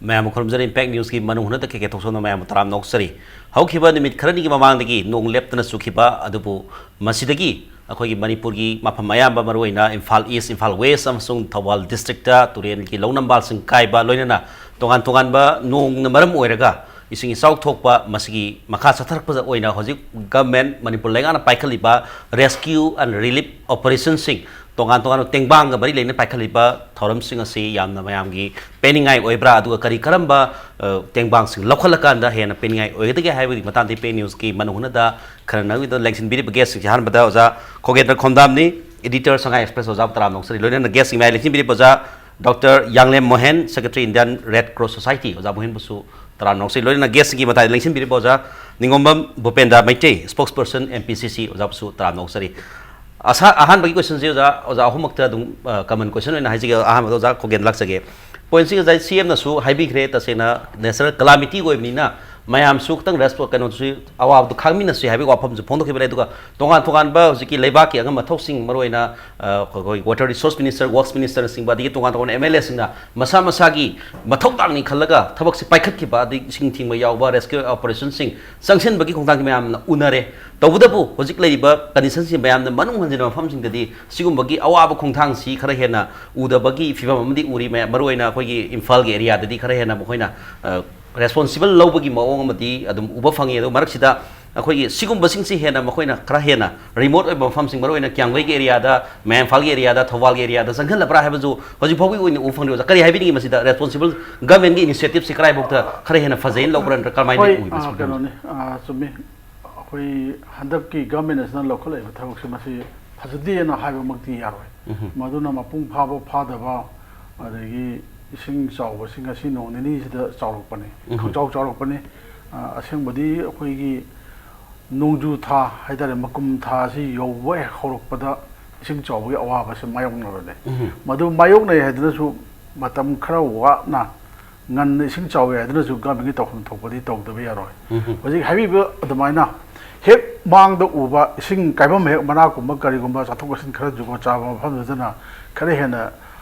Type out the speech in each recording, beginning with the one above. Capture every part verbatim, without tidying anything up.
ꯃꯌꯥꯝꯕꯨ ꯈꯨꯔꯨꯝꯖꯔꯤ꯫ ꯏꯝꯄꯦꯛ ꯅ꯭ꯌꯨꯁꯀꯤ ꯃꯅꯨꯡ ꯍꯨꯠꯅ ꯀꯦ ꯀꯦ ꯊꯣꯛꯆꯣꯝꯅ ꯃꯌꯥꯝꯕꯨ ꯇꯔꯥꯝꯅ ꯑꯣꯛꯆꯔꯤ꯫ ꯍꯧꯈꯤꯕ ꯅꯨꯃꯤꯠ ꯈꯔꯅꯤꯒꯤ ꯃꯃꯥꯡꯗꯒꯤ ꯅꯣꯡ ꯂꯦꯞꯇꯅ ꯆꯨꯈꯤꯕ ꯑꯗꯨꯕꯨ ꯃꯁꯤꯗꯒꯤ ꯑꯩꯈꯣꯏꯒꯤ ꯃꯅꯤꯄꯨꯔꯒꯤ ꯃꯐꯝ ꯑꯌꯥꯝꯕ, ꯃꯔꯨꯑꯣꯏꯅ ꯏꯝꯐꯥꯜ ꯏꯁ, ꯏꯝꯐꯥꯜ ꯋꯦꯁ ꯑꯃꯁꯨꯡ ꯊꯧꯕꯥꯜ ꯗꯤꯁꯇ꯭ꯔꯤꯛꯇ ꯇꯨꯔꯦꯜꯒꯤ ꯂꯧꯅꯝꯕꯥꯜꯁꯤꯡ ꯀꯥꯏꯕ, ꯂꯣꯏꯅꯅ ꯇꯣꯉꯥꯟ ꯇꯣꯉꯥꯟꯕ ꯅꯣꯡꯅ ꯃꯔꯝ ꯑꯣꯏꯔꯒ ꯏꯁꯤꯡ ꯏꯆꯥꯎ ꯊꯣꯛꯄ, ꯃꯁꯤꯒꯤ ꯃꯈꯥ ꯆꯠꯊꯔꯛꯄꯗ ꯑꯣꯏꯅ ꯍꯧꯖꯤꯛ ꯒꯚꯔꯟꯃꯦꯟꯠ, ꯃꯅꯤꯄꯨꯔ ꯂꯩꯉꯥꯛꯅ ꯄꯥꯏꯈꯠꯂꯤꯕ rescue and relief operationꯁꯤꯡ, ꯇꯣꯉꯥꯟ ꯇꯣꯉꯥꯟꯕ ꯇꯦꯡꯕꯥꯡꯒ ꯃꯔꯤ ꯂꯩꯅꯅ ꯄꯥꯏꯈꯠꯂꯤꯕ ꯊꯧꯔꯝꯁꯤꯡ ꯑꯁꯤ ꯌꯥꯝꯅ ꯃꯌꯥꯝꯒꯤ ꯄꯦꯟꯅꯤꯡꯉꯥꯏ ꯑꯣꯏꯕ꯭ꯔꯥ, ꯑꯗꯨꯒ ꯀꯔꯤ ꯀꯔꯝꯕ, ꯑ, ꯇꯦꯡꯕꯥꯡꯁꯤꯡ ꯂꯧꯈꯠꯂꯀꯥꯟꯗ ꯍꯦꯟꯅ ꯄꯦꯟꯅꯤꯡꯉꯥꯏ ꯑꯣꯏꯒꯗꯒꯦ ꯍꯥꯏꯕꯒꯤ ꯃꯇꯥꯡꯗ ꯏꯝꯄꯦꯛ ꯅ꯭ꯌꯨꯁꯀꯤ ꯃꯅꯨꯡ ꯍꯨꯠꯅꯗ ꯈꯟꯅꯅꯕꯒꯤꯗꯃꯛ ꯂꯦꯡꯁꯤꯟꯕꯤꯔꯤꯕ ꯒꯦꯁꯁꯤꯡꯁꯦ ꯑꯍꯥꯟꯕꯗ ꯑꯣꯖꯥ ꯈꯣꯒꯦꯟꯗ꯭ꯔ ꯈꯣꯝꯗꯥꯝꯅꯤ, ꯏꯗꯤꯇꯔ ꯁꯉꯥꯏ ꯑꯦꯛꯁꯄ꯭ꯔꯦꯁ, ꯑꯣꯖꯥꯕꯨ ꯇꯔꯥꯝꯅ ꯑꯣꯛꯆꯔꯤ꯫ ꯂꯣꯏꯅꯅ ꯒꯦꯁꯁꯤꯡ ꯃꯌꯥꯏ ꯂꯦꯡꯁꯤꯟꯕꯤꯔꯤꯕ ꯑꯣꯖꯥ doctor Yanglem Mohen, secretary Indian red cross society, ꯑꯣꯖꯥ ꯃꯣꯍꯦꯟꯕꯨꯁꯨ ꯇꯔꯥꯝꯅ ꯑꯣꯛꯆꯔꯤ꯫ ꯂꯣꯏꯅꯅ ꯒꯦꯁꯁꯤꯡꯒꯤ ꯃꯇꯥꯏꯗ ꯂꯦꯡꯁꯤꯟꯕꯤꯔꯤꯕ ꯑꯣꯖꯥ Ningombam Bhupendra Meitei, spokesperson M P C C, ꯑꯣꯖꯥꯕꯨꯁꯨ ꯇꯔꯥꯝꯅ ꯑꯣꯛꯆꯔꯤ꯫ ꯑꯁꯥ-, ꯑꯍꯥꯟꯕꯒꯤ ꯀꯣꯏꯁꯟꯁꯦ ꯑꯣꯖꯥ, ꯑꯣꯖꯥ ꯑꯍꯨꯝꯃꯛꯇ ꯑꯗꯨꯝ, ꯑ, ꯀꯃꯟ ꯀꯣꯏꯁꯟ ꯑꯣꯏꯅ ꯍꯥꯏꯖꯒꯦ꯫ ꯑꯍꯥꯟꯕꯗ ꯑꯣꯖꯥ ꯈꯣꯒꯦꯟ ꯂꯥꯛꯆꯒꯦ꯫ ꯄꯣꯏꯟꯠꯁꯤ ꯉꯁꯥꯏ ꯁꯤ ꯑꯦꯝꯅꯁꯨ ꯍꯥꯏꯕꯤꯈ꯭ꯔꯦ, ꯇꯁꯦꯡꯅ ꯅꯦꯆꯔꯦꯜ ꯀꯂꯥꯃꯤꯇꯤ ꯑꯣꯏꯕꯅꯤꯅ ꯃꯌꯥꯝꯁꯨ ꯈꯤꯇꯪ ꯔꯦꯁꯄꯣ-, ꯀꯩꯅꯣꯁꯨ, ꯑꯋꯥꯕꯗꯨ ꯈꯥꯡꯃꯤꯟꯅꯁꯤ ꯍꯥꯏꯕꯒꯤ ꯋꯥꯐꯝꯁꯨ ꯐꯣꯡꯗꯣꯛꯈꯤꯕꯅꯦ꯫ ꯑꯗꯨꯒ ꯇꯣꯉꯥꯟ ꯇꯣꯉꯥꯟꯕ ꯍꯧꯖꯤꯛꯀꯤ ꯂꯩꯕꯥꯛꯀꯤ ꯑꯉꯝ ꯑꯊꯧꯁꯤꯡ, ꯃꯔꯨꯑꯣꯏꯅ, ꯑ, ꯑꯩꯈꯣꯏ ꯋꯥꯇꯔ ꯔꯤꯁꯣꯔꯁ ꯃꯤꯅꯤꯁꯇꯔ, ꯋꯥꯔꯛꯁ ꯃꯤꯅꯤꯁꯇꯔꯅꯆꯤꯡꯕ, ꯑꯗꯒꯤ ꯇꯣꯉꯥꯟ ꯇꯣꯉꯥꯟꯕ ꯑꯦꯝ ꯑꯦꯜ ꯑꯦꯁꯤꯡꯅ ꯃꯁꯥ ꯃꯁꯥꯒꯤ ꯃꯊꯧꯗꯥꯡꯅꯤ ꯈꯜꯂꯒ ꯊꯕꯛꯁꯦ ꯄꯥꯏꯈꯠꯈꯤꯕ, ꯑꯗꯩ ꯏꯁꯤꯡ ꯊꯤꯡꯕ ꯌꯥꯎꯕ, ꯔꯦꯁꯀ꯭ꯌꯨ ꯑꯣꯄꯔꯦꯁꯟꯁꯤꯡ ꯆꯪꯁꯤꯟꯕꯒꯤ ꯈꯣꯡꯊꯥꯡꯁꯦ ꯃꯌꯥꯝꯅ ꯎꯅꯔꯦ꯫ ꯇꯧꯕꯇꯕꯨ ꯍꯧꯖꯤꯛ ꯂꯩꯔꯤꯕ ꯀꯟꯗꯤꯁꯟꯁꯤ ꯃꯌꯥꯝꯅ ꯃꯅꯨꯡ ꯍꯟꯖꯤꯟꯕ ꯃꯐꯝꯁꯤꯡꯗꯗꯤ ꯁꯤꯒꯨꯝꯕꯒꯤ ꯑꯋꯥꯕ ꯈꯣꯡꯊꯥꯡꯁꯤ ꯈꯔ ꯍꯦꯟꯅ ꯎꯗꯕꯒꯤ ꯐꯤꯕꯝ ꯑꯃꯗꯤ ꯎꯔꯤ꯫ ꯃꯌꯥꯝ, ꯃꯔꯨꯑꯣꯏꯅ ꯑꯩꯈꯣꯏꯒꯤ ꯏꯝꯐꯥꯜꯒꯤ ꯑꯦꯔꯤꯌꯥꯗꯗꯤ ꯈꯔ ꯍꯦꯟꯅ ꯃꯈꯣꯏꯅ, ꯑ, ꯔꯦꯁꯄꯣꯟꯁꯤꯕꯜ ꯂꯧꯕꯒꯤ ꯃꯑꯣꯡ ꯑꯃꯗꯤ ꯑꯗꯨꯝ ꯎꯕ ꯐꯪꯉꯤ꯫ ꯑꯗꯨ ꯃꯔꯛꯁꯤꯗ ꯑꯩꯈꯣꯏꯒꯤ ꯁꯤꯒꯨꯝꯕꯁꯤꯡꯁꯤ ꯍꯦꯟꯅ ꯃꯈꯣꯏꯅ ꯈꯔ ꯍꯦꯟꯅ ꯔꯤꯃꯣꯠ ꯑꯣꯏꯕ ꯃꯐꯝꯁꯤꯡ, ꯃꯔꯨꯑꯣꯏꯅ ꯀꯤꯌꯥꯝꯒꯩꯒꯤ ꯑꯦꯔꯤꯌꯥꯗ, ꯃꯌꯥꯏ ꯏꯝꯐꯥꯜꯒꯤ ꯑꯦꯔꯤꯌꯥꯗ, ꯊꯧꯕꯥꯜꯒꯤ ꯑꯦꯔꯤꯌꯥꯗ ꯆꯪꯁꯤꯜꯂꯕ꯭ꯔꯥ ꯍꯥꯏꯕꯁꯨ ꯍꯧꯖꯤꯛ ꯐꯥꯎꯒꯤ ꯑꯣꯏꯅ ꯎꯕ ꯐꯪꯗꯦ꯫ ꯑꯣꯖꯥ, ꯀꯔꯤ ꯍꯥꯏꯕꯤꯅꯤꯡꯉꯤ ꯃꯁꯤꯗ? ꯔꯦꯁꯄꯣꯟꯁꯤꯕꯜ ꯒꯚꯔꯟꯃꯦꯟꯠꯀꯤ ꯏꯅꯤꯁꯤꯌꯦꯇꯤꯚꯁꯤ ꯀꯗꯥꯏꯐꯥꯎꯗ ꯈꯔ ꯍꯦꯟꯅ ꯐꯖꯩꯅ ꯂꯧꯕ꯭ꯔꯥ, ꯅꯠꯇ꯭ꯔꯒ ꯀꯔꯝꯍꯥꯏꯅ ꯍꯣꯏ, ꯎꯏ ꯃꯁꯤ? ꯑ, ꯀꯩꯅꯣꯅꯤ, ꯑ, ꯆꯨꯝꯃꯤ꯫ ꯑꯩꯈꯣꯏ ꯍꯟꯗꯛꯀꯤ ꯒꯚꯔꯟꯃꯦꯟꯠ ꯑꯁꯤꯅ ꯂꯧꯈꯠꯂꯛꯏꯕ ꯊꯕꯛꯁꯦ ꯃꯁꯤ ꯐꯖꯗꯦꯅ ꯍꯥꯏꯕꯃꯛꯇꯤ ꯌꯥꯔꯣꯏ꯫ ꯃꯗꯨꯅ ꯃꯄꯨꯡ ꯐꯥꯕ ꯐꯥꯗꯕ, ꯑꯗꯒꯤ ꯏꯁꯤꯡ ꯆꯥꯎꯕꯁꯤ ꯉꯁꯤ ꯅꯣꯡ ꯅꯤꯅꯤꯁꯤꯗ ꯆꯥꯎꯔꯛꯄꯅꯤ, ꯈꯪꯆꯥꯎ ꯆꯥꯎꯔꯛꯄꯅꯤ꯫ ꯑ, ꯑꯁꯦꯡꯕꯗꯤ ꯑꯩꯈꯣꯏꯒꯤ ꯅꯣꯡꯖꯨ ꯊꯥ ꯍꯥꯏꯇꯥꯔꯦ, ꯃꯀꯨꯝ ꯊꯥ ꯑꯁꯤ ꯌꯧꯕ ꯍꯦꯛ ꯍꯧꯔꯛꯄꯗ ꯏꯁꯤꯡ ꯆꯥꯎꯕꯒꯤ ꯑꯋꯥꯕꯁꯦ ꯃꯥꯌꯣꯛꯅꯕꯅꯦ꯫ ꯃꯗꯨ ꯃꯥꯌꯣꯛꯅꯩ ꯍꯥꯏꯗꯨꯅꯁꯨ ꯃꯇꯝ ꯈꯔ ꯋꯥꯠꯅ ꯉꯟꯅ ꯏꯁꯤꯡ ꯆꯥꯎꯏ ꯍꯥꯏꯗꯨꯅꯁꯨ ꯒꯚꯔꯟꯃꯦꯟꯠꯀꯤ ꯇꯧꯐꯝ ꯊꯣꯛꯄꯗꯤ ꯇꯧꯗꯕ ꯌꯥꯔꯣꯏ꯫ ꯍꯧꯖꯤꯛ ꯍꯥꯏꯕꯤꯕ ꯑꯗꯨꯃꯥꯏꯅ ꯍꯦꯛ ꯃꯥꯡꯗ ꯎꯕ ꯏꯁꯤꯡ ꯀꯥꯏꯐꯝ ꯍꯦꯛ ꯃꯅꯥꯛꯀꯨꯝꯕ ꯀꯔꯤꯒꯨꯝꯕ ꯆꯠꯊꯣꯛ ꯆꯠꯁꯤꯟ ꯈꯔ ꯖꯨꯒꯣꯠ ꯆꯥꯕ ꯃꯐꯝꯗꯨꯗꯅ ꯈꯔ ꯍꯦꯟꯅ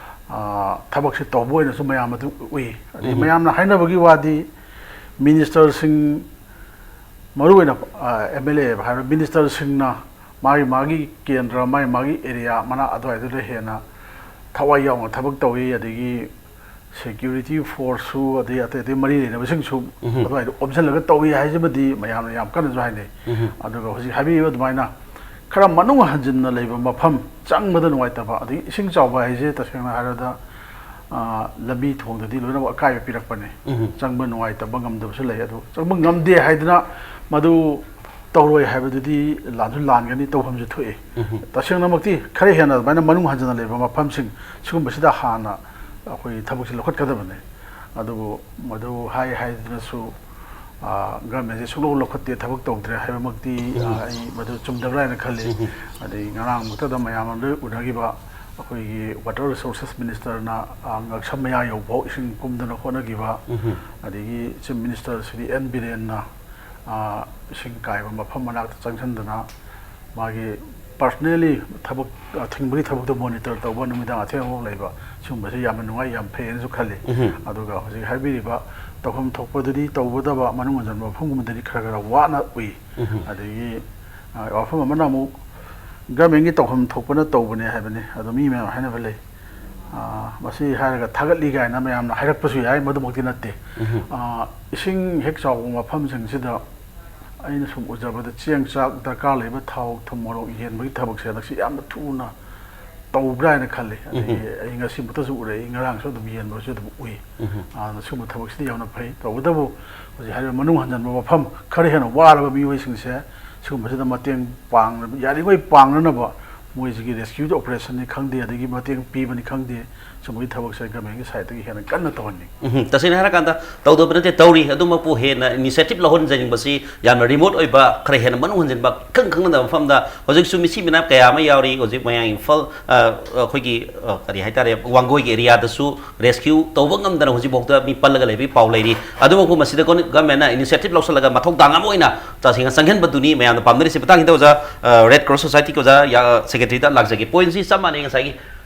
ꯑ, ꯊꯕꯛꯁꯦ ꯇꯧꯕ ꯑꯣꯏꯅꯁꯨ ꯃꯌꯥꯝ ꯑꯗꯨ ꯎꯏ꯫ ꯑꯗꯩ ꯎꯝ꯫ ꯃꯌꯥꯝꯅ ꯍꯥꯏꯅꯕꯒꯤ ꯋꯥꯗꯤ, ꯃꯤꯅꯤꯁꯇꯔꯁꯤꯡ, ꯃꯔꯨꯑꯣꯏꯅ ꯑꯦꯝ ꯑꯦꯜ ꯑꯦ ꯍꯥꯏꯔꯣ, ꯃꯤꯅꯤꯁꯇꯔꯁꯤꯡꯅ ꯃꯥꯒꯤ ꯃꯥꯒꯤ ꯀꯦꯟꯗ꯭ꯔ, ꯃꯥꯒꯤ ꯃꯥꯒꯤ ꯑꯦꯔꯤꯌꯥ ꯃꯅꯥꯛ ꯑꯗꯨꯋꯥꯏꯗꯨꯗ ꯍꯦꯟꯅ ꯊꯋꯥꯏ ꯌꯥꯎꯅ ꯊꯕꯛ ꯇꯧꯏ꯫ ꯑꯗꯒꯤ ꯁꯦꯀ꯭ꯌꯨꯔꯤꯇꯤ ꯐꯣꯔꯁꯁꯨ, ꯑꯗꯩ ꯑꯇꯩ ꯑꯇꯩ ꯃꯔꯤ ꯂꯩꯅꯕꯁꯤꯡꯁꯨ ꯎꯝꯍꯨꯝ꯫ ꯑꯗꯨꯋꯥꯏꯗ ꯑꯣꯝꯁꯤꯜꯂꯒ ꯇꯧꯏ ꯍꯥꯏꯁꯤꯃꯗꯤ ꯃꯌꯥꯝꯅ ꯌꯥꯝ ꯀꯟꯅꯁꯨ ꯍꯥꯏꯅꯩ꯫ ꯎꯝꯍꯨꯝ꯫ ꯑꯗꯨꯒ ꯍꯧꯖꯤꯛ ꯍꯥꯏꯕꯤꯔꯤꯕ ꯑꯗꯨꯃꯥꯏꯅ ꯈꯔ ꯃꯅꯨꯡ ꯍꯟꯖꯤꯟꯅ ꯂꯩꯕ ꯃꯐꯝ, ꯆꯪꯕꯗ ꯅꯨꯡꯉꯥꯏꯇꯕ, ꯑꯗꯒꯤ ꯏꯁꯤꯡ ꯆꯥꯎꯕ ꯍꯥꯏꯁꯦ ꯇꯁꯦꯡꯅ ꯍꯥꯏꯔꯕꯗ, ꯑ, ꯂꯝꯕꯤ ꯊꯣꯡꯗꯗꯤ ꯂꯣꯏꯅꯃꯛ ꯑꯀꯥꯏꯕ ꯄꯤꯔꯛꯄꯅꯦ꯫ ꯎꯝꯍꯨꯝ꯫ ꯆꯪꯕ ꯅꯨꯡꯉꯥꯏꯇꯕ, ꯉꯝꯗꯕꯁꯨ ꯂꯩ꯫ ꯑꯗꯨ ꯆꯪꯕ ꯉꯝꯗꯦ ꯍꯥꯏꯗꯅ ꯃꯗꯨ ꯇꯧꯔꯣꯏ ꯍꯥꯏꯕꯗꯨꯗꯤ ꯂꯥꯟꯁꯨ ꯂꯥꯟꯒꯅꯤ, ꯇꯧꯐꯝꯁꯨ ꯊꯣꯛꯏ꯫ ꯎꯝꯍꯨꯝ꯫ ꯇꯁꯦꯡꯅꯃꯛꯇꯤ ꯈꯔ ꯍꯦꯟꯅ ꯑꯗꯨꯃꯥꯏꯅ ꯃꯅꯨꯡ ꯍꯟꯖꯤꯟꯅ ꯂꯩꯕ ꯃꯐꯝꯁꯤꯡ ꯁꯤꯒꯨꯝꯕꯁꯤꯗ ꯍꯥꯟꯅ ꯑꯩꯈꯣꯏ ꯊꯕꯛꯁꯤ ꯂꯧꯈꯠꯀꯗꯕꯅꯤ꯫ ꯑꯗꯨꯕꯨ ꯃꯗꯨ ꯍꯥꯏ ꯍꯥꯏꯗꯨꯅꯁꯨ, ꯑ, ꯒꯚꯔꯟꯃꯦꯟꯁꯦ ꯁꯨꯡꯂꯧ ꯂꯧꯈꯠꯇꯦ, ꯊꯕꯛ ꯇꯧꯗ꯭ꯔꯦ ꯍꯥꯏꯕꯃꯛꯇꯤ, ꯑ, ꯎꯝ꯫ ꯑꯩ ꯃꯗꯨ ꯆꯨꯝꯗꯕ꯭ꯔꯥ ꯍꯥꯏꯅ ꯈꯜꯂꯤ꯫ ꯎꯝ꯫ ꯑꯗꯩ ꯉꯔꯥꯡꯃꯛꯇꯗ ꯃꯌꯥꯝ ꯑꯃ ꯂꯣꯏ ꯎꯅꯈꯤꯕ ꯑꯩꯈꯣꯏꯒꯤ ꯋꯥꯇꯔ ꯔꯤꯁꯣꯔꯁꯦꯁ ꯃꯤꯅꯤꯁꯇꯔꯅ, ꯑ, ꯉꯛꯁꯝ ꯃꯌꯥ ꯌꯧꯐꯥꯎ ꯏꯁꯤꯡ ꯀꯨꯝꯗꯅ ꯍꯣꯠꯅꯈꯤꯕ, ꯎꯝ꯫ ꯑꯗꯒꯤ ꯆꯤꯐ ꯃꯤꯅꯤꯁꯇꯔ ꯁ꯭ꯔꯤ ꯑꯦꯟ ꯕꯤꯔꯦꯟꯅ, ꯑ, ꯏꯁꯤꯡ ꯀꯥꯏꯕ ꯃꯐꯝ ꯃꯅꯥꯛꯇ ꯆꯪꯁꯤꯟꯗꯅ ꯃꯥꯒꯤ personally ꯊꯕꯛ, ꯑ, ꯊꯤꯡꯕꯒꯤ ꯊꯕꯛꯇꯣ ꯃꯣꯅꯤꯇꯔ ꯇꯧꯕ, ꯅꯨꯃꯤꯗꯥꯡ ꯑꯊꯦꯡꯕꯐꯥꯎ ꯂꯩꯕ, ꯁꯤꯒꯨꯝꯕꯁꯦ ꯌꯥꯝꯅ ꯅꯨꯡꯉꯥꯏ, ꯌꯥꯝ ꯐꯩ ꯍꯥꯏꯅꯁꯨ ꯈꯜꯂꯤ꯫ ꯎꯝ꯫ ꯑꯗꯨꯒ ꯍꯧꯖꯤꯛ ꯍꯥꯏꯕꯤꯔꯤꯕ ꯇꯧꯐꯝ ꯊꯣꯛꯄꯗꯨꯗꯤ, ꯇꯧꯒꯗꯕ ꯃꯅꯨꯡ ꯍꯟꯖꯟꯕ ꯃꯐꯝꯒꯨꯝꯕꯗꯗꯤ ꯈꯔ ꯈꯔ ꯋꯥꯅ ꯎꯏ꯫ ꯎꯝ꯫ ꯑꯗꯒꯤ, ꯑ, ꯋꯥꯐꯝ ꯑꯃꯅ ꯑꯃꯨꯛ ꯒꯚꯔꯟꯃꯦꯟꯒꯤ ꯇꯧꯐꯝ ꯊꯣꯛꯄꯅ ꯇꯧꯕꯅꯦ ꯍꯥꯏꯕꯅꯤ꯫ ꯑꯗꯣ ꯃꯤ ꯃꯌꯥꯝ ꯍꯥꯏꯅꯕ ꯂꯩ꯫ ꯑ, ꯃꯁꯤ ꯍꯥꯏꯔꯒ ꯊꯥꯒꯠꯂꯤ ꯀꯥꯏꯅ ꯃꯌꯥꯝꯅ ꯍꯥꯏꯔꯛꯄꯁꯨ ꯌꯥꯏ, ꯃꯗꯨꯃꯛꯇꯤ ꯅꯠꯇꯦ꯫ ꯎꯝ꯫ ꯑ, ꯏꯁꯤꯡ ꯍꯦꯛ ꯆꯥꯎꯕ ꯃꯐꯝꯁꯤꯡꯁꯤꯗ ꯑꯩꯅ ꯁꯨꯝ ꯎꯖꯕꯗ ꯆꯦꯡ ꯆꯥꯛ ꯗꯔꯀꯥꯔ ꯂꯩꯕ ꯊꯥꯎ, ꯊꯨꯝ, ꯃꯣꯔꯣꯛ ꯌꯦꯟꯕꯒꯤ ꯊꯕꯛꯁꯦ ꯍꯟꯗꯛꯁꯤ ꯌꯥꯝꯅ ꯊꯨꯅ ꯇꯧꯕ꯭ꯔꯥ ꯍꯥꯏꯅ ꯈꯜꯂꯤ꯫ ꯑꯗꯒꯤ ꯎꯝ꯫ ꯑꯩ ꯉꯁꯤꯃꯛꯇꯁꯨ ꯎꯔꯛꯏ, ꯉꯔꯥꯡꯁꯨ ꯑꯗꯨꯝ ꯌꯦꯟꯕꯁꯨ ꯑꯗꯨꯝ ꯎꯏ꯫ ꯎꯝ꯫ ꯑꯗꯨꯅ ꯁꯤꯒꯨꯝꯕ ꯊꯕꯛꯁꯤꯗꯤ ꯌꯥꯝꯅ ꯐꯩ꯫ ꯇꯧꯕꯇꯕꯨ ꯍꯧꯖꯤꯛ ꯍꯥꯏꯔꯤꯕ ꯃꯅꯨꯡ ꯍꯟꯖꯟꯕ ꯃꯐꯝ ꯈꯔ ꯍꯦꯟꯅ ꯋꯥꯔꯕ ꯃꯤꯑꯣꯏꯁꯤꯡꯁꯦ ꯁꯤꯒꯨꯝꯕꯁꯤꯗ ꯃꯇꯦꯡ ꯄꯥꯡꯅꯕ, ꯌꯥꯔꯤꯉꯩ ꯄꯥꯡꯅꯅꯕ ꯃꯣꯏꯁꯤꯒꯤ rescue operationꯅꯤ ꯈꯪꯗꯦ, ꯑꯗꯒꯤ ꯃꯇꯦꯡ ꯄꯤꯕꯅꯤ ꯈꯪꯗꯦ, ꯁꯨꯝꯕꯒꯤ ꯊꯕꯛꯁꯦ ꯒꯚꯔꯟꯃꯦꯟꯒꯤ ꯁꯥꯏꯠꯇꯒꯤ ꯍꯦꯟꯅ ꯀꯟꯅ ꯇꯧꯍꯟꯅꯤꯡꯉꯤ꯫ ꯎꯝ, ꯇꯁꯦꯡꯅ ꯍꯥꯏꯔꯀꯥꯟꯗ ꯇꯧꯗꯕ ꯅꯠꯇꯦ, ꯇꯧꯔꯤ꯫ ꯑꯗꯨꯃꯛꯄꯨ ꯍꯦꯟꯅ initiative ꯂꯧꯍꯟꯖꯅꯤꯡꯕꯁꯤ ꯌꯥꯝꯅ remote ꯑꯣꯏꯕ, ꯈꯔ ꯍꯦꯟꯅ ꯃꯅꯨꯡ ꯍꯟꯖꯤꯟꯕ, ꯏꯈꯪ ꯈꯪꯅꯗꯕ ꯃꯐꯝꯗ ꯍꯧꯖꯤꯛꯁꯨ ꯃꯤꯆꯤ ꯃꯤꯅꯥ ꯀꯌꯥ ꯑꯃ ꯌꯥꯎꯔꯤ꯫ ꯍꯧꯖꯤꯛ ꯃꯌꯥꯡ ꯏꯝꯐꯥꯜ, ꯑ, ꯑꯩꯈꯣꯏꯒꯤ, ꯑ, ꯀꯔꯤ ꯍꯥꯏꯇꯥꯔꯦ, ꯋꯥꯡꯒꯣꯏꯒꯤ ꯑꯦꯔꯤꯌꯥꯗꯁꯨ rescue ꯇꯧꯕ ꯉꯝꯗꯅ ꯍꯧꯖꯤꯛꯐꯥꯎꯗ ꯃꯤ ꯄꯜꯂꯒ ꯂꯩꯕꯒꯤ ꯄꯥꯎ ꯂꯩꯔꯤ꯫ ꯑꯗꯨꯃꯛꯄꯨ ꯃꯁꯤꯗ ꯒꯣ-, ꯒꯚꯔꯟꯃꯦꯟꯅ initiative ꯂꯧꯁꯤꯜꯂꯒ ꯃꯊꯧꯗꯥꯡ ꯑꯃ ꯑꯣꯏꯅ ꯇꯁꯦꯡꯅ ꯆꯪꯍꯟꯕꯗꯨꯅꯤ ꯃꯌꯥꯝꯅ ꯄꯥꯝꯅꯔꯤꯁꯦ꯫ ꯃꯇꯥꯡꯁꯤꯗ ꯑꯣꯖꯥ, ꯑ, Red Cross Societyꯒꯤ ꯑꯣꯖꯥ, ꯌꯥ-, ꯁꯦꯀ꯭ꯔꯦꯇꯔꯤꯗ ꯂꯥꯛꯆꯒꯦ꯫ Pointꯁꯤ ꯆꯞ ꯃꯥꯟꯅꯩ ꯉꯁꯥꯏꯒꯤ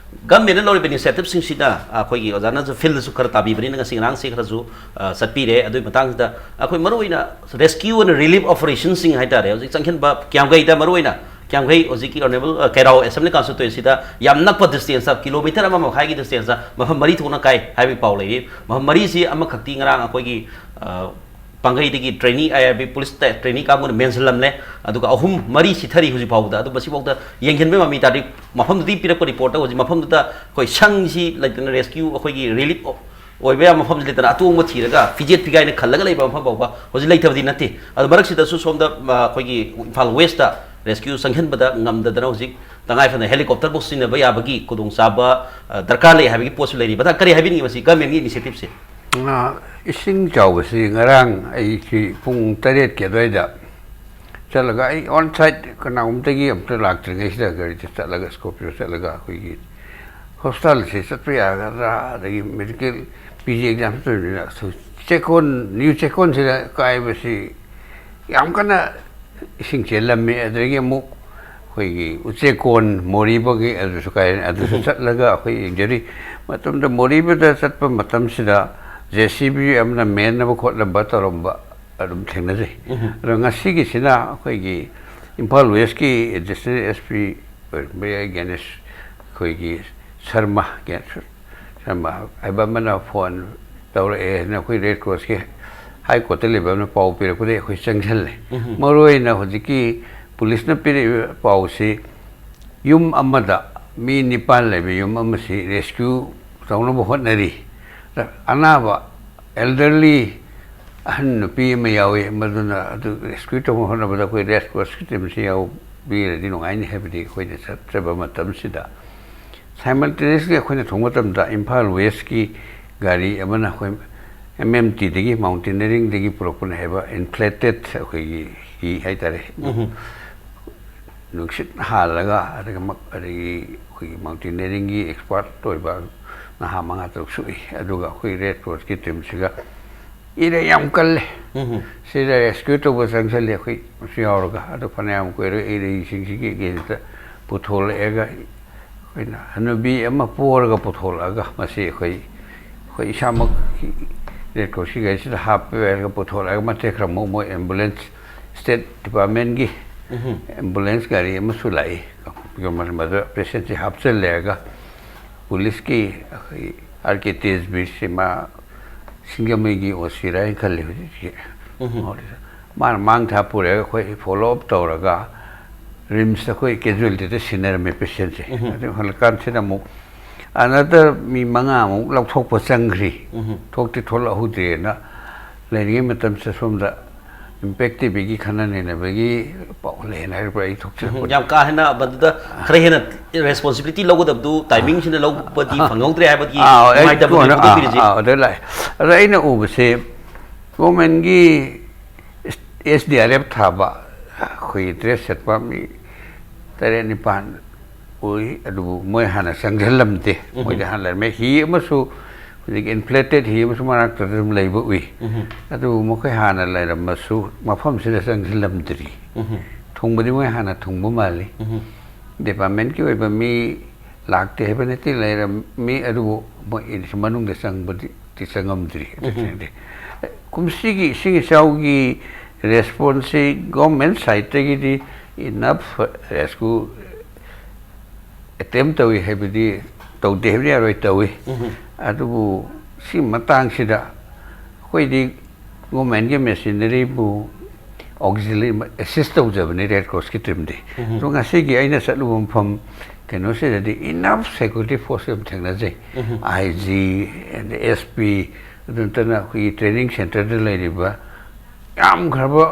ꯒꯚꯔꯟꯃꯦꯟꯅ ꯂꯧꯔꯤꯕ ꯏꯅꯤꯁꯤꯌꯦꯇꯤꯚꯁꯤꯡꯁꯤꯅ ꯑꯩꯈꯣꯏꯒꯤ ꯑꯣꯖꯥꯅꯁꯨ ꯐꯤꯜꯗꯁꯨ ꯈꯔ ꯇꯥꯕꯤꯕꯅꯤꯅ ꯉꯁꯤ ꯉꯔꯥꯡꯁꯤ ꯈꯔꯁꯨ ꯆꯠꯄꯤꯔꯦ꯫ ꯑꯗꯨꯒꯤ ꯃꯇꯥꯡꯁꯤꯗ ꯑꯩꯈꯣꯏ ꯃꯔꯨꯑꯣꯏꯅ ꯔꯦꯁꯀ꯭ꯌꯨ ꯑꯦꯟ ꯔꯤꯂꯤꯐ ꯑꯣꯄꯔꯦꯁꯟꯁꯤꯡ ꯍꯥꯏꯇꯥꯔꯦ, ꯍꯧꯖꯤꯛ ꯆꯪꯁꯤꯟꯕ ꯀ꯭ꯌꯥꯝꯒꯩꯗ, ꯃꯔꯨꯑꯣꯏꯅ ꯀ꯭ꯌꯥꯝꯒꯩ ꯍꯧꯖꯤꯛꯀꯤ ꯑꯣꯅꯔꯦꯕꯜ ꯀꯩꯔꯥꯎ ꯑꯦꯁꯦꯝꯕ꯭ꯂꯤ ꯀꯟꯁꯇꯤꯇ꯭ꯋꯦꯟꯁꯤꯗ ꯌꯥꯝ ꯅꯛꯄ ꯗꯤꯁꯇꯦꯟꯁꯇ, ꯀꯤꯂꯣꯃꯤꯇꯔ ꯑꯃ ꯃꯈꯥꯏꯒꯤ ꯗꯤꯁꯇꯦꯟꯁꯇ ꯃꯐꯝ ꯃꯔꯤ ꯊꯣꯛꯅ ꯀꯥꯏ ꯍꯥꯏꯕꯒꯤ ꯄꯥꯎ ꯂꯩꯔꯤ꯫ ꯃꯐꯝ ꯃꯔꯤꯁꯤ ꯑꯃꯈꯛꯇꯤ ꯉꯔꯥꯡ ꯑꯩꯈꯣꯏꯒꯤ ꯄꯥꯡꯒꯩꯗꯒꯤ ꯇ꯭ꯔꯦꯅꯤ, ꯑꯥꯏ ꯑꯥꯔ ꯕꯤ ꯄꯨꯂꯤꯁ ꯇ꯭ꯔꯦꯅꯤ ꯀꯥꯡꯕꯨꯅ ꯃꯦꯟꯁꯤꯜꯂꯝꯂꯦ꯫ ꯑꯗꯨꯒ ꯑꯍꯨꯝ ꯃꯔꯤ ꯁꯤꯊꯔꯤ ꯍꯧꯖꯤꯛ ꯐꯥꯎꯕꯗ꯫ ꯑꯗꯨ ꯃꯁꯤꯐꯥꯎꯗ ꯌꯦꯡꯁꯤꯟꯕ ꯉꯝꯃꯤ ꯇꯥꯔꯗꯤ, ꯃꯐꯝꯗꯨꯗꯒꯤ ꯄꯤꯔꯛꯄ ꯔꯤꯄꯣꯔꯠꯇ ꯍꯧꯖꯤꯛ ꯃꯐꯝꯗꯨꯗ ꯑꯩꯈꯣꯏ ꯁꯪꯁꯤ ꯂꯩꯇꯅ, ꯔꯦꯁꯀ꯭ꯌꯨ ꯑꯩꯈꯣꯏꯒꯤ ꯔꯤꯂꯤꯐ ꯑꯣꯏꯕ ꯌꯥꯕ ꯃꯐꯝꯁꯤ ꯂꯩꯇꯅ, ꯑꯇꯣꯡꯕ ꯊꯤꯔꯒ ꯐꯤꯖꯦꯠ ꯐꯤꯒꯥꯏꯅ ꯈꯜꯂꯒ ꯂꯩꯕ ꯃꯐꯝ ꯐꯥꯎꯕ ꯍꯧꯖꯤꯛ ꯂꯩꯇꯕꯗꯤ ꯅꯠꯇꯦ꯫ ꯑꯗꯨ ꯃꯔꯛꯁꯤꯗꯁꯨ ꯁꯣꯝꯗ ꯑꯩꯈꯣꯏꯒꯤ ꯏꯝꯐꯥꯜ ꯋꯦꯁꯇ ꯔꯦꯁꯀ꯭ꯌꯨ ꯆꯪꯁꯤꯟꯕꯗ ꯉꯝꯗꯗꯅ ꯍꯧꯖꯤꯛ ꯇꯉꯥꯏ ꯐꯗꯅ ꯍꯦꯂꯤꯀꯣꯞꯇꯔꯕꯨ ꯁꯤꯖꯤꯟꯅꯕ ꯌꯥꯕꯒꯤ ꯈꯨꯗꯣꯡꯆꯥꯕ ꯗꯔꯀꯥꯔ ꯂꯩ ꯍꯥꯏꯕꯒꯤ ꯄꯣꯠꯁꯨ ꯂꯩꯔꯤ꯫ ꯃꯊꯪ ꯀꯔꯤ ꯍꯥꯏꯕꯤꯅꯤꯡꯉꯤ ꯃꯁꯤ ꯒꯚꯔꯟꯃꯦꯟꯒꯤ ꯏꯅꯤꯁꯤꯌꯦꯇꯤꯚꯁꯦ? ꯏꯁꯤꯡ ꯆꯥꯎꯕꯁꯤ ꯉꯔꯥꯡ ꯑꯩꯁꯤ ꯄꯨꯡ ꯇꯔꯦꯠꯀꯤ ꯑꯗꯨꯋꯥꯏꯗ ꯆꯠꯂꯒ, ꯑꯩ ꯑꯣꯟ ꯁꯥꯏꯠ ꯀꯅꯥꯒꯨꯝꯇꯒꯤ ꯑꯝꯇ ꯂꯥꯛꯇ꯭ꯔꯤꯉꯩꯁꯤꯗ ꯒꯥꯔꯤꯗ ꯆꯠꯂꯒ, ꯁ꯭ꯀꯣꯔꯄꯤꯌꯣ ꯆꯠꯂꯒ ꯑꯩꯈꯣꯏꯒꯤ ꯍꯣꯁꯄꯤꯇꯥꯜꯁꯦ ꯆꯠꯄ ꯌꯥꯒꯗ꯭ꯔꯥ, ꯑꯗꯒꯤ ꯃꯦꯗꯤꯀꯦꯜ ꯄꯤ ꯖꯤ ꯑꯦꯛꯖꯥꯝ ꯇꯧꯔꯤꯕꯅꯤꯅ, ꯆꯦꯛꯀꯣꯟ, ꯅ꯭ꯌꯨ ꯆꯦꯛꯀꯣꯟꯁꯤꯗ ꯀꯥꯏꯕꯁꯤ ꯌꯥꯝ ꯀꯟꯅ ꯏꯁꯤꯡ ꯆꯦꯜꯂꯝꯃꯤ꯫ ꯑꯗꯨꯗꯒꯤ ꯑꯃꯨꯛ ꯑꯩꯈꯣꯏꯒꯤ ꯎꯆꯦꯛꯀꯣꯟ ꯃꯣꯔꯤꯕꯒꯤ ꯑꯗꯨꯁꯨ ꯀꯥꯏ, ꯑꯗꯨꯁꯨ ꯆꯠꯂꯒ ꯑꯩꯈꯣꯏ ꯌꯦꯡꯖꯔꯤ꯫ ꯃꯇꯝꯗ ꯃꯣꯔꯤꯕꯗ ꯆꯠꯄ ꯃꯇꯝꯁꯤꯗ ꯖꯦ ꯁꯤ ꯕꯤ ꯑꯃꯅ ꯃꯦꯟꯅꯕ ꯈꯣꯠꯅꯕ ꯇꯧꯔꯝꯕ ꯑꯗꯨꯝ ꯊꯦꯡꯅꯖꯩ꯫ ꯑꯗꯣ ꯉꯁꯤꯒꯤꯁꯤꯅ ꯑꯩꯈꯣꯏꯒꯤ ꯏꯝꯐꯥꯜ ꯋꯦꯁꯀꯤ ꯑꯦꯗꯤꯁꯅꯦꯜ ꯑꯦꯁ ꯄꯤ ꯑꯣꯏꯔꯝꯕ ꯌꯥꯏ, ꯒ꯭ꯌꯥꯅꯦꯁ, ꯑꯩꯈꯣꯏꯒꯤ ꯁꯔꯃ, ꯒ꯭ꯌꯥꯅꯦꯁ ꯁꯔꯃ ꯍꯥꯏꯕ ꯑꯃꯅ ꯐꯣꯟ ꯇꯧꯔꯛꯑꯦ ꯍꯥꯏꯅ ꯑꯩꯈꯣꯏ ꯔꯦꯗ ꯀ꯭ꯔꯣꯁꯀꯤ ꯍꯥꯏ ꯀꯣꯔꯠꯇ ꯂꯩꯕ ꯑꯃꯅ ꯄꯥꯎ ꯄꯤꯔꯛꯄꯗꯒꯤ ꯑꯩꯈꯣꯏ ꯆꯪꯁꯤꯜꯂꯦ꯫ ꯃꯔꯨꯑꯣꯏꯅ ꯍꯧꯖꯤꯛꯀꯤ ꯄꯨꯂꯤꯁꯅ ꯄꯤꯔꯛꯏꯕ ꯄꯥꯎꯁꯤ, ꯌꯨꯝ ꯑꯃꯗ ꯃꯤ ꯅꯤꯄꯥꯟ ꯂꯩꯕ ꯌꯨꯝ ꯑꯃꯁꯤ ꯔꯦꯁꯀ꯭ꯌꯨ ꯇꯧꯅꯕ ꯍꯣꯠꯅꯔꯤ꯫ ꯑꯅꯥꯕ ꯑꯦꯜꯗꯔꯂꯤ ꯑꯍꯟ ꯅꯨꯄꯤ ꯑꯃ ꯌꯥꯎꯏ, ꯃꯗꯨꯅ ꯑꯗꯨ ꯔꯦꯁꯀ꯭ꯌꯨ ꯇꯧꯅꯕ ꯍꯣꯠꯅꯕꯗ ꯑꯩꯈꯣꯏ ꯔꯦꯗ ꯀ꯭ꯔꯣꯁꯀꯤ ꯇꯤꯝꯁꯤ ꯌꯥꯎꯕꯤꯔꯗꯤ ꯅꯨꯡꯉꯥꯏꯅꯤ ꯍꯥꯏꯕꯗꯤ ꯑꯩꯈꯣꯏꯅ ꯆꯠꯆꯕ ꯃꯇꯝꯁꯤꯗ, ꯁꯥꯏꯃꯜꯇꯦꯅꯤꯌꯁꯂꯤ ꯑꯩꯈꯣꯏꯅ ꯊꯣꯡꯕ ꯃꯇꯝꯗ ꯏꯝꯐꯥꯜ ꯋꯦꯁꯀꯤ ꯒꯥꯔꯤ ꯑꯃꯅ ꯑꯩꯈꯣꯏ ꯑꯦꯝ ꯑꯦꯝ ꯇꯤꯗꯒꯤ, ꯃꯥꯎꯟꯇꯦꯅꯤꯌꯔꯤꯡꯗꯒꯤ ꯄꯨꯔꯛꯄꯅꯦ ꯍꯥꯏꯕ, ꯏꯟꯐ꯭ꯂꯦꯇꯦꯠ ꯑꯩꯈꯣꯏꯒꯤ ꯍꯤ ꯍꯥꯏꯇꯥꯔꯦ, ꯅꯨꯡꯁꯤꯠ ꯍꯥꯜꯂꯒ, ꯑꯗꯨꯒ ꯃ-, ꯑꯗꯒꯤ ꯑꯩꯈꯣꯏꯒꯤ ꯃꯥꯎꯟꯇꯦꯅꯤꯌꯔꯤꯡꯒꯤ ꯑꯦꯛꯁꯄꯥꯔꯠ ꯑꯣꯏꯕ ꯅꯍꯥ ꯃꯉꯥ ꯇꯔꯨꯛ ꯁꯨꯏ꯫ ꯑꯗꯨꯒ ꯑꯩꯈꯣꯏ ꯔꯦꯗ ꯀ꯭ꯔꯣꯁꯀꯤ ꯇꯤꯝꯁꯤꯒ ꯏꯔꯩ ꯌꯥꯝ ꯀꯜꯂꯦ꯫ ꯁꯤꯗ ꯔꯦꯁꯀ꯭ꯌꯨ ꯇꯧꯕ ꯆꯪꯁꯜꯂꯤ ꯑꯩꯈꯣꯏ ꯃꯁꯤ ꯌꯥꯎꯔꯒ꯫ ꯑꯗꯨ ꯐꯅꯌꯥꯝ ꯀꯨꯏꯔꯒ ꯏꯔꯩꯁꯤꯡꯁꯤꯒꯤ ꯑꯦꯒꯦꯟꯁꯇ ꯄꯨꯊꯣꯛꯂꯛꯑꯒ ꯑꯩꯈꯣꯏꯅ ꯍꯅꯨꯕꯤ ꯑꯃ ꯄꯣꯔꯒ ꯄꯨꯊꯣꯛꯂꯛꯑꯒ, ꯃꯁꯤ ꯑꯩꯈꯣꯏ ꯑꯩꯈꯣꯏ ꯏꯁꯥꯃꯛ ꯔꯦꯗ ꯀ꯭ꯔꯣꯁꯀꯤ ꯒꯥꯔꯤꯁꯤꯗ ꯍꯥꯞꯄ ꯍꯥꯏꯔꯒ ꯄꯨꯊꯣꯔꯛꯑꯒ, ꯃꯇꯦꯛ ꯈꯔ ꯑꯃꯨꯛ ꯃꯣꯏ ꯑꯦꯝꯕꯨꯂꯦꯟꯁ, ꯁ꯭ꯇꯦꯠ ꯗꯤꯄꯥꯔꯠꯃꯦꯟꯒꯤ ꯑꯦꯝꯕꯨꯂꯦꯟꯁ ꯒꯥꯔꯤ ꯑꯃꯁꯨ ꯂꯥꯛꯏ꯫ ꯃꯗꯨ ꯄꯦꯁꯦꯟꯁꯤ ꯍꯥꯞꯆꯤꯜꯂꯦꯒ ꯄꯨꯂꯤꯁꯀꯤ ꯑꯩꯈꯣꯏ ꯑꯥꯔ ꯀꯦ ꯇꯦꯖꯕꯤꯔꯁꯤ ꯃꯥ ꯁꯤꯡꯖꯃꯩꯒꯤ ꯑꯣ ꯁꯤꯔꯥ ꯍꯥꯏꯅ ꯈꯜꯂꯤ ꯍꯧꯖꯤꯛꯁꯤ꯫ ꯃꯥꯅ ꯃꯥꯡ ꯊꯥ ꯄꯨꯔꯛꯑꯒ ꯑꯩꯈꯣꯏ ꯐꯣꯂꯣ ꯑꯞ ꯇꯧꯔꯒ ꯔꯤꯝꯁꯇ ꯑꯩꯈꯣꯏ ꯀꯦꯖꯨꯋꯦꯂꯤꯇꯤꯗ ꯁꯤꯟꯅꯔꯝꯃꯦ ꯄꯦꯁꯦꯟꯁꯦ꯫ ꯑꯗꯨ ꯍꯜꯂꯛꯀꯥꯟꯁꯤꯗ ꯑꯃꯨꯛ ꯑꯅꯗꯔ ꯃꯤ ꯃꯉꯥꯃꯨꯛ ꯂꯧꯊꯣꯛꯄ ꯆꯪꯈ꯭ꯔꯤ꯫ ꯊꯣꯛꯇꯤ ꯊꯣꯛꯂꯛꯍꯧꯗ꯭ꯔꯦꯅ ꯂꯩꯔꯤꯉꯩ ꯃꯇꯝꯁꯤꯗ ꯁꯣꯝꯗ ꯏꯝꯄꯦꯛ ꯇꯤꯚꯤꯒꯤ ꯈꯟꯅ ꯅꯩꯅꯕꯒꯤ ꯄꯥꯎ ꯂꯩꯌꯦꯅ ꯍꯥꯏꯔꯛꯄ ꯑꯩ ꯎꯝ, ꯊꯣꯛꯆꯔꯛꯄꯅꯤ꯫ ꯌꯥꯝ ꯀꯥ ꯍꯦꯟꯅ ꯃꯗꯨꯗ ꯈꯔ ꯍꯦꯟꯅ ꯔꯦꯁꯄꯣꯟꯁꯤꯕꯤꯂꯤꯇꯤ ꯂꯧꯒꯗꯕꯗꯨ ꯇꯥꯏꯃꯤꯡꯁꯤꯅ ꯂꯧꯕꯗꯤ ꯐꯪꯍꯧꯗ꯭ꯔꯦ ꯍꯥꯏꯕꯒꯤ ꯑꯥ, ꯑꯩ ꯅꯨꯡꯉꯥꯏꯇꯕꯗꯨꯅꯤ ꯀꯣꯟꯅ, ꯑꯥ, ꯐꯣꯡꯗꯣꯛꯄꯤꯔꯤꯁꯤ꯫ ꯑꯥ, ꯑꯗ ꯂꯥꯛꯑꯦ꯫ ꯑꯗ ꯑꯩꯅ ꯎꯕꯁꯦ ꯒꯣꯔꯃꯦꯟꯒꯤ ꯑꯦꯁ ꯗꯤ ꯑꯥꯔ ꯑꯦꯐ ꯊꯥꯕ ꯑꯩꯈꯣꯏꯒꯤ ꯗ꯭ꯔꯦꯁ ꯁꯦꯠꯄ ꯃꯤ ꯇꯔꯦꯠ ꯅꯤꯄꯥꯟ ꯎꯏ, ꯑꯗꯨꯕꯨ ꯃꯣꯏ ꯍꯥꯟꯅ ꯆꯪꯁꯤꯜꯂꯝꯗꯦ꯫ ꯃꯣꯏꯗꯤ ꯍꯥꯟꯅ ꯂꯩꯔꯝꯃꯦ꯫ ꯍꯤ ꯑꯃꯁꯨ ꯍꯧꯖꯤꯛ ꯏꯟꯐ꯭ꯂꯦꯇꯦꯠ ꯍꯤ ꯑꯃꯁꯨ ꯃꯅꯥꯛꯇ ꯑꯗꯨꯝ ꯂꯩꯕ ꯎꯏ꯫ ꯑꯗꯨꯕꯨ ꯃꯈꯣꯏ ꯍꯥꯟꯅ ꯂꯩꯔꯝꯃꯁꯨ ꯃꯐꯝꯁꯤꯗ ꯆꯪꯁꯤꯜꯂꯝꯗ꯭ꯔꯤ꯫ ꯊꯨꯡꯕꯗꯤ ꯃꯣꯏ ꯍꯥꯟꯅ ꯊꯨꯡꯕ ꯃꯥꯜꯂꯤ꯫ ꯗꯤꯄꯥꯔꯠꯃꯦꯟꯀꯤ ꯑꯣꯏꯕ ꯃꯤ ꯂꯥꯛꯇꯦ ꯍꯥꯏꯕ ꯅꯠꯇꯦ, ꯂꯩꯔꯝꯃꯤ, ꯑꯗꯨꯕꯨ ꯃꯣꯏ ꯃꯅꯨꯡꯗ ꯆꯪꯕꯗꯤ ꯆꯪꯉꯝꯗ꯭ꯔꯤ꯫ ꯀꯨꯝꯁꯤꯒꯤ ꯏꯁꯤꯡ ꯏꯆꯥꯎꯒꯤ ꯔꯦꯁꯄꯣꯟꯁꯁꯤ ꯒꯣꯔꯃꯦꯟ ꯁꯥꯏꯠꯇꯒꯤꯗꯤ ꯏꯅꯐ ꯔꯦꯁꯀ꯭ꯌꯨ ꯑꯦꯇꯦꯝ ꯇꯧꯏ ꯍꯥꯏꯕꯗꯤ ꯇꯧꯗꯦ ꯍꯥꯏꯕꯗꯤ ꯌꯥꯔꯣꯏ, ꯇꯧꯏ꯫ ꯑꯗꯨꯕꯨ ꯁꯤ ꯃꯇꯥꯡꯁꯤꯗ ꯑꯩꯈꯣꯏꯗꯤ ꯒꯣꯔꯃꯦꯟꯒꯤ ꯃꯦꯁꯤꯅꯔꯤꯕꯨ ꯑꯣꯛꯁꯤꯂꯔꯤ ꯑꯦꯁꯤꯁ ꯇꯧꯖꯕꯅꯤ ꯔꯦꯗ ꯀ꯭ꯔꯣꯁꯀꯤ ꯇꯤꯝꯗꯤ꯫ ꯑꯗꯣ ꯉꯁꯤꯒꯤ ꯑꯩꯅ ꯆꯠꯂꯨꯕ ꯃꯐꯝ ꯀꯩꯅꯣꯁꯤꯗꯗꯤ ꯏꯅꯐ ꯁꯦꯀ꯭ꯌꯨꯔꯤꯇꯤ ꯐꯣꯔꯁ ꯌꯥꯝ ꯊꯦꯡꯅꯖꯩ꯫ ꯑꯥꯏ ꯖꯤ, ꯑꯦꯁ ꯄꯤ, ꯑꯗꯨ ꯅꯠꯇꯅ ꯑꯩꯈꯣꯏꯒꯤ ꯇ꯭ꯔꯦꯅꯤꯡ ꯁꯦꯟꯇꯔꯗ ꯂꯩꯔꯤꯕ ꯌꯥꯝꯈ꯭ꯔꯕ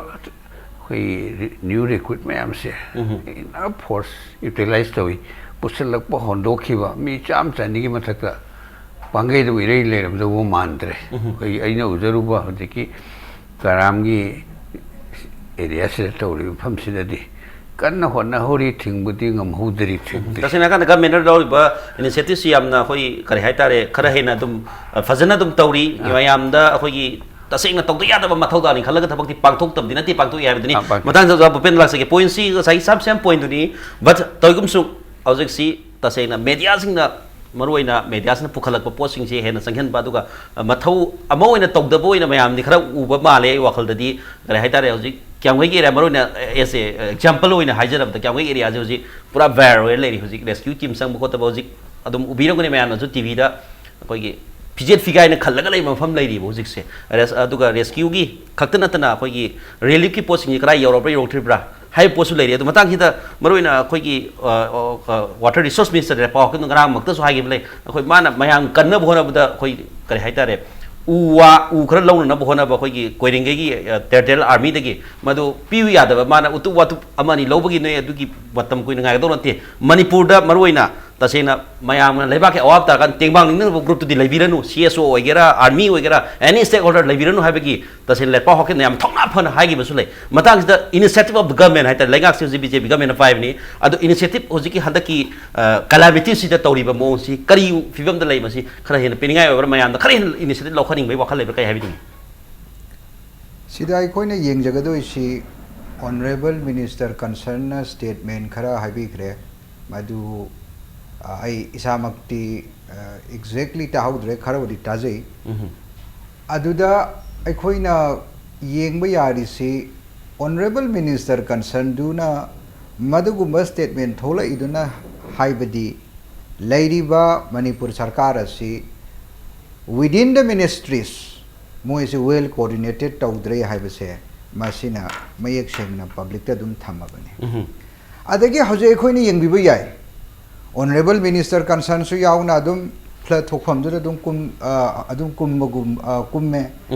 ꯑꯩꯈꯣꯏꯒꯤ ꯅ꯭ꯌꯨ ꯔꯤꯀ꯭ꯔꯨꯠ ꯃꯌꯥꯝꯁꯦ ꯏꯅꯐ ꯐꯣꯔꯁ ꯌꯨꯇꯤꯂꯥꯏꯁ ꯇꯧꯏ꯫ ꯄꯨꯁꯤꯜꯂꯛꯄ, ꯍꯣꯟꯗꯣꯛꯈꯤꯕ ꯃꯤ ꯆꯥꯝꯃ ꯆꯅꯤꯒꯤ ꯃꯊꯛꯇ ꯄꯥꯡꯒꯩꯗꯕꯨ ꯏꯔꯩ ꯂꯩꯔꯝꯗꯧꯕ ꯃꯥꯟꯗ꯭ꯔꯦ꯫ ꯑꯩꯈꯣꯏꯒꯤ ꯑꯩꯅ ꯎꯖꯔꯨꯕ ꯍꯧꯖꯤꯛꯀꯤ ꯀꯔꯥꯝꯒꯤ ꯑꯦꯔꯤꯌꯥꯁꯤꯗ ꯇꯧꯔꯤꯕ ꯃꯐꯝꯁꯤꯗꯗꯤ ꯀꯟꯅ ꯍꯣꯠꯅꯍꯧꯔꯤ, ꯊꯤꯡꯕꯗꯤ ꯉꯝꯍꯧꯗ꯭ꯔꯤ, ꯊꯤꯡꯗ꯭ꯔꯤ꯫ ꯇꯁꯦꯡꯅ ꯍꯥꯏꯔꯀꯥꯟꯗ ꯒꯃꯦꯟꯅ ꯂꯧꯔꯤꯕ ꯏꯅꯤꯁꯤꯌꯦꯇꯤꯞꯁꯤ ꯌꯥꯝꯅ ꯑꯩꯈꯣꯏ ꯀꯔꯤ ꯍꯥꯏꯇꯥꯔꯦ, ꯈꯔ ꯍꯦꯟꯅ ꯑꯗꯨꯝ, ꯑ, ꯐꯖꯅ ꯑꯗꯨꯝ ꯇꯧꯔꯤ꯫ ꯃꯌꯥꯝꯗ ꯑꯩꯈꯣꯏꯒꯤ ꯇꯁꯦꯡꯅ ꯇꯧꯗ ꯌꯥꯗꯕ ꯃꯊꯧꯗꯥꯡꯅꯤ ꯈꯜꯂꯒ ꯊꯕꯛꯇꯤ ꯄꯥꯡꯊꯣꯛꯇꯕꯗꯤ ꯅꯠꯇꯦ, ꯄꯥꯡꯊꯣꯛꯏ ꯍꯥꯏꯕꯗꯨꯅꯤ꯫ ꯑꯥ, ꯄꯥꯡꯊꯣꯛꯏ꯫ ꯃꯊꯪꯗ ꯑꯣꯖꯥ ꯚꯨꯄꯦꯟ ꯂꯥꯛꯆꯒꯦ꯫ ꯄꯣꯏꯟꯁꯤ ꯉꯁꯥꯏꯒꯤ ꯁꯦꯝ ꯁꯦꯝ ꯄꯣꯏꯟꯗꯨꯅꯤ, but ꯇꯧꯏꯒꯨꯝꯁꯨ ꯍꯧꯖꯤꯛꯁꯤ ꯇꯁꯦꯡꯅ ꯃꯦꯗꯤꯌꯥꯁꯤꯡꯅ, ꯃꯔꯨꯑꯣꯏꯅ ꯃꯦꯗꯤꯌꯥꯁꯤꯡꯅ ꯄꯨꯈꯠꯂꯛꯄ ꯄꯣꯠꯁꯤꯡꯁꯦ ꯍꯦꯟꯅ ꯆꯪꯁꯤꯟꯕ, ꯑꯗꯨꯒ ꯃꯊꯧ ꯑꯃ ꯑꯣꯏꯅ ꯇꯧꯗꯕ ꯑꯣꯏꯅ ꯃꯌꯥꯝꯗꯤ ꯈꯔ ꯎꯕ ꯃꯥꯜꯂꯦ ꯑꯩ ꯋꯥꯈꯜꯗꯗꯤ꯫ ꯀꯔꯤ ꯍꯥꯏꯇꯥꯔꯦ, ꯍꯧꯖꯤꯛ ꯀꯤꯌꯥꯝꯒꯩꯒꯤ ꯑꯦꯔꯤꯌꯥ, ꯃꯔꯨꯑꯣꯏꯅ as a example ꯑꯣꯏꯅ ꯍꯥꯏꯖꯔꯕꯗ, ꯀꯤꯌꯥꯝꯒꯩꯒꯤ ꯑꯦꯔꯤꯌꯥꯁꯦ ꯍꯧꯖꯤꯛ ꯄꯨꯔꯥ ꯚꯥꯏꯔ ꯑꯣꯏꯔ ꯂꯩꯔꯤ꯫ ꯍꯧꯖꯤꯛ ꯔꯦꯁꯀ꯭ꯌꯨ ꯇꯤꯝ ꯆꯪꯕ ꯈꯣꯠꯇꯕ ꯍꯧꯖꯤꯛ ꯑꯗꯨꯝ ꯎꯕꯤꯔꯝꯒꯅꯤ ꯃꯌꯥꯝꯅꯁꯨ ꯇꯤ ꯚꯤꯗ, ꯑꯩꯈꯣꯏꯒꯤ ꯐꯤꯖꯦꯠ ꯐꯤꯒꯥꯏꯅ ꯈꯜꯂꯒ ꯂꯩꯕ ꯃꯐꯝ ꯂꯩꯔꯤꯕ ꯍꯧꯖꯤꯛꯁꯦ꯫ ꯔꯦꯁ-, ꯑꯗꯨꯒ ꯔꯦꯁꯀ꯭ꯌꯨꯒꯤ ꯈꯛꯇ ꯅꯠꯇꯅ ꯑꯩꯈꯣꯏꯒꯤ ꯔꯤꯂꯤꯐꯀꯤ ꯄꯣꯠꯁꯤꯡꯁꯤ ꯀꯗꯥꯏ ꯌꯧꯔꯕ꯭ꯔꯥ ꯌꯧꯔꯛꯇ꯭ꯔꯤꯕ꯭ꯔꯥ ꯍꯥꯏꯕ ꯄꯣꯠꯁꯨ ꯂꯩꯔꯤ꯫ ꯑꯗꯨ ꯃꯇꯥꯡꯁꯤꯗ ꯃꯔꯨꯑꯣꯏꯅ ꯑꯩꯈꯣꯏꯒꯤ ꯋꯥꯇꯔ ꯔꯤꯁꯣꯔꯁ ꯃꯤꯅꯤꯁꯇꯔ ꯂꯦꯄꯥꯎ ꯍꯥꯎꯀꯤꯞꯅ ꯉꯔꯥꯡꯃꯛꯇꯁꯨ ꯍꯥꯏꯈꯤꯕ ꯂꯩ, ꯑꯩꯈꯣꯏ ꯃꯥꯅ ꯃꯌꯥꯝ ꯀꯟꯅꯕ ꯍꯣꯠꯅꯕꯗ ꯑꯩꯈꯣꯏ ꯀꯔꯤ ꯍꯥꯏꯇꯥꯔꯦ, ꯎ ꯋꯥ, ꯎ ꯈꯔ ꯂꯧꯅꯅꯕ ꯍꯣꯠꯅꯕ ꯑꯩꯈꯣꯏꯒꯤ ꯀꯣꯏꯔꯦꯡꯒꯩꯒꯤ ꯇꯦꯔꯤꯇꯣꯔꯤꯌꯦꯜ ꯑꯥꯔꯃꯤꯗꯒꯤ ꯃꯗꯨ ꯄꯤꯌꯨ ꯌꯥꯗꯕ, ꯃꯥꯅ ꯎꯇꯨꯞ ꯋꯥꯇꯨꯞ ꯑꯃ ꯑꯅꯤ ꯂꯧꯕꯒꯤ ꯅꯣꯏ ꯑꯗꯨꯒꯤ ꯃꯇꯝ ꯀꯨꯏꯅ ꯉꯥꯏꯒꯗꯧ ꯅꯠꯇꯦ꯫ ꯃꯅꯤꯄꯨꯔꯗ ꯃꯔꯨꯑꯣꯏꯅ ꯇꯁꯦꯡꯅ ꯃꯌꯥꯝꯅ ꯂꯩꯕꯥꯛꯀꯤ ꯑꯋꯥꯕ ꯇꯥꯔꯀꯥꯟꯗ ꯇꯦꯡꯕꯥꯡ ꯅꯤꯡꯅꯕ ꯒ꯭ꯔꯨꯞꯇꯨꯗꯤ ꯂꯩꯕꯤꯔꯅꯨ, ꯁꯤ ꯑꯦꯁ ꯑꯣ ꯑꯣꯏꯒꯦꯔꯥ, ꯑꯥꯔꯃꯤ ꯑꯣꯏꯒꯦꯔꯥ, ꯑꯦꯅꯤ ꯁ꯭ꯇꯦꯛ ꯍꯣꯜꯗꯔ ꯂꯩꯕꯤꯔꯅꯨ ꯍꯥꯏꯕꯒꯤ ꯇꯁꯦꯡꯅ ꯂꯦꯄꯥꯎ ꯍꯥꯎꯀꯤꯞꯅ ꯌꯥꯝ ꯊꯧꯅꯥ ꯐꯅ ꯍꯥꯏꯈꯤꯕꯁꯨ ꯂꯩ꯫ ꯃꯇꯥꯡꯁꯤꯗ initiative of the government ꯍꯥꯏꯇꯥꯔꯦ, ꯂꯩꯉꯥꯛꯁꯦ ꯍꯧꯖꯤꯛ ꯕꯤ ꯖꯦ ꯄꯤ ꯒꯃꯦꯟꯅ ꯄꯥꯏꯕꯅꯤ꯫ ꯑꯗꯣ initiative ꯍꯧꯖꯤꯛꯀꯤ ꯍꯟꯗꯛꯀꯤ ꯀꯦꯂꯥꯃꯤꯇꯤꯁꯤꯗ ꯇꯧꯔꯤꯕ ꯃꯑꯣꯡꯁꯤ ꯀꯔꯤ ꯐꯤꯕꯝꯗ ꯂꯩ, ꯃꯁꯤ ꯈꯔ ꯍꯦꯟꯅ ꯄꯤꯅꯤꯡꯉꯥꯏ ꯑꯣꯏꯕ꯭ꯔꯥ, ꯃꯌꯥꯝꯗ ꯈꯔ ꯍꯦꯟꯅ initiative ꯂꯧꯈꯠꯅꯤꯡꯕꯒꯤ ꯋꯥꯈꯜ ꯂꯩꯕ꯭ꯔꯥ, ꯀꯔꯤ ꯍꯥꯏꯕꯤꯅꯤꯡꯉꯤ? ꯁꯤꯗ ꯑꯩꯈꯣꯏꯅ ꯌꯦꯡꯖꯒꯗꯣꯏꯁꯤ ꯑꯣꯅꯔꯦꯕꯜ ꯃꯤꯅꯤꯁꯇꯔ ꯀꯟꯁꯔꯟꯅ ꯁ꯭ꯇꯦꯠꯃꯦꯟ ꯈꯔ ꯍꯥꯏꯕꯤꯈ꯭ꯔꯦ꯫ ꯃꯗꯨ ꯑ, ꯑꯩ ꯏꯁꯥꯃꯛꯇꯤ ꯑꯦꯛꯖꯦꯛꯂꯤ ꯇꯥꯍꯧꯗ꯭ꯔꯦ, ꯈꯔꯕꯨꯗꯤ ꯇꯥꯖꯩ꯫ ꯑꯗꯨꯗ ꯑꯩꯈꯣꯏꯅ ꯌꯦꯡꯕ ꯌꯥꯔꯤꯁꯤ ꯑꯣꯅꯔꯦꯕꯜ ꯃꯤꯅꯤꯁꯇꯔ ꯀꯟꯁꯔꯟꯗꯨꯅ ꯃꯗꯨꯒꯨꯝꯕ ꯁ꯭ꯇꯦꯠꯃꯦꯟ ꯊꯣꯛꯂꯛꯏꯗꯨꯅ ꯍꯥꯏꯕꯗꯤ ꯂꯩꯔꯤꯕ ꯃꯅꯤꯄꯨꯔ ꯁꯔꯀꯥꯔ ꯑꯁꯤ within the ministries ꯃꯣꯏꯁꯦ well coordinated ꯇꯧꯗ꯭ꯔꯦ ꯍꯥꯏꯕꯁꯦ ꯃꯁꯤꯅ ꯃꯌꯦꯛ ꯁꯦꯡꯅ ꯄꯕ꯭ꯂꯤꯛꯇ ꯑꯗꯨꯝ ꯊꯝꯃꯕꯅꯤ꯫ ꯑꯗꯒꯤ ꯍꯧꯖꯤꯛ ꯑꯩꯈꯣꯏꯅ ꯌꯦꯡꯕꯤꯕ ꯌꯥꯏ, ꯑꯣꯅꯔꯦꯕꯜ ꯃꯤꯅꯤꯁꯇꯔ ꯀꯟꯁꯔꯟꯁꯨ ꯌꯥꯎꯅ ꯑꯗꯨꯝ ꯐ꯭ꯂꯗ ꯊꯣꯛꯐꯝꯗꯨꯗ ꯑꯗꯨꯝ ꯀꯨꯝ-, ꯑ, ꯑꯗꯨꯝ ꯀꯨꯝꯕꯒꯨꯝ-, ꯑ, ꯀꯨꯝꯃꯦ꯫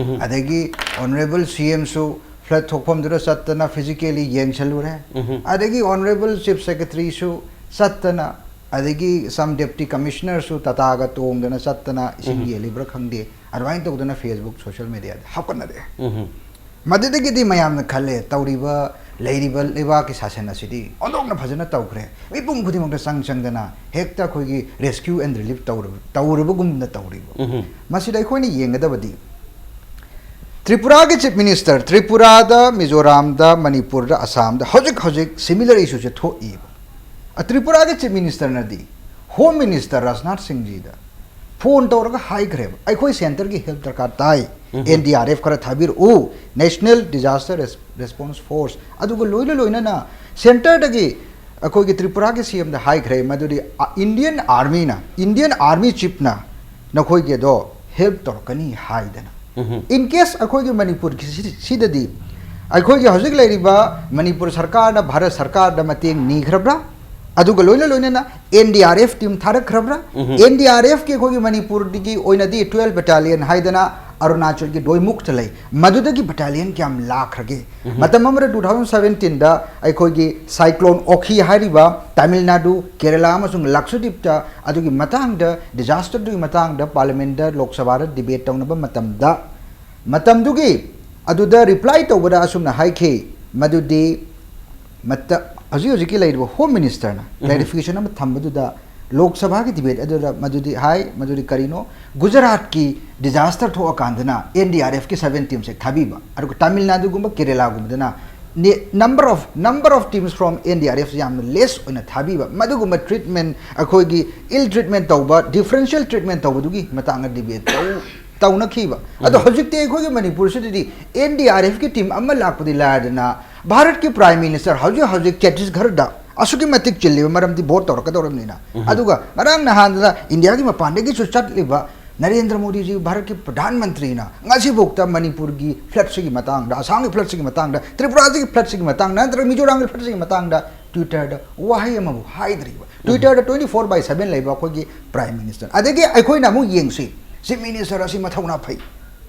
ꯑꯗꯒꯤ ꯑꯣꯅꯔꯦꯕꯜ ꯁꯤ ꯑꯦꯝꯁꯨ ꯐ꯭ꯂꯗ ꯊꯣꯛꯐꯝꯗꯨꯗ ꯆꯠꯇꯅ ꯐꯤꯖꯤꯀꯦꯂꯤ ꯌꯦꯡꯁꯜꯂꯨꯔꯦ꯫ ꯑꯗꯒꯤ ꯑꯣꯅꯔꯦꯕꯜ ꯆꯤꯐ ꯁꯦꯀ꯭ꯔꯦꯇꯔꯤꯁꯨ ꯆꯠꯇꯅ, ꯑꯗꯒꯤ ꯁꯝ ꯗꯦꯄꯨꯇꯤ ꯀꯃꯤꯁꯅꯔꯁꯨ ꯇꯥꯇꯥꯒ ꯇꯣꯡꯗꯅ ꯆꯠꯇꯅ ꯏꯁꯤꯡ ꯌꯦꯜꯂꯤꯕ꯭ꯔꯥ ꯈꯪꯗꯦ, ꯑꯗꯨꯃꯥꯏꯅ ꯇꯧꯗꯅ ꯐꯦꯁꯕꯨꯛ, ꯁꯣꯁꯤꯌꯦꯜ ꯃꯦꯗꯤꯌꯥꯗ ꯍꯥꯞꯀꯠꯅꯔꯛꯑꯦ꯫ ꯃꯗꯨꯗꯒꯤꯗꯤ ꯃꯌꯥꯝꯅ ꯈꯜꯂꯦ, ꯇꯧꯔꯤꯕ, ꯂꯩꯔꯤꯕ ꯂꯩꯕꯥꯛꯀꯤ ꯁꯥꯁꯟ ꯑꯁꯤꯗꯤ ꯑꯣꯟꯊꯣꯛꯅ ꯐꯖꯅ ꯇꯧꯈ꯭ꯔꯦ, ꯃꯤꯄꯨꯝ ꯈꯨꯗꯤꯡꯃꯛꯇ ꯆꯪ ꯆꯪꯗꯅ ꯍꯦꯛꯇ ꯑꯩꯈꯣꯏꯒꯤ ꯔꯦꯁꯀ꯭ꯌꯨ ꯑꯦꯟ ꯔꯤꯂꯤꯐ ꯇꯧꯔꯕ-, ꯇꯧꯔꯕꯒꯨꯝꯅ ꯇꯧꯔꯤꯕ꯫ ꯃꯁꯤꯗ ꯑꯩꯈꯣꯏꯅ ꯌꯦꯡꯒꯗꯕꯗꯤ ꯇ꯭ꯔꯤꯄꯨꯔꯥꯒꯤ ꯆꯤꯐ ꯃꯤꯅꯤꯁꯇꯔ, ꯇ꯭ꯔꯤꯄꯨꯔꯥꯗ, ꯃꯤꯖꯣꯔꯥꯝꯗ, ꯃꯅꯤꯄꯨꯔꯗ, ꯑꯁꯥꯝꯗ ꯍꯧꯖꯤꯛ ꯍꯧꯖꯤꯛ ꯁꯤꯃꯤꯂꯔ ꯏꯁꯨꯁꯦ ꯊꯣꯛꯏꯕ꯫ ꯑ, ꯇ꯭ꯔꯤꯄꯨꯔꯥꯒꯤ ꯆꯤꯐ ꯃꯤꯅꯤꯁꯇꯔꯅꯗꯤ ꯍꯣꯝ ꯃꯤꯅꯤꯁꯇꯔ ꯔꯥꯖꯅꯥꯊ ꯁꯤꯡꯖꯤꯗ ꯐꯣꯟ ꯇꯧꯔꯒ ꯍꯥꯏꯈ꯭ꯔꯦꯕ, "ꯑꯩꯈꯣꯏ ꯁꯦꯟꯇꯔꯒꯤ ꯍꯦꯜꯞ ꯗꯔꯀꯥꯔ ꯇꯥꯏ, ꯑꯦꯟ ꯗꯤ ꯑꯥꯔ ꯑꯦꯐ ꯈꯔ ꯊꯥꯕꯤꯔꯛꯎ, ꯅꯦꯁꯅꯦꯜ ꯗꯤꯖꯥꯁꯇꯔ ꯔꯦꯁꯄꯣꯟꯁ ꯐꯣꯔꯁ, ꯑꯗꯨꯒ ꯂꯣꯏꯅ ꯂꯣꯏꯅꯅ ꯁꯦꯟꯇꯔꯗꯒꯤ ꯑꯩꯈꯣꯏꯒꯤ ꯇ꯭ꯔꯤꯄꯨꯔꯥꯒꯤ ꯁꯤ ꯑꯦꯝꯗ ꯍꯥꯏꯈ꯭ꯔꯦ, ꯃꯗꯨꯗꯤ ꯏꯟꯗꯤꯌꯟ ꯑꯥꯔꯃꯤꯅ, ꯏꯟꯗꯤꯌꯟ ꯑꯥꯔꯃꯤ ꯆꯤꯐꯅ ꯅꯈꯣꯏꯒꯤ ꯑꯗꯣ ꯍꯦꯜꯞ ꯇꯧꯔꯛꯀꯅꯤ" ꯍꯥꯏꯗꯅ꯫ ꯏꯟ ꯀꯦꯁ ꯑꯩꯈꯣꯏꯒꯤ ꯃꯅꯤꯄꯨꯔꯒꯤ ꯁꯤ- ꯁꯤꯗꯗꯤ ꯑꯩꯈꯣꯏꯒꯤ ꯍꯧꯖꯤꯛ ꯂꯩꯔꯤꯕ ꯃꯅꯤꯄꯨꯔ ꯁꯔꯀꯥꯔꯅ ꯚꯥꯔꯠ ꯁꯔꯀꯥꯔꯗ ꯃꯇꯦꯡ ꯅꯤꯈ꯭ꯔꯕ꯭ꯔꯥ? ꯑꯗꯨꯒ ꯂꯣꯏꯅ ꯂꯣꯏꯅꯅ N D R F team ꯊꯥꯔꯛꯈ꯭ꯔꯕ꯭ꯔꯥ? ꯑꯦꯟ ꯗꯤ ꯑꯥꯔ ꯑꯦꯐꯀꯤ ꯑꯩꯈꯣꯏꯒꯤ ꯃꯅꯤꯄꯨꯔꯗꯒꯤ ꯑꯣꯏꯅꯗꯤ ꯇꯨꯋꯦꯜꯐ ꯕꯦꯇꯥꯂꯤꯌꯟ ꯍꯥꯏꯗꯅ ꯑꯔꯨꯅꯥꯆꯜꯒꯤ ꯗꯣꯏꯃꯨꯛꯇ ꯂꯩ, ꯃꯗꯨꯗꯒꯤ ꯕꯦꯇꯥꯂꯤꯌꯟ ꯀꯌꯥꯝ ꯂꯥꯛꯈ꯭ꯔꯒꯦ? ꯃꯇꯝ ꯑꯃꯗ ꯇꯨ ꯊꯥꯎꯖꯟ ꯁꯕꯦꯟꯇꯤꯟꯗ ꯑꯩꯈꯣꯏꯒꯤ ꯁꯥꯏꯀ꯭ꯂꯣꯟ ꯑꯣꯈꯤ ꯍꯥꯏꯔꯤꯕ ꯇꯥꯃꯤꯜ ꯅꯥꯗꯨ, ꯀꯦꯔꯂꯥ ꯑꯃꯁꯨꯡ ꯂꯛꯁꯗꯤꯞꯇ ꯑꯗꯨꯒꯤ ꯃꯇꯥꯡꯗ, ꯗꯤꯖꯥꯁꯇꯔꯗꯨꯒꯤ ꯃꯇꯥꯡꯗ ꯄꯥꯔꯂꯤꯌꯥꯃꯦꯟꯗ, ꯂꯣꯛ ꯁꯚꯥꯗ ꯗꯤꯕꯦꯠ ꯇꯧꯅꯕ ꯃꯇꯝꯗ, ꯃꯇꯝꯗꯨꯒꯤ ꯑꯗꯨꯗ ꯔꯤꯄ꯭ꯂꯥꯏ ꯇꯧꯕꯗ ꯑꯁꯨꯝꯅ ꯍꯥꯏꯈꯤ, ꯃꯗꯨꯗꯤ ꯃꯇ- ꯍꯧꯖꯤꯛ ꯍꯧꯖꯤꯛꯀꯤ ꯂꯩꯔꯤꯕ ꯍꯣꯝ ꯃꯤꯅꯤꯁꯇꯔꯅ ꯀ꯭ꯂꯦꯔꯤꯐꯤꯀꯦꯁꯟ ꯑꯃ ꯊꯝꯕꯗꯨꯗ ꯂꯣꯛ ꯁꯚꯥꯒꯤ ꯗꯤꯕꯦꯠ ꯑꯗꯨꯗ ꯃꯗꯨꯗꯤ ꯍꯥꯏ, ꯃꯗꯨꯗꯤ ꯀꯔꯤꯅꯣ? ꯒꯨꯖꯔꯥꯠꯀꯤ ꯗꯤꯖꯥꯁꯇꯔ ꯊꯣꯛꯑꯀꯥꯟꯗꯅ ꯑꯦꯟ ꯗꯤ ꯑꯥꯔ ꯑꯦꯐꯀꯤ ꯁꯕꯦꯟ ꯇꯤꯝꯁꯦ ꯊꯥꯕꯤꯕ, ꯑꯗꯨꯒ ꯇꯥꯃꯤꯜ ꯅꯥꯗꯨꯒꯨꯝꯕ ꯀꯦꯔꯦꯂꯥꯒꯨꯝꯕꯗꯅ number of number of teams from N D R F ꯌꯥꯝꯅ ꯂꯦꯁ ꯑꯣꯏꯅ ꯊꯥꯕꯤꯕ, ꯃꯗꯨꯒꯨꯝꯕ ꯇ꯭ꯔꯤꯠꯃꯦꯟ, ꯑꯩꯈꯣꯏꯒꯤ ꯏꯜ ꯇ꯭ꯔꯤꯠꯃꯦꯟ ꯇꯧꯕ, ꯗꯤꯐꯔꯦꯟꯁꯤꯌꯦꯜ ꯇ꯭ꯔꯤꯠꯃꯦꯟ ꯇꯧꯕꯗꯨꯒꯤ ꯃꯇꯥꯡꯗ ꯗꯤꯕꯦꯠ ꯇꯧ ꯇꯧꯅꯈꯤꯕ꯫ ꯑꯗꯣ ꯍꯧꯖꯤꯛꯇꯤ ꯑꯩꯈꯣꯏꯒꯤ ꯃꯅꯤꯄꯨꯔꯁꯤꯗꯗꯤ ꯑꯦꯟ ꯗꯤ ꯑꯥꯔ ꯑꯦꯐꯀꯤ ꯇꯤꯝ ꯑꯃ ꯂꯥꯛꯄꯗꯤ ꯂꯥꯏꯔꯗꯅ, ꯚꯥꯔꯠꯀꯤ ꯄ꯭ꯔꯥꯏꯝ ꯃꯤꯅꯤꯁꯇꯔ ꯍꯧꯖꯤꯛ ꯍꯧꯖꯤꯛ ꯆꯇꯤꯁꯒꯔꯗ ꯑꯁꯨꯛꯀꯤ ꯃꯇꯤꯛ ꯆꯤꯜꯂꯤꯕ, ꯃꯔꯝꯗꯤ ꯚꯣꯠ ꯇꯧꯔꯛꯀꯗꯧꯔꯕꯅꯤꯅ꯫ ꯑꯗꯨꯒ ꯉꯔꯥꯡ ꯅꯍꯥꯟꯗ ꯏꯟꯗꯤꯌꯥꯒꯤ ꯃꯄꯥꯟꯗꯒꯤꯁꯨ ꯆꯠꯂꯤꯕ ꯅꯔꯦꯟꯗ꯭ꯔ ꯃꯣꯗꯤꯖꯤ ꯚꯥꯔꯠꯀꯤ ꯄ꯭ꯔꯙꯥꯟ ꯃꯟꯇ꯭ꯔꯤꯅ ꯉꯁꯤꯐꯥꯎꯗ ꯃꯅꯤꯄꯨꯔꯒꯤ ꯐ꯭ꯂꯠꯁꯤꯒꯤ ꯃꯇꯥꯡꯗ, ꯑꯁꯥꯝꯒꯤ ꯐ꯭ꯂꯠꯁꯤꯒꯤ ꯃꯇꯥꯡꯗ, ꯇ꯭ꯔꯤꯄꯨꯔꯥꯒꯤ ꯐ꯭ꯂꯠꯁꯤꯒꯤ ꯃꯇꯥꯡꯗ, ꯅꯠꯇ꯭ꯔꯒ ꯃꯤꯖꯣꯔꯥꯝꯒꯤ ꯐ꯭ꯂꯠꯁꯤꯒꯤ ꯃꯇꯥꯡꯗ ꯇ꯭ꯋꯤꯇꯔꯗ ꯋꯥꯍꯩ ꯑꯃꯕꯨ ꯍꯥꯏꯗ꯭ꯔꯤꯕ꯫ ꯇ꯭ꯋꯤꯇꯔꯗ twenty four by seven ꯂꯩꯕ ꯑꯩꯈꯣꯏꯒꯤ ꯄ꯭ꯔꯥꯏꯝ ꯃꯤꯅꯤꯁꯇꯔ꯫ ꯑꯗꯒꯤ ꯑꯩꯈꯣꯏꯅ ꯑꯃꯨꯛ ꯌꯦꯡꯁꯤ, ꯆꯤꯐ ꯃꯤꯅꯤꯁꯇꯔ ꯑꯁꯤ ꯃꯊꯧꯅꯥ ꯐꯩ꯫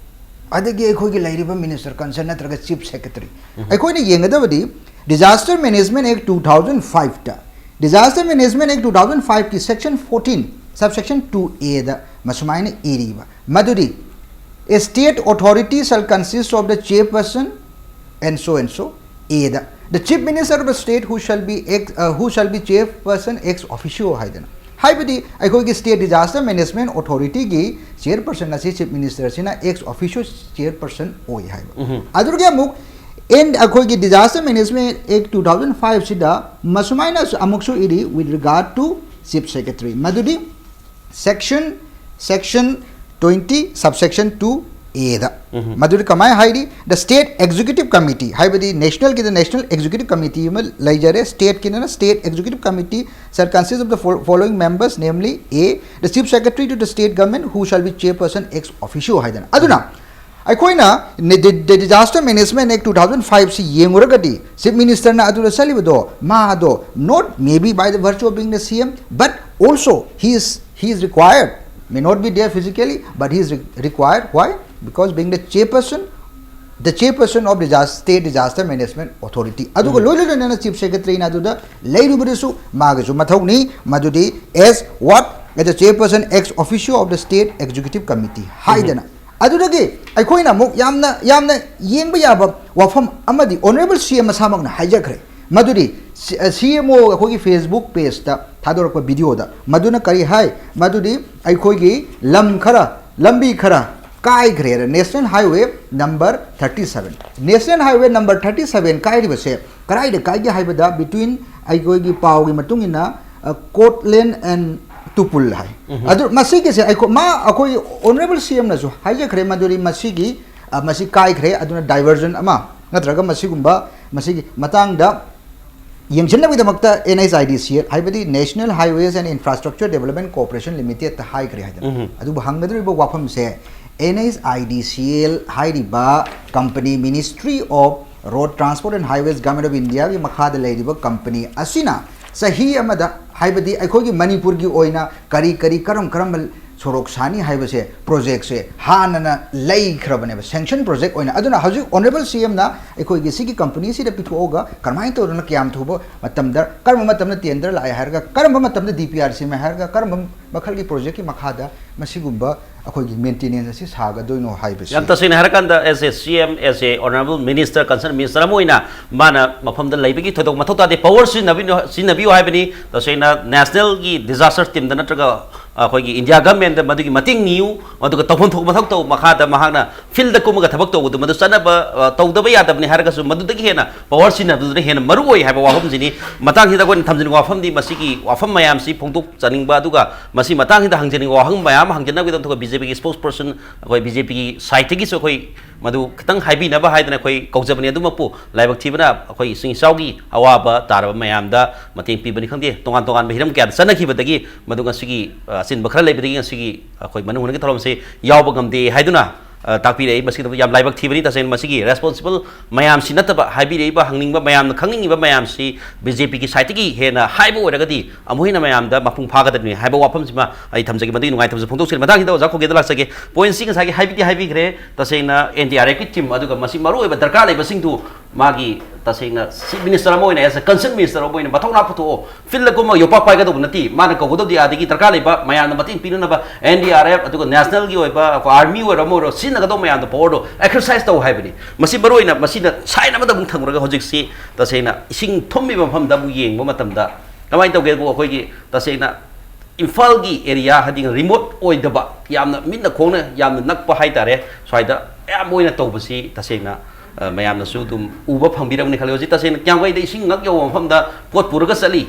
ꯑꯗꯒꯤ ꯑꯩꯈꯣꯏꯒꯤ ꯂꯩꯔꯤꯕ ꯃꯤꯅꯤꯁꯇꯔ ꯀꯟꯁꯔꯟ ꯅꯠꯇ꯭ꯔꯒ ꯆꯤꯐ ꯁꯦꯀ꯭ꯔꯦꯇꯔꯤ, ꯑꯩꯈꯣꯏꯅ ꯌꯦꯡꯒꯗꯕꯗꯤ Disaster Management Act two thousand five ꯇ, Disaster Management Act two thousand five ꯀꯤ section fourteen, subsection two A ꯗ ꯃꯁꯨꯃꯥꯏꯅ ꯏꯔꯤꯕ ꯃꯗꯨꯗꯤ, "A state authority shall consist of the chairperson and so and so." A the, "The chief minister of the state who shall be ex, uh, who shall be chairperson ex officio" ꯍꯥꯏꯗꯅ꯫ ꯍꯥꯏꯕꯗꯤ ꯑꯩꯈꯣꯏꯒꯤ state disaster management ꯑꯣꯊꯣꯔꯤꯇꯤꯒꯤ ꯆꯤꯌꯔꯄꯔꯁꯟ ꯑꯁꯤ chief ꯃꯤꯅꯤꯁꯇꯔꯁꯤꯅ ex officio ꯆꯤꯌꯔꯄꯔꯁꯟ ꯑꯣꯏ ꯍꯥꯏꯕ꯫ ꯑꯗꯨꯒꯤ ꯑꯃꯨꯛ and ꯑꯩꯈꯣꯏꯒꯤ Disaster Management Act two thousand five ꯁꯤꯗ ꯃꯁꯨꯃꯥꯏꯅ ꯑꯃꯨꯛꯁꯨ ꯏꯔꯤ, "With regard to Chief Secretary, ꯃꯗꯨꯗꯤ section section twenty subsection two A ꯗ꯫ ꯃꯗꯨꯗꯤ ꯀꯃꯥꯏꯅ ꯍꯥꯏꯔꯤ? The state executive committee, ꯍꯥꯏꯕꯗꯤ national ꯒꯤꯗ national executive committee ꯑꯃ ꯂꯩꯖꯔꯦ, state ꯀꯤꯗꯅ state executive committee shall consist of the fol- following members, namely: A, the chief secretary to the state government, who shall be chairperson ex officio ꯍꯥꯏꯗꯅ꯫ ꯑꯗꯨꯅ ꯑꯩꯈꯣꯏꯅ ꯅꯤ- the, the Disaster Management Act two thousand five ꯁꯤ ꯌꯦꯡꯉꯨꯔꯒꯗꯤ, Chief Minister ꯅ ꯑꯗꯨꯗ ꯆꯠꯂꯤꯕꯗꯣ, ꯃꯥꯗꯣ not maybe by the virtue of being the C M, but also he is he is required, may not be there physically, but he is re- required. Why? Because being the chairperson, the chairperson of disaster, state disaster management authority, ꯑꯗꯨꯒ ꯂꯣꯏ ꯂꯣꯏꯅꯅ Chief Secretary ꯅ ꯑꯗꯨꯗ ꯂꯩꯔꯨꯕꯗꯁꯨ ꯃꯥꯒꯤꯁꯨ ꯃꯊꯧꯅꯤ꯫ ꯃꯗꯨꯗꯤ as what? As the chairperson ex officio of the state executive committee ꯍꯥꯏꯗꯅ꯫ ꯑꯗꯨꯗꯒꯤ ꯑꯩꯈꯣꯏꯅ ꯑꯃꯨꯛ ꯌꯥꯝꯅ ꯌꯥꯝꯅ ꯌꯦꯡꯕ ꯌꯥꯕ ꯋꯥꯐꯝ ꯑꯃꯗꯤ Honourable C M ꯃꯁꯥꯃꯛꯅ ꯍꯥꯏꯖꯈ꯭ꯔꯦ꯫ ꯃꯗꯨꯗꯤ ꯁꯤ- CMO ꯑꯩꯈꯣꯏꯒꯤ Facebook page ꯇ ꯊꯥꯗꯣꯔꯛꯄ video ꯗ ꯃꯗꯨꯅ ꯀꯔꯤ ꯍꯥꯏ? ꯃꯗꯨꯗꯤ ꯑꯩꯈꯣꯏꯒꯤ ꯂꯝ ꯈꯔ, ꯂꯝꯕꯤ ꯈꯔ ꯀꯥꯏꯈ꯭ꯔꯦ꯫ National Highway number thirty seven, National Highway number thirty seven ꯀꯥꯏꯔꯤꯕꯁꯦ ꯀꯗꯥꯏꯗ ꯀꯥꯏꯒꯦ ꯍꯥꯏꯕꯗ, between ꯑꯩꯈꯣꯏꯒꯤ ꯄꯥꯎꯒꯤ ꯃꯇꯨꯡ ꯏꯟꯅ, ꯑ, Courtland and Tupul ꯍꯥꯏ꯫ ꯑꯗꯨ ꯃꯁꯤꯒꯤꯁꯦ ꯑꯩꯈꯣꯏ ꯃꯥ ꯑꯩꯈꯣꯏ Honourable C M ꯅꯁꯨ ꯍꯥꯏꯖꯈ꯭ꯔꯦ, ꯃꯗꯨꯗꯤ ꯃꯁꯤꯒꯤ, ꯑ, ꯃꯁꯤ ꯀꯥꯏꯈ꯭ꯔꯦ, ꯑꯗꯨꯅ diversion ꯑꯃ ꯅꯠꯇ꯭ꯔꯒ ꯃꯁꯤꯒꯨꯝꯕ ꯃꯁꯤꯒꯤ ꯃꯇꯥꯡꯗ ꯌꯦꯡꯁꯤꯟꯅꯕꯒꯤꯗꯃꯛꯇ N H I D C L, ꯍꯥꯏꯕꯗꯤ National Highways and Infrastructure Development Corporation Limited ꯇ ꯍꯥꯏꯈ꯭ꯔꯦ ꯍꯥꯏꯗꯅ꯫ ꯑꯗꯨꯕꯨ ꯍꯪꯒꯗꯧꯔꯤꯕ ꯋꯥꯐꯝꯁꯦ, N H I D C L ꯍꯥꯏꯔꯤꯕ company, Ministry of Road Transport and Highways, Government of India ꯒꯤ ꯃꯈꯥꯗ ꯂꯩꯔꯤꯕ company ꯑꯁꯤꯅ ꯆꯍꯤ ꯑꯃꯗ, ꯍꯥꯏꯕꯗꯤ ꯑꯩꯈꯣꯏꯒꯤ ꯃꯅꯤꯄꯨꯔꯒꯤ ꯑꯣꯏꯅ ꯀꯔꯤ ꯀꯔꯤ, ꯀꯔꯝ ꯀꯔꯝꯕ ꯁꯣꯔꯣꯛ ꯁꯥꯅꯤ ꯍꯥꯏꯕꯁꯦ, project ꯁꯦ ꯍꯥꯟꯅꯅ ꯂꯩꯈ꯭ꯔꯕꯅꯦꯕ, sanction project ꯑꯣꯏꯅ꯫ ꯑꯗꯨꯅ ꯍꯧꯖꯤꯛ Honourable C M ꯅ ꯑꯩꯈꯣꯏꯒꯤ ꯁꯤꯒꯤ company ꯁꯤꯗ ꯄꯤꯊꯣꯛꯑꯒ ꯀꯔꯝꯍꯥꯏꯅ ꯇꯧꯗꯅ, ꯀꯌꯥꯝ ꯊꯨꯕ ꯃꯇꯝꯗ, ꯀꯔꯝꯕ ꯃꯇꯝꯗ tender ꯂꯥꯛꯑꯦ ꯍꯥꯏꯔꯒ, ꯀꯔꯝꯕ ꯃꯇꯝꯗ D P R ꯁꯦꯝꯃꯦ ꯍꯥꯏꯔꯒ, ꯀꯔꯝꯕ ꯃꯈꯜꯒꯤ ꯄ꯭ꯔꯣꯖꯦꯛꯀꯤ ꯃꯈꯥꯗ ꯃꯁꯤꯒꯨꯝꯕ ꯑꯩꯈꯣꯏꯒꯤ ꯃꯦꯟꯇꯦꯅꯦꯟꯁ ꯑꯁꯤ ꯁꯥꯒꯗꯣꯏꯅꯣ ꯍꯥꯏꯕꯁꯤ? ꯌꯥꯝ ꯇꯁꯦꯡꯅ ꯍꯥꯏꯔꯀꯥꯟꯗ, as a C M, as a honourable minister, concerned minister ꯑꯃ ꯑꯣꯏꯅ ꯃꯥꯅ ꯃꯐꯝꯗ ꯂꯩꯕꯒꯤ ꯊꯣꯏꯗꯣꯛ ꯃꯊꯧ ꯇꯥꯗꯦ꯫ ꯄꯋꯥꯔ ꯁꯤꯖꯤꯟꯅꯕꯤꯅꯣ, ꯁꯤꯖꯤꯟꯅꯕꯤꯌꯨ ꯍꯥꯏꯕꯅꯤ꯫ ꯇꯁꯦꯡꯅ ꯅꯦꯁꯅꯦꯜꯒꯤ ꯗꯤꯖꯥꯁꯇꯔ ꯇꯤꯝꯗ ꯅꯠꯇ꯭ꯔꯒ ꯑꯩꯈꯣꯏꯒꯤ ꯏꯟꯗꯤꯌꯥ ꯒꯚꯔꯟꯃꯦꯟꯗ ꯃꯗꯨꯒꯤ ꯃꯇꯦꯡ ꯅꯤꯌꯨ, ꯑꯗꯨꯒ ꯇꯧꯐꯝ ꯊꯣꯛꯄ ꯃꯊꯧ ꯇꯧ꯫ ꯃꯈꯥꯗ ꯃꯍꯥꯛꯅ ꯐꯤꯜꯗ ꯀꯨꯝꯃꯒ ꯊꯕꯛ ꯇꯧꯕꯗꯨ ꯃꯗꯨ ꯆꯠꯅꯕ, ꯑ, ꯇꯧꯗꯕ ꯌꯥꯗꯕꯅꯤ ꯍꯥꯏꯔꯒꯁꯨ, ꯃꯗꯨꯗꯒꯤ ꯍꯦꯟꯅ ꯄꯋꯥꯔ ꯁꯤꯖꯤꯟꯅꯕꯗꯨꯅ ꯍꯦꯟꯅ ꯃꯔꯨ ꯑꯣꯏ ꯍꯥꯏꯕ ꯋꯥꯐꯝꯁꯤꯅꯤ꯫ ꯃꯇꯥꯡꯁꯤꯗ ꯑꯩꯈꯣꯏꯅ ꯊꯝꯖꯅꯤꯡꯕ ꯋꯥꯐꯝꯗꯤ, ꯃꯁꯤꯒꯤ ꯋꯥꯐꯝ ꯃꯌꯥꯝꯁꯤ ꯐꯣꯡꯗꯣꯛꯆꯅꯤꯡꯕ, ꯑꯗꯨꯒ ꯃꯁꯤ ꯃꯇꯥꯡꯁꯤꯗ ꯍꯪꯖꯅꯤꯡꯕ ꯋꯥꯍꯪ ꯃꯌꯥꯝ ꯑꯃ ꯍꯪꯖꯅꯕꯒꯤꯗꯃꯛꯇ ꯑꯩꯈꯣꯏ BJPꯒꯤ spokesperson, ꯑꯩꯈꯣꯏ BJPꯒꯤ sideꯇꯒꯤꯁꯨ ꯑꯩꯈꯣꯏ ꯃꯗꯨ ꯈꯤꯇꯪ ꯍꯥꯏꯕꯤꯅꯕ ꯍꯥꯏꯗꯅ ꯑꯩꯈꯣꯏ ꯀꯧꯖꯕꯅꯤ꯫ ꯑꯗꯨꯃꯛꯄꯨ ꯂꯥꯏꯕꯛ ꯊꯤꯕꯅ ꯑꯩꯈꯣꯏ ꯏꯁꯤꯡ ꯏꯆꯥꯎꯒꯤ ꯑꯋꯥꯕ ꯇꯥꯔꯕ ꯃꯌꯥꯝꯗ ꯃꯇꯦꯡ ꯄꯤꯕꯅꯤ ꯈꯪꯗꯦ, ꯇꯣꯉꯥꯟ ꯇꯣꯉꯥꯟꯕ ꯍꯤꯔꯝ ꯀꯌꯥꯗ ꯆꯠꯅꯈꯤꯕꯗꯒꯤ ꯃꯗꯨ ꯉꯁꯤꯒꯤ, ꯑ, ꯑꯆꯤꯟꯕ ꯈꯔ ꯂꯩꯕꯗꯒꯤ ꯉꯁꯤꯒꯤ ꯑꯩꯈꯣꯏ ꯃꯅꯨꯡ ꯍꯨꯠꯅꯒꯤ ꯊꯧꯔꯝꯁꯤ ꯌꯥꯎꯕ ꯉꯝꯗꯦ ꯍꯥꯏꯗꯨꯅ, ꯑ, ꯇꯥꯛꯄꯤꯔꯛꯏ꯫ ꯃꯁꯤꯒꯤꯗꯃꯛ ꯌꯥꯝ ꯂꯥꯏꯕꯛ ꯊꯤꯕꯅꯤ꯫ ꯇꯁꯦꯡꯅ ꯃꯁꯤꯒꯤ responsible ꯃꯌꯥꯝꯁꯤ ꯅꯠꯇꯕ, ꯍꯥꯏꯕꯤꯔꯛꯏꯕ, ꯍꯪꯅꯤꯡꯕ ꯃꯌꯥꯝꯅ ꯈꯪꯅꯤꯡꯉꯤꯕ ꯃꯌꯥꯝꯁꯤ BJPꯒꯤ sideꯇꯒꯤ ꯍꯦꯟꯅ ꯍꯥꯏꯕ ꯑꯣꯏꯔꯒꯗꯤ ꯑꯃꯨꯛ ꯍꯦꯟꯅ ꯃꯌꯥꯝꯗ ꯃꯄꯨꯡ ꯐꯥꯒꯗꯕꯅꯤ ꯍꯥꯏꯕ ꯋꯥꯐꯝꯁꯤꯃ ꯑꯩ ꯊꯝꯖꯒꯦ꯫ ꯃꯗꯨꯒꯤ ꯅꯨꯡꯉꯥꯏꯇꯕꯁꯨ ꯐꯣꯡꯗꯣꯛꯆꯔꯤ꯫ ꯃꯊꯪꯁꯤꯗ ꯑꯣꯖꯥ ꯈꯣꯡꯒꯦꯗ ꯂꯥꯛꯆꯒꯦ꯫ Pointꯁꯤ ꯉꯁꯥꯏꯒꯤ ꯍꯥꯏꯕꯗꯤ ꯍꯥꯏꯕꯤꯈ꯭ꯔꯦ꯫ ꯇꯁꯦꯡꯅ NDRFꯀꯤ team ꯑꯗꯨꯒ ꯃꯁꯤ ꯃꯔꯨꯑꯣꯏꯕ ꯗꯔꯀꯥꯔ ꯂꯩꯕꯁꯤꯡꯗꯨ ꯃꯥꯒꯤ ꯇꯁꯦꯡꯅ Chief Minister ꯑꯃ ꯑꯣꯏꯅ, as a concerned minister ꯑꯃ ꯑꯣꯏꯅ ꯃꯊꯧꯅꯥ ꯄꯨꯊꯣꯛꯑꯣ꯫ ꯐꯤꯜꯗ ꯀꯨꯝꯃꯒ ꯌꯣꯄꯥꯛ ꯄꯥꯏꯒꯗꯧꯕ ꯅꯠꯇꯦ꯫ ꯃꯥꯅ ꯀꯧꯒꯗꯧꯗꯤ ꯑꯥꯗꯒꯤ ꯗꯔꯀꯥꯔ ꯂꯩꯕ ꯃꯌꯥꯝꯅ ꯃꯇꯦꯡ ꯄꯤꯅꯅꯕ NDRF ꯑꯗꯨꯒ ꯅꯦꯁꯅꯦꯜꯒꯤ ꯑꯣꯏꯕ ꯑꯩꯈꯣꯏ ꯑꯥꯔꯃꯤ ꯑꯣꯏꯔꯣ ꯑꯃ ꯑꯣꯏꯔꯣ ꯁꯤꯖꯤꯟꯅꯒꯗꯧꯕ ꯃꯌꯥꯝꯗꯣ powerꯗꯣ exercise ꯇꯧ ꯍꯥꯏꯕꯅꯤ꯫ ꯃꯁꯤ ꯃꯔꯨꯑꯣꯏꯅ ꯃꯁꯤꯅ sign ꯑꯃꯗ ꯑꯃꯨꯛ ꯊꯝꯈ꯭ꯔꯒ ꯍꯧꯖꯤꯛꯁꯤ ꯇꯁꯦꯡꯅ ꯏꯁꯤꯡ ꯊꯨꯝꯃꯤꯕ ꯃꯐꯝꯗ ꯑꯃꯨꯛ ꯌꯦꯡꯕ ꯃꯇꯝꯗ ꯀꯃꯥꯏꯅ ꯇꯧꯒꯦꯕꯨ ꯑꯩꯈꯣꯏꯒꯤ ꯇꯁꯦꯡꯅ ꯏꯝꯐꯥꯜꯒꯤ area ꯍꯥꯏꯗꯤ remote ꯑꯣꯏꯗꯕ ꯌꯥꯝꯅ ꯃꯤꯠꯅ ꯈꯣꯡꯅ ꯌꯥꯝꯅ ꯅꯛꯄ ꯍꯥꯏꯇꯥꯔꯦ, ꯁ꯭ꯋꯥꯏꯗ ꯑꯌꯥꯝꯕ ꯑꯣꯏꯅ ꯇꯧꯕꯁꯤ ꯇꯁꯦꯡꯅ, ꯑ, ꯃꯌꯥꯝꯅꯁꯨ ꯑꯗꯨꯝ ꯎꯕ ꯐꯪꯕꯤꯔꯝꯒꯅꯤ ꯈꯜꯂꯤ꯫ ꯍꯧꯖꯤꯛ ꯇꯁꯦꯡꯅ ꯀ꯭ꯌꯥꯝꯒꯩꯗ ꯏꯁꯤꯡ ꯉꯛ ꯌꯧꯕ ꯃꯐꯝꯗ ꯄꯣꯠ ꯄꯨꯔꯒ ꯆꯠꯂꯤ꯫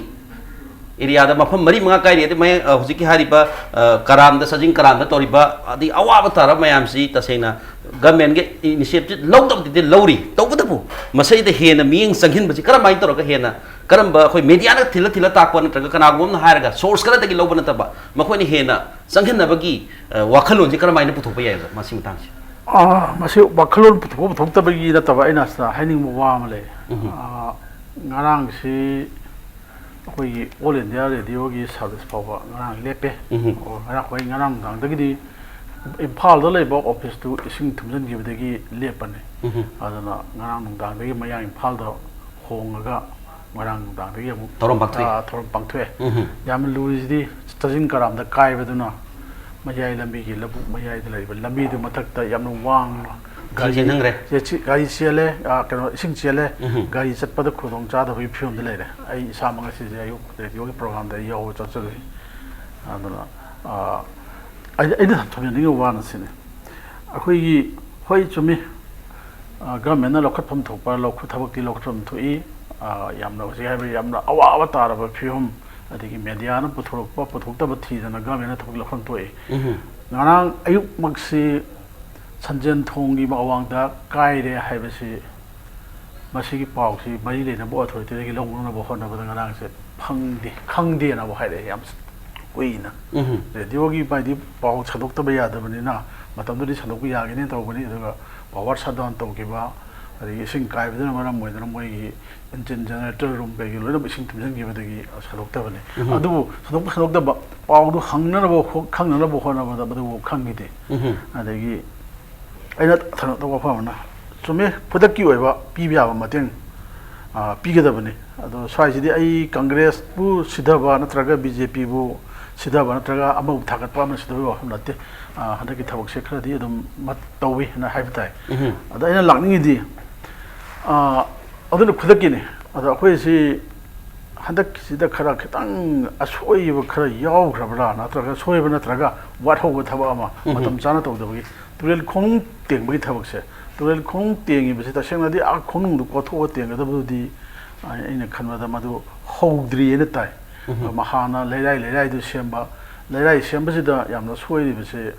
Areaꯗ ꯃꯐꯝ ꯃꯔꯤ ꯃꯉꯥ ꯀꯥꯏꯔꯤ꯫ ꯑꯗꯩ ꯃꯌꯥ-, ꯑ, ꯍꯧꯖꯤꯛꯀꯤ ꯍꯥꯏꯔꯤꯕ, ꯑ, ꯀꯔꯥꯝꯗ, ꯆꯥꯖꯤꯡ ꯀꯔꯥꯝꯗ ꯇꯧꯔꯤꯕ ꯑꯗꯩ ꯑꯋꯥꯕ ꯇꯥꯔꯕ ꯃꯌꯥꯝꯁꯤ ꯇꯁꯦꯡꯅ governmentꯒꯤ initiative ꯂꯧꯗꯕꯗꯤ ꯂꯧꯔꯤ꯫ ꯇꯧꯕꯇꯕꯨ ꯃꯁꯤꯗ ꯍꯦꯟꯅ ꯃꯤꯠꯌꯦꯡ ꯆꯪꯍꯟꯕꯁꯤ ꯀꯔꯝꯍꯥꯏꯅ ꯇꯧꯔꯒ ꯍꯦꯟꯅ, ꯀꯔꯝꯕ ꯑꯩꯈꯣꯏ mediaꯅ ꯊꯤꯜꯂ ꯊꯤꯜꯂ ꯇꯥꯛꯄ ꯅꯠꯇ꯭ꯔꯒ ꯀꯅꯥꯒꯨꯝꯕ ꯑꯃꯅ ꯍꯥꯏꯔꯒ source ꯈꯔꯗꯒꯤ ꯂꯧꯕ ꯅꯠꯇꯕ ꯃꯈꯣꯏꯅ ꯍꯦꯟꯅ ꯆꯪꯍꯟꯅꯕꯒꯤ, ꯑ, ꯋꯥꯈꯜꯂꯣꯟꯁꯤ ꯀꯔꯝꯍꯥꯏꯅ ꯄꯨꯊꯣꯛꯄ ꯌꯥꯏꯕ ꯃꯁꯤ ꯃꯇꯥꯡꯁꯤ? ꯑꯥ, ꯃꯁꯤ ꯋꯥꯈꯜꯂꯣꯟ ꯄꯨꯊꯣꯛꯄ ꯄꯨꯊꯣꯛꯇꯕꯒꯤ ꯅꯠꯇꯕ, ꯑꯩꯅ ꯁꯤꯗ ꯍꯥꯏꯅꯤꯡꯕ ꯋꯥ ꯑꯃ ꯂꯩꯔꯦ꯫ ꯎꯝ꯫ ꯑꯥ, ꯉꯔꯥꯡꯁꯤ ꯑꯩꯈꯣꯏꯒꯤ All India Radioꯒꯤ service ꯐꯥꯎꯕ ꯉꯔꯥꯡ ꯂꯦꯞꯄꯦ꯫ ꯎꯝ꯫ ꯑꯣ, ꯉꯔꯥꯡ, ꯑꯩꯈꯣꯏ ꯉꯔꯥꯡ ꯅꯨꯡꯗꯥꯡꯗꯒꯤꯗꯤ ꯏꯝꯐꯥꯜꯗ ꯂꯩꯕ officeꯇꯨ ꯏꯁꯤꯡ ꯊꯨꯝꯖꯤꯟꯈꯤꯕꯗꯒꯤ ꯂꯦꯞꯄꯅꯦ꯫ ꯎꯝ꯫ ꯑꯗꯨꯅ ꯉꯔꯥꯡ ꯅꯨꯡꯗꯥꯡꯗꯒꯤ ꯃꯌꯥꯡ ꯏꯝꯐꯥꯜꯗ ꯍꯣꯡꯉꯒ ꯉꯔꯥꯡ ꯅꯨꯡꯗꯥꯡꯗꯒꯤ ꯑꯃꯨꯛ ꯊꯧꯔꯝ ꯄꯥꯡꯊꯣꯛꯏ꯫ ꯑꯥ, ꯊꯧꯔꯝ ꯄꯥꯡꯊꯣꯛꯑꯦ꯫ ꯎꯝ꯫ ꯌꯥꯝꯅ ꯂꯨꯔꯤꯁꯤꯗꯤ ꯆꯥꯖꯤꯡ ꯀꯔꯥꯝꯗ ꯀꯥꯏꯕꯗꯨꯅ ꯃꯌꯥꯏ ꯂꯝꯕꯤꯒꯤ ꯂꯧꯕꯨꯛ ꯃꯌꯥꯏꯗ ꯂꯩꯕ ꯂꯝꯕꯤꯗꯨ ꯃꯊꯛꯇ ꯌꯥꯝꯅ ꯋꯥꯡꯅ ꯒꯥꯔꯤ ꯆꯦꯟꯊꯈ꯭ꯔꯦ꯫ ꯆꯦ-, ꯆꯦ-, ꯒꯥꯔꯤ ꯆꯦꯜꯂꯦ, ꯑꯥ, ꯀꯩꯅꯣ, ꯏꯁꯤꯡ ꯆꯦꯜꯂꯦ, ꯎꯝ꯫ ꯒꯥꯔꯤ ꯆꯠꯄꯗ ꯈꯨꯗꯣꯡ ꯆꯥꯗꯕꯒꯤ ꯐꯤꯕꯝꯗ ꯂꯩꯔꯦ꯫ ꯑꯩ ꯏꯁꯥꯃꯛ ꯉꯁꯤꯁꯦ ꯑꯌꯨꯛ ꯔꯦꯗꯤꯑꯣꯒꯤ ꯄ꯭ꯔꯣꯒ꯭ꯔꯥꯝꯗ ꯑꯩ ꯌꯥꯎꯕ ꯆꯠꯆꯔꯨꯏ꯫ ꯑꯗꯨꯅ, ꯑꯥ, ꯑꯩ-, ꯑꯩꯅ ꯊꯝꯖꯅꯤꯡꯉꯤꯕ ꯋꯥꯅ ꯁꯤꯅꯤ꯫ ꯑꯩꯈꯣꯏꯒꯤ, ꯍꯣꯏ, ꯆꯨꯝꯃꯤ, ꯑꯥ, ꯒꯚꯔꯟꯃꯦꯟꯅ ꯂꯧꯈꯠꯐꯝ ꯊꯣꯛꯄ ꯂꯧꯈꯠ-, ꯊꯕꯛꯇꯤ ꯂꯧꯈꯠꯐꯝ ꯊꯣꯛꯏ꯫ ꯑꯥ, ꯌꯥꯝꯅ ꯍꯧꯖꯤꯛ ꯍꯥꯏꯕ ꯌꯥꯝꯅ ꯑꯋꯥꯕ ꯇꯥꯔꯕ ꯐꯤꯕꯝ, ꯑꯗꯒꯤ ꯃꯦꯗꯤꯌꯥꯅ ꯄꯨꯊꯣꯔꯛꯄ ꯄꯨꯊꯣꯛꯇꯕ ꯊꯤꯗꯅ ꯒꯚꯔꯟꯃꯦꯟꯅ ꯊꯕꯛ ꯂꯧꯈꯠꯐꯝ ꯊꯣꯛꯏ꯫ ꯎꯝ꯫ ꯉꯔꯥꯡ ꯑꯌꯨꯛꯃꯛꯁꯤ ꯁꯟꯖꯦꯟ ꯊꯣꯡꯒꯤ ꯃꯃꯥꯡꯗ ꯀꯥꯏꯔꯦ ꯍꯥꯏꯕꯁꯤ, ꯃꯁꯤꯒꯤ ꯄꯥꯎꯁꯤ ꯃꯔꯤ ꯂꯩꯅꯕ ꯑꯣꯊꯣꯔꯤꯇꯤꯗꯒꯤ ꯂꯧꯅꯅꯕ ꯍꯣꯠꯅꯕꯗ ꯉꯔꯥꯡꯁꯦ ꯐꯪꯗꯦ, ꯈꯪꯗꯦꯅꯕꯨ ꯍꯥꯏꯔꯛꯑꯦ ꯌꯥꯝ ꯀꯨꯏꯅ꯫ ꯎꯝ꯫ ꯔꯦꯗꯤꯑꯣꯒꯤ ꯃꯥꯏꯗꯤ ꯄꯥꯎ ꯁꯟꯗꯣꯛꯇꯕ ꯌꯥꯗꯕꯅꯤꯅ ꯃꯇꯝꯗꯨꯗꯤ ꯁꯟꯗꯣꯛꯄ ꯌꯥꯒꯅꯤ ꯇꯧꯕꯅꯤ, ꯑꯗꯨꯒ ꯄꯥꯋꯔ ꯁꯠ ꯗꯥꯎꯟ ꯇꯧꯈꯤꯕ, ꯑꯗꯒꯤ ꯏꯁꯤꯡ ꯀꯥꯏꯕꯗꯨꯅ ꯃꯔꯝ ꯑꯣꯏꯗꯨꯅ ꯃꯣꯏꯒꯤ ꯏꯟꯖꯤꯟ ꯖꯦꯅꯦꯔꯦꯇꯔ ꯔꯨꯝ ꯀꯩꯒꯤ ꯂꯣꯏꯅꯃꯛ ꯏꯁꯤꯡ ꯊꯨꯝꯖꯤꯟꯈꯤꯕꯗꯒꯤ ꯁꯟꯗꯣꯛꯇꯕꯅꯤ꯫ ꯎꯝ꯫ ꯑꯗꯨꯕꯨ ꯁꯟꯗꯣꯛꯄ ꯁꯟꯗꯣꯛꯇꯕ ꯄꯥꯎꯗꯨ ꯍꯪꯅꯅꯕ ꯍꯣ-, ꯈꯪꯅꯅꯕ ꯍꯣꯠꯅꯕꯗ ꯃꯗꯨꯕꯨ ꯈꯪꯈꯤꯗꯦ꯫ ꯎꯝ꯫ ꯑꯗꯒꯤ ꯑꯩꯅ ꯊꯝꯂꯛꯇꯕ ꯋꯥꯐꯝ ꯑꯃꯅ, ꯆꯨꯝꯃꯦ, ꯈꯨꯗꯛꯀꯤ ꯑꯣꯏꯕ ꯄꯤꯕ ꯌꯥꯕ ꯃꯇꯦꯡ, ꯑ, ꯄꯤꯒꯗꯕꯅꯤ꯫ ꯑꯗꯣ ꯁ꯭ꯋꯥꯏꯁꯤꯗꯤ ꯑꯩ ꯀꯪꯒ꯭ꯔꯦꯁꯄꯨ ꯁꯤꯊꯕ ꯅꯠꯇ꯭ꯔꯒ ꯕꯤ ꯖꯦ ꯄꯤꯕꯨ ꯁꯤꯊꯕ ꯅꯠꯇ꯭ꯔꯒ ꯑꯃꯕꯨ ꯊꯥꯒꯠꯄ ꯑꯃ ꯁꯤꯊꯕꯒꯤ ꯋꯥꯐꯝ ꯅꯠꯇꯦ꯫ ꯑ, ꯍꯟꯗꯛꯀꯤ ꯊꯕꯛꯁꯦ ꯈꯔꯗꯤ ꯑꯗꯨꯝ ꯃꯠ-, ꯇꯧꯏ ꯍꯥꯏꯅ ꯍꯥꯏꯕ ꯇꯥꯏ꯫ ꯎꯝ꯫ ꯑꯗꯣ ꯑꯩꯅ ꯂꯥꯛꯅꯤꯡꯉꯤꯗꯤ, ꯑ, ꯑꯗꯨꯅ ꯈꯨꯗꯛꯀꯤꯅꯤ꯫ ꯑꯗꯣ ꯑꯩꯈꯣꯏꯁꯤ ꯍꯟꯗꯛꯀꯤꯁꯤꯗ ꯈꯔ ꯈꯤꯇꯪ ꯑꯁꯣꯏꯕ ꯈꯔ ꯌꯥꯎꯈ꯭ꯔꯕ꯭ꯔꯥ, ꯅꯠꯇ꯭ꯔꯒ ꯁꯣꯏꯕ ꯅꯠꯇ꯭ꯔꯒ ꯋꯥꯠꯍꯧꯕ ꯊꯕꯛ ꯑꯃ, ꯎꯝ꯫ ꯃꯇꯝ ꯆꯥꯅ ꯇꯧꯗꯕꯒꯤ, ꯇꯨꯔꯦꯜ ꯈꯣꯡꯅꯨꯡ ꯇꯦꯡꯕꯒꯤ ꯊꯕꯛꯁꯦ, ꯇꯨꯔꯦꯜ ꯈꯣꯡꯅꯨꯡ ꯇꯦꯡꯉꯤꯕꯁꯤ ꯇꯁꯦꯡꯅꯗꯤ ꯑꯥ ꯈꯣꯡꯅꯨꯡꯗ ꯀꯣꯊꯣꯛꯑ ꯇꯦꯡꯒꯗꯕꯗꯨꯗꯤ, ꯑꯩ-, ꯑꯩꯅ ꯈꯟꯕꯗ ꯃꯗꯨ ꯍꯧꯗ꯭ꯔꯤꯑꯅ ꯇꯥꯏ꯫ ꯎꯝ꯫ ꯍꯥꯟꯅ ꯂꯩꯔꯥꯏ, ꯂꯩꯔꯥꯏꯗꯨ ꯁꯦꯝꯕ, ꯂꯩꯔꯥꯏ ꯁꯦꯝꯕꯁꯤꯗ ꯌꯥꯝꯅ ꯁꯣꯏꯔꯤꯕꯁꯦ,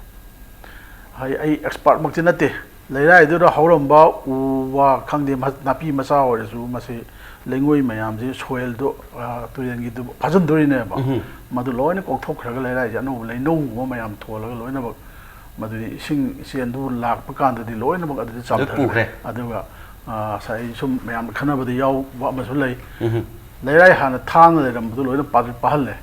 ꯑꯩ, ꯑꯩ ꯑꯦꯛꯁꯄꯥꯔꯠꯃꯛꯇꯤ ꯅꯠꯇꯦ, ꯂꯩꯔꯥꯏꯗꯨꯗ ꯍꯧꯔꯝꯕ ꯎ ꯋꯥ ꯈꯪꯗꯦ, ꯃ-, ꯅꯥꯄꯤ ꯃꯆꯥ ꯑꯣꯏꯔꯁꯨ ꯃꯁꯤ ꯂꯩꯉꯣꯏ ꯃꯌꯥꯝꯁꯤ ꯁꯣꯏꯜꯗꯨ, ꯑ, ꯇꯨꯔꯦꯜꯒꯤꯗꯨ ꯐꯥꯖꯤꯟꯗꯣꯔꯤꯅꯦꯕ꯫ ꯎꯝ꯫ ꯃꯗꯨ ꯂꯣꯏꯅ ꯀꯣꯛꯊꯣꯛꯈ꯭ꯔꯒ ꯂꯩꯔꯥꯏꯁꯦ ꯑꯅꯧꯕ ꯂꯩꯅꯧꯒꯨꯝꯕ ꯃꯌꯥꯝ ꯊꯣꯜꯂꯒ ꯂꯣꯏꯅꯃꯛ ꯃꯗꯨꯗꯤ ꯏꯁꯤꯡ ꯏꯆꯦꯜꯗꯨ ꯂꯥꯛꯄ ꯀꯥꯟꯗꯗꯤ ꯂꯣꯏꯅꯃꯛ ꯑꯗꯨꯗꯤ ꯆꯥꯝꯊꯈ꯭ꯔꯦ꯫ ꯄꯨꯈ꯭ꯔꯦ꯫ ꯑꯗꯨꯒ, ꯑ, ꯉꯁꯥꯏ ꯁꯨꯝ ꯃꯌꯥꯝꯅ ꯈꯟꯅꯕꯗ ꯌꯥꯎꯕ ꯑꯃꯁꯨ ꯂꯩ꯫ ꯎꯝ꯫ ꯂꯩꯔꯥꯏ ꯍꯥꯟꯅ ꯊꯥꯅ ꯂꯩꯔꯝꯕꯗꯨ ꯂꯣꯏꯅ ꯄꯥ-, ꯄꯥꯍꯜꯂꯦ꯫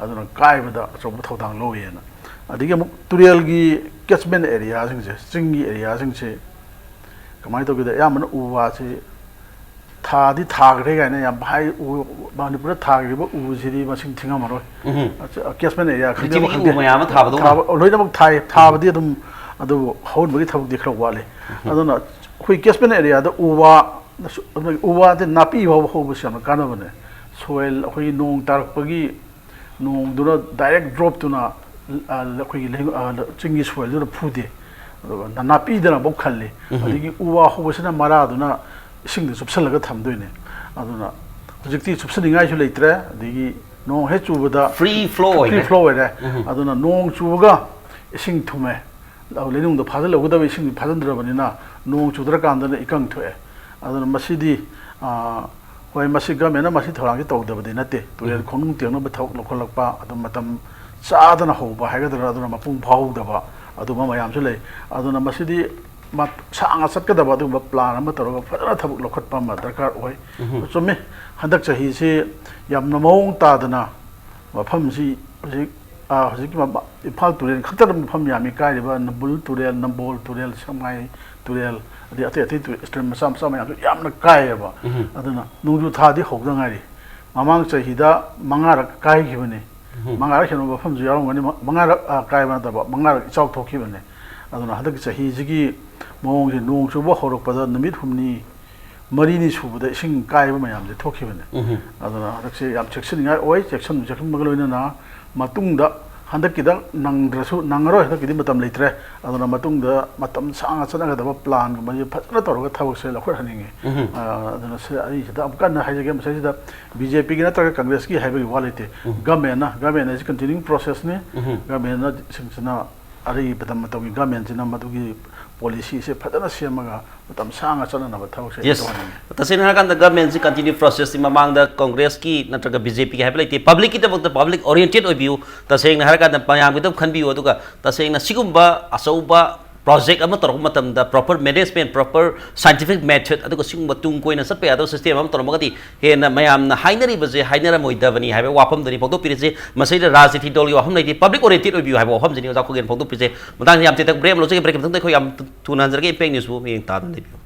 ꯑꯗꯨꯅ ꯀꯥꯏꯕꯗ ꯑꯆꯧꯕ ꯊꯧꯗꯥꯡ ꯂꯧꯋꯦꯅ꯫ ꯑꯗꯒꯤ ꯑꯃꯨꯛ ꯇꯨꯔꯦꯜꯒꯤ ꯀꯦꯠꯆꯃꯦꯟ ꯑꯦꯔꯤꯌꯥꯁꯤꯡꯁꯦ, ꯆꯤꯡꯒꯤ ꯑꯦꯔꯤꯌꯥꯁꯤꯡꯁꯦ ꯀꯃꯥꯏꯅ ꯇꯧꯒꯦꯗ, ꯑꯌꯥꯝꯕꯅ ꯎ ꯋꯥꯁꯤ ꯊꯥꯗꯤ ꯊꯥꯈ꯭ꯔꯦ ꯀꯥꯏꯅ ꯌꯥꯝ ꯍꯥꯏ꯫ ꯎ, ꯃꯅꯤꯄꯨꯔꯗ ꯊꯥꯈ꯭ꯔꯤꯕ ꯎꯁꯤꯗꯤ ꯃꯁꯤꯡ ꯊꯤꯉꯝꯃꯔꯣꯏ꯫ ꯎꯝ꯫ ꯀꯦꯁꯃꯦꯟ ꯑꯦꯔꯤꯌꯥ ꯈꯪꯗꯦ, ꯄ꯭ꯔꯤꯊꯤꯕꯤꯒꯤ ꯈꯪꯗꯦ꯫ ꯎ ꯃꯌꯥꯝ ꯑꯃ ꯊꯥꯕꯗꯧꯅ꯫ ꯊꯥꯕ, ꯂꯣꯏꯅꯃꯛ ꯊꯥꯏ꯫ ꯊꯥꯕꯗꯤ ꯑꯗꯨꯝ, ꯑꯗꯨꯕꯨ ꯍꯧꯍꯟꯕꯒꯤ ꯊꯕꯛꯇꯤ ꯈꯔ ꯋꯥꯠꯂꯤ꯫ ꯑꯗꯨꯅ ꯑꯩꯈꯣꯏ ꯀꯦꯁꯃꯦꯟ ꯑꯦꯔꯤꯌꯥꯗ ꯎ ꯋꯥ, ꯎ ꯋꯥꯗꯤ, ꯅꯥꯄꯤ ꯐꯥꯎꯕ ꯍꯧꯕꯁꯤ ꯌꯥꯝꯅ ꯀꯥꯟꯅꯕꯅꯦ꯫ ꯁꯣꯏꯜ, ꯑꯩꯈꯣꯏꯒꯤ ꯅꯣꯡ ꯇꯥꯔꯛꯄꯒꯤ, ꯅꯣꯡꯗꯨꯅ ꯗꯥꯏꯔꯦꯛ ꯗ꯭ꯔꯣꯞꯇꯨꯅ, ꯑ, ꯑꯩꯈꯣꯏꯒꯤ ꯂꯩ-, ꯑ, ꯆꯤꯡꯒꯤ ꯁꯣꯏꯜꯗꯨꯗ ꯐꯨꯗꯦ, ꯑꯗꯨꯒ ꯅ-, ꯅꯥꯄꯤꯗꯅ ꯑꯃꯨꯛ ꯈꯜꯂꯤ꯫ ꯑꯗꯒꯤ ꯎ ꯋꯥ ꯍꯧꯕꯁꯤꯅ ꯃꯔꯥꯗꯨꯅ ꯏꯁꯤꯡꯗ ꯆꯨꯞꯁꯤꯜꯂꯒ ꯊꯝꯗꯣꯏꯅꯦ꯫ ꯑꯗꯨꯅ ꯍꯧꯖꯤꯛꯇꯤ ꯆꯨꯞꯁꯤꯟꯅꯤꯡꯉꯥꯏꯁꯨ ꯂꯩꯇ꯭ꯔꯦ꯫ ꯑꯗꯒꯤ ꯅꯣꯡ ꯍꯦꯛ ꯆꯨꯕꯗ Free flow ꯑꯣꯏꯔꯦ꯫ Free flow ꯑꯣꯏꯔꯦ꯫ ꯑꯗꯨꯅ ꯅꯣꯡ ꯆꯨꯕꯒ ꯏꯁꯤꯡ ꯊꯨꯝꯃꯦ, ꯂꯩꯅꯨꯡꯗ ꯐꯥꯖꯤꯜꯍꯧꯒꯗꯕ ꯏꯁꯤꯡꯗꯤ ꯐꯥꯖꯤꯟꯗ꯭ꯔꯕꯅꯤꯅ ꯅꯣꯡ ꯆꯨꯗ꯭ꯔꯀꯥꯟꯗꯅ ꯏꯀꯪ ꯊꯣꯛꯑꯦ꯫ ꯑꯗꯨꯅ ꯃꯁꯤꯗꯤ, ꯑ, ꯍꯣꯏ, ꯃꯁꯤ ꯒꯃꯦꯟꯅ ꯃꯁꯤ ꯊꯧꯔꯥꯡꯁꯤ ꯇꯧꯗꯕꯗꯤ ꯅꯠꯇꯦ꯫ ꯇꯨꯔꯦꯜ ꯈꯣꯡꯅꯨꯡ ꯇꯦꯛꯅꯕ ꯊꯕꯛ ꯂꯧꯈꯠꯂꯛꯄ, ꯑꯗꯨ ꯃꯇꯝ ꯆꯥꯗꯅ ꯍꯧꯕ ꯍꯥꯏꯒꯗ꯭ꯔꯥ, ꯑꯗꯨꯅ ꯃꯄꯨꯡ ꯐꯥꯍꯧꯗꯕ ꯑꯗꯨꯒꯨꯝꯕ ꯃꯌꯥꯝꯁꯨ ꯂꯩ꯫ ꯑꯗꯨꯅ ꯃꯁꯤꯗꯤ ꯃ-, ꯁꯥꯡꯅ ꯆꯠꯀꯗꯕ ꯑꯗꯨꯒꯨꯝꯕ ꯄ꯭ꯂꯥꯟ ꯑꯃ ꯇꯧꯔꯒ ꯐꯖꯅ ꯊꯕꯛ ꯂꯧꯈꯠꯄ ꯑꯃ ꯗꯔꯀꯥꯔ ꯑꯣꯏ꯫ ꯆꯨꯝꯃꯤ, ꯍꯟꯗꯛ ꯆꯍꯤꯁꯤ ꯌꯥꯝꯅ ꯃꯑꯣꯡ ꯇꯥꯗꯅ ꯃꯐꯝꯁꯤ ꯍꯧꯖꯤꯛ, ꯑ, ꯍꯧꯖꯤꯛꯀꯤ ꯃ-, ꯏꯝꯐꯥꯜ ꯇꯨꯔꯦꯜ ꯈꯛꯇꯗ ꯃꯐꯝ ꯌꯥꯝꯃꯤ ꯀꯥꯏꯔꯤꯕ, ꯅꯝꯕꯨꯜ ꯇꯨꯔꯦꯜ, ꯅꯝꯕꯣꯜ ꯇꯨꯔꯦꯜ, ꯁꯦꯛꯃꯥꯏ ꯇꯨꯔꯦꯜ, ꯑꯗꯩ ꯑꯇꯩ ꯑꯇꯩ ꯇꯨꯔꯦꯜ, ꯏꯁꯇ꯭ꯔꯤꯝ ꯃꯆꯥ ꯃꯆꯥ ꯃꯌꯥꯝꯁꯨ ꯌꯥꯝꯅ ꯀꯥꯏꯌꯦꯕ꯫ ꯑꯗꯨꯅ ꯅꯣꯡꯖꯨ ꯊꯥꯗꯤ ꯍꯧꯗ ꯉꯥꯏꯔꯤ꯫ ꯃꯃꯥꯡ ꯆꯍꯤꯗ ꯃꯉꯥꯔꯛ ꯀꯥꯏꯈꯤꯕꯅꯤ꯫ ꯃꯉꯥꯔꯛ ꯍꯦꯟꯕ ꯃꯐꯝꯁꯨ ꯌꯥꯎꯔꯝꯒꯅꯤ꯫ ꯃ-, ꯃꯉꯥꯔꯛ, ꯑ, ꯀꯥꯏꯕ ꯅꯠꯇꯕ, ꯃꯉꯥꯔꯛ ꯏꯆꯥꯎ ꯊꯣꯛꯈꯤꯕꯅꯤ꯫ ꯑꯗꯨꯅ ꯍꯟꯗꯛꯀꯤ ꯆꯍꯤꯁꯤꯒꯤ ꯃꯑꯣꯡꯁꯤ, ꯅꯣꯡ ꯆꯨꯕ ꯍꯧꯔꯛꯄꯗ ꯅꯨꯃꯤꯠ ꯍꯨꯝꯅꯤ ꯃꯔꯤꯅꯤ ꯁꯨꯕꯗ ꯏꯁꯤꯡ ꯀꯥꯏꯕ ꯃꯌꯥꯝꯁꯦ ꯊꯣꯛꯈꯤꯕꯅꯦ꯫ ꯑꯗꯨꯅ ꯍꯟꯗꯛꯁꯦ ꯌꯥꯝ ꯆꯦꯛꯁꯤꯟꯅꯤꯡꯉꯥꯏ ꯑꯣꯏ꯫ ꯆꯦꯛꯁꯤꯟ, ꯆꯦꯛꯁꯤꯟꯕꯒ ꯂꯣꯏꯅꯅ ꯃꯇꯨꯡꯗ, ꯍꯟꯗꯛꯀꯤꯗ ꯅꯪꯗ꯭ꯔꯁꯨ, ꯅꯪꯉꯔꯣꯏ, ꯍꯟꯗꯛꯀꯤꯗꯤ ꯃꯇꯝ ꯂꯩꯇ꯭ꯔꯦ꯫ ꯑꯗꯨꯅ ꯃꯇꯨꯡꯗ ꯃꯇꯝ ꯁꯥꯡꯅ ꯆꯠꯅꯒꯗꯕ ꯄ꯭ꯂꯥꯟꯒꯨꯝꯕꯁꯦ ꯐꯖꯅ ꯇꯧꯔꯒ ꯊꯕꯛꯁꯦ ꯂꯧꯈꯠꯍꯟꯅꯤꯡꯉꯤ꯫ ꯑ, ꯑꯗꯨꯅ ꯁꯤ, ꯑꯩ ꯁꯤꯗ ꯑꯃꯨꯛꯀ ꯍꯟꯅ ꯍꯥꯏꯖꯒꯦ, ꯃꯁꯤꯗ ꯕꯤ ꯖꯦ ꯄꯤꯒꯤ ꯅꯠꯇ꯭ꯔꯒ ꯀꯪꯒ꯭ꯔꯦꯁꯀꯤ ꯍꯥꯏꯕꯒꯤ ꯋꯥ ꯂꯩꯇꯦ꯫ ꯒꯃꯦꯟꯅ, ꯒꯃꯦꯟ ꯑꯁꯤ ꯀꯟꯇꯤꯅ꯭ꯌꯨꯌꯤꯡ ꯄ꯭ꯔꯣꯁꯦꯁꯅꯤ꯫ ꯒꯃꯦꯟꯅꯁꯤꯡꯁꯤꯅ ꯑꯔꯩꯕ ꯃꯇꯝ, ꯃꯇꯝꯒꯤ ꯒꯃꯦꯟꯁꯤꯅ ꯃꯗꯨꯒꯤ ꯄꯣꯂꯤꯁꯤꯁꯦ ꯐꯖꯅ ꯁꯦꯝꯃꯒ ꯃꯇꯝ ꯁꯥꯡꯅ ꯆꯠꯅꯅꯕ ꯊꯕꯛꯁꯦ ꯌꯦꯁ꯫ ꯇꯧꯍꯟꯅꯤꯡꯉꯤ꯫ ꯇꯁꯦꯡꯅ ꯍꯥꯏꯔꯀꯥꯟꯗ ꯒꯃꯦꯟꯁꯤ ꯀꯟꯇꯤꯅ꯭ꯌꯨ ꯄ꯭ꯔꯣꯁꯦꯁꯁꯤ ꯃꯃꯥꯡꯗ ꯀꯪꯒ꯭ꯔꯦꯁꯀꯤ ꯅꯠꯇ꯭ꯔꯒ ꯕꯤ ꯖꯦ ꯄꯤꯒꯤ ꯍꯥꯏꯕ ꯂꯩꯇꯦ, ꯄꯕ꯭ꯂꯤꯛꯀꯤꯗꯃꯛꯇ ꯄꯕ꯭ꯂꯤꯛ ꯑꯣꯔꯤꯌꯦꯟꯇꯦꯠ ꯑꯣꯏꯕꯤꯌꯨ꯫ ꯇꯁꯦꯡꯅ ꯍꯥꯏꯔꯀꯥꯟꯗ ꯃꯌꯥꯝꯒꯤꯗꯃꯛ ꯈꯟꯕꯤꯌꯨ꯫ ꯑꯗꯨꯒ ꯇꯁꯦꯡꯅ ꯁꯤꯒꯨꯝꯕ ꯑꯆꯧꯕ ꯄ꯭ꯔꯣꯖꯦꯛ ꯑꯃ ꯇꯧꯔꯛꯄ ꯃꯇꯝꯗ proper management, proper scientific method, ꯑꯗꯨꯒ ꯁꯤꯒꯨꯝꯕ ꯇꯨꯡ ꯀꯣꯏꯅ ꯆꯠꯄ ꯌꯥꯗꯕ ꯁꯤꯁꯇꯦꯝ ꯑꯃ ꯇꯧꯔꯝꯃꯒꯗꯤ ꯍꯦꯟꯅ ꯃꯌꯥꯝꯅ ꯍꯥꯏꯅꯔꯤꯕꯁꯦ ꯍꯥꯏꯅꯔꯝꯃꯣꯏꯗꯕꯅꯤ ꯍꯥꯏꯕ ꯋꯥꯐꯝꯗꯨꯅꯤ ꯐꯣꯡꯗꯣꯛꯄꯤꯔꯤꯁꯦ꯫ ꯃꯁꯤꯗ ꯔꯥꯖꯅꯤꯇꯤ ꯗꯜꯒꯤ ꯋꯥꯐꯝ ꯂꯩꯇꯦ, ꯄꯕ꯭ꯂꯤꯛ ꯑꯣꯔꯤꯌꯦꯟꯇꯦꯠ ꯑꯣꯏꯕꯤꯌꯨ ꯍꯥꯏꯕ ꯋꯥꯐꯝꯁꯤꯅꯤ ꯑꯣꯖꯥ ꯈꯨꯒꯦꯟ ꯐꯣꯡꯗꯣꯛꯄꯤꯔꯤꯁꯦ꯫ ꯃꯇꯥꯡꯁꯤꯗ ꯌꯥꯝ ꯇꯦꯟꯇꯛ ꯕ꯭ꯔꯦꯛ ꯑꯃ ꯂꯧꯖꯒꯦ꯫ ꯕ꯭ꯔꯦꯛꯀꯤ ꯃꯇꯨꯡꯗ ꯑꯩꯈꯣꯏ ꯌꯥꯝ ꯊꯨꯅ ꯍꯟꯖꯔꯛꯀꯦ꯫ ꯏꯝꯄꯦꯛ ꯅ꯭ꯌꯨꯁꯄꯨ ꯃꯤꯠꯌꯦꯡ ꯇꯥꯗꯨꯅ ꯂꯩꯕꯤꯌꯨ꯫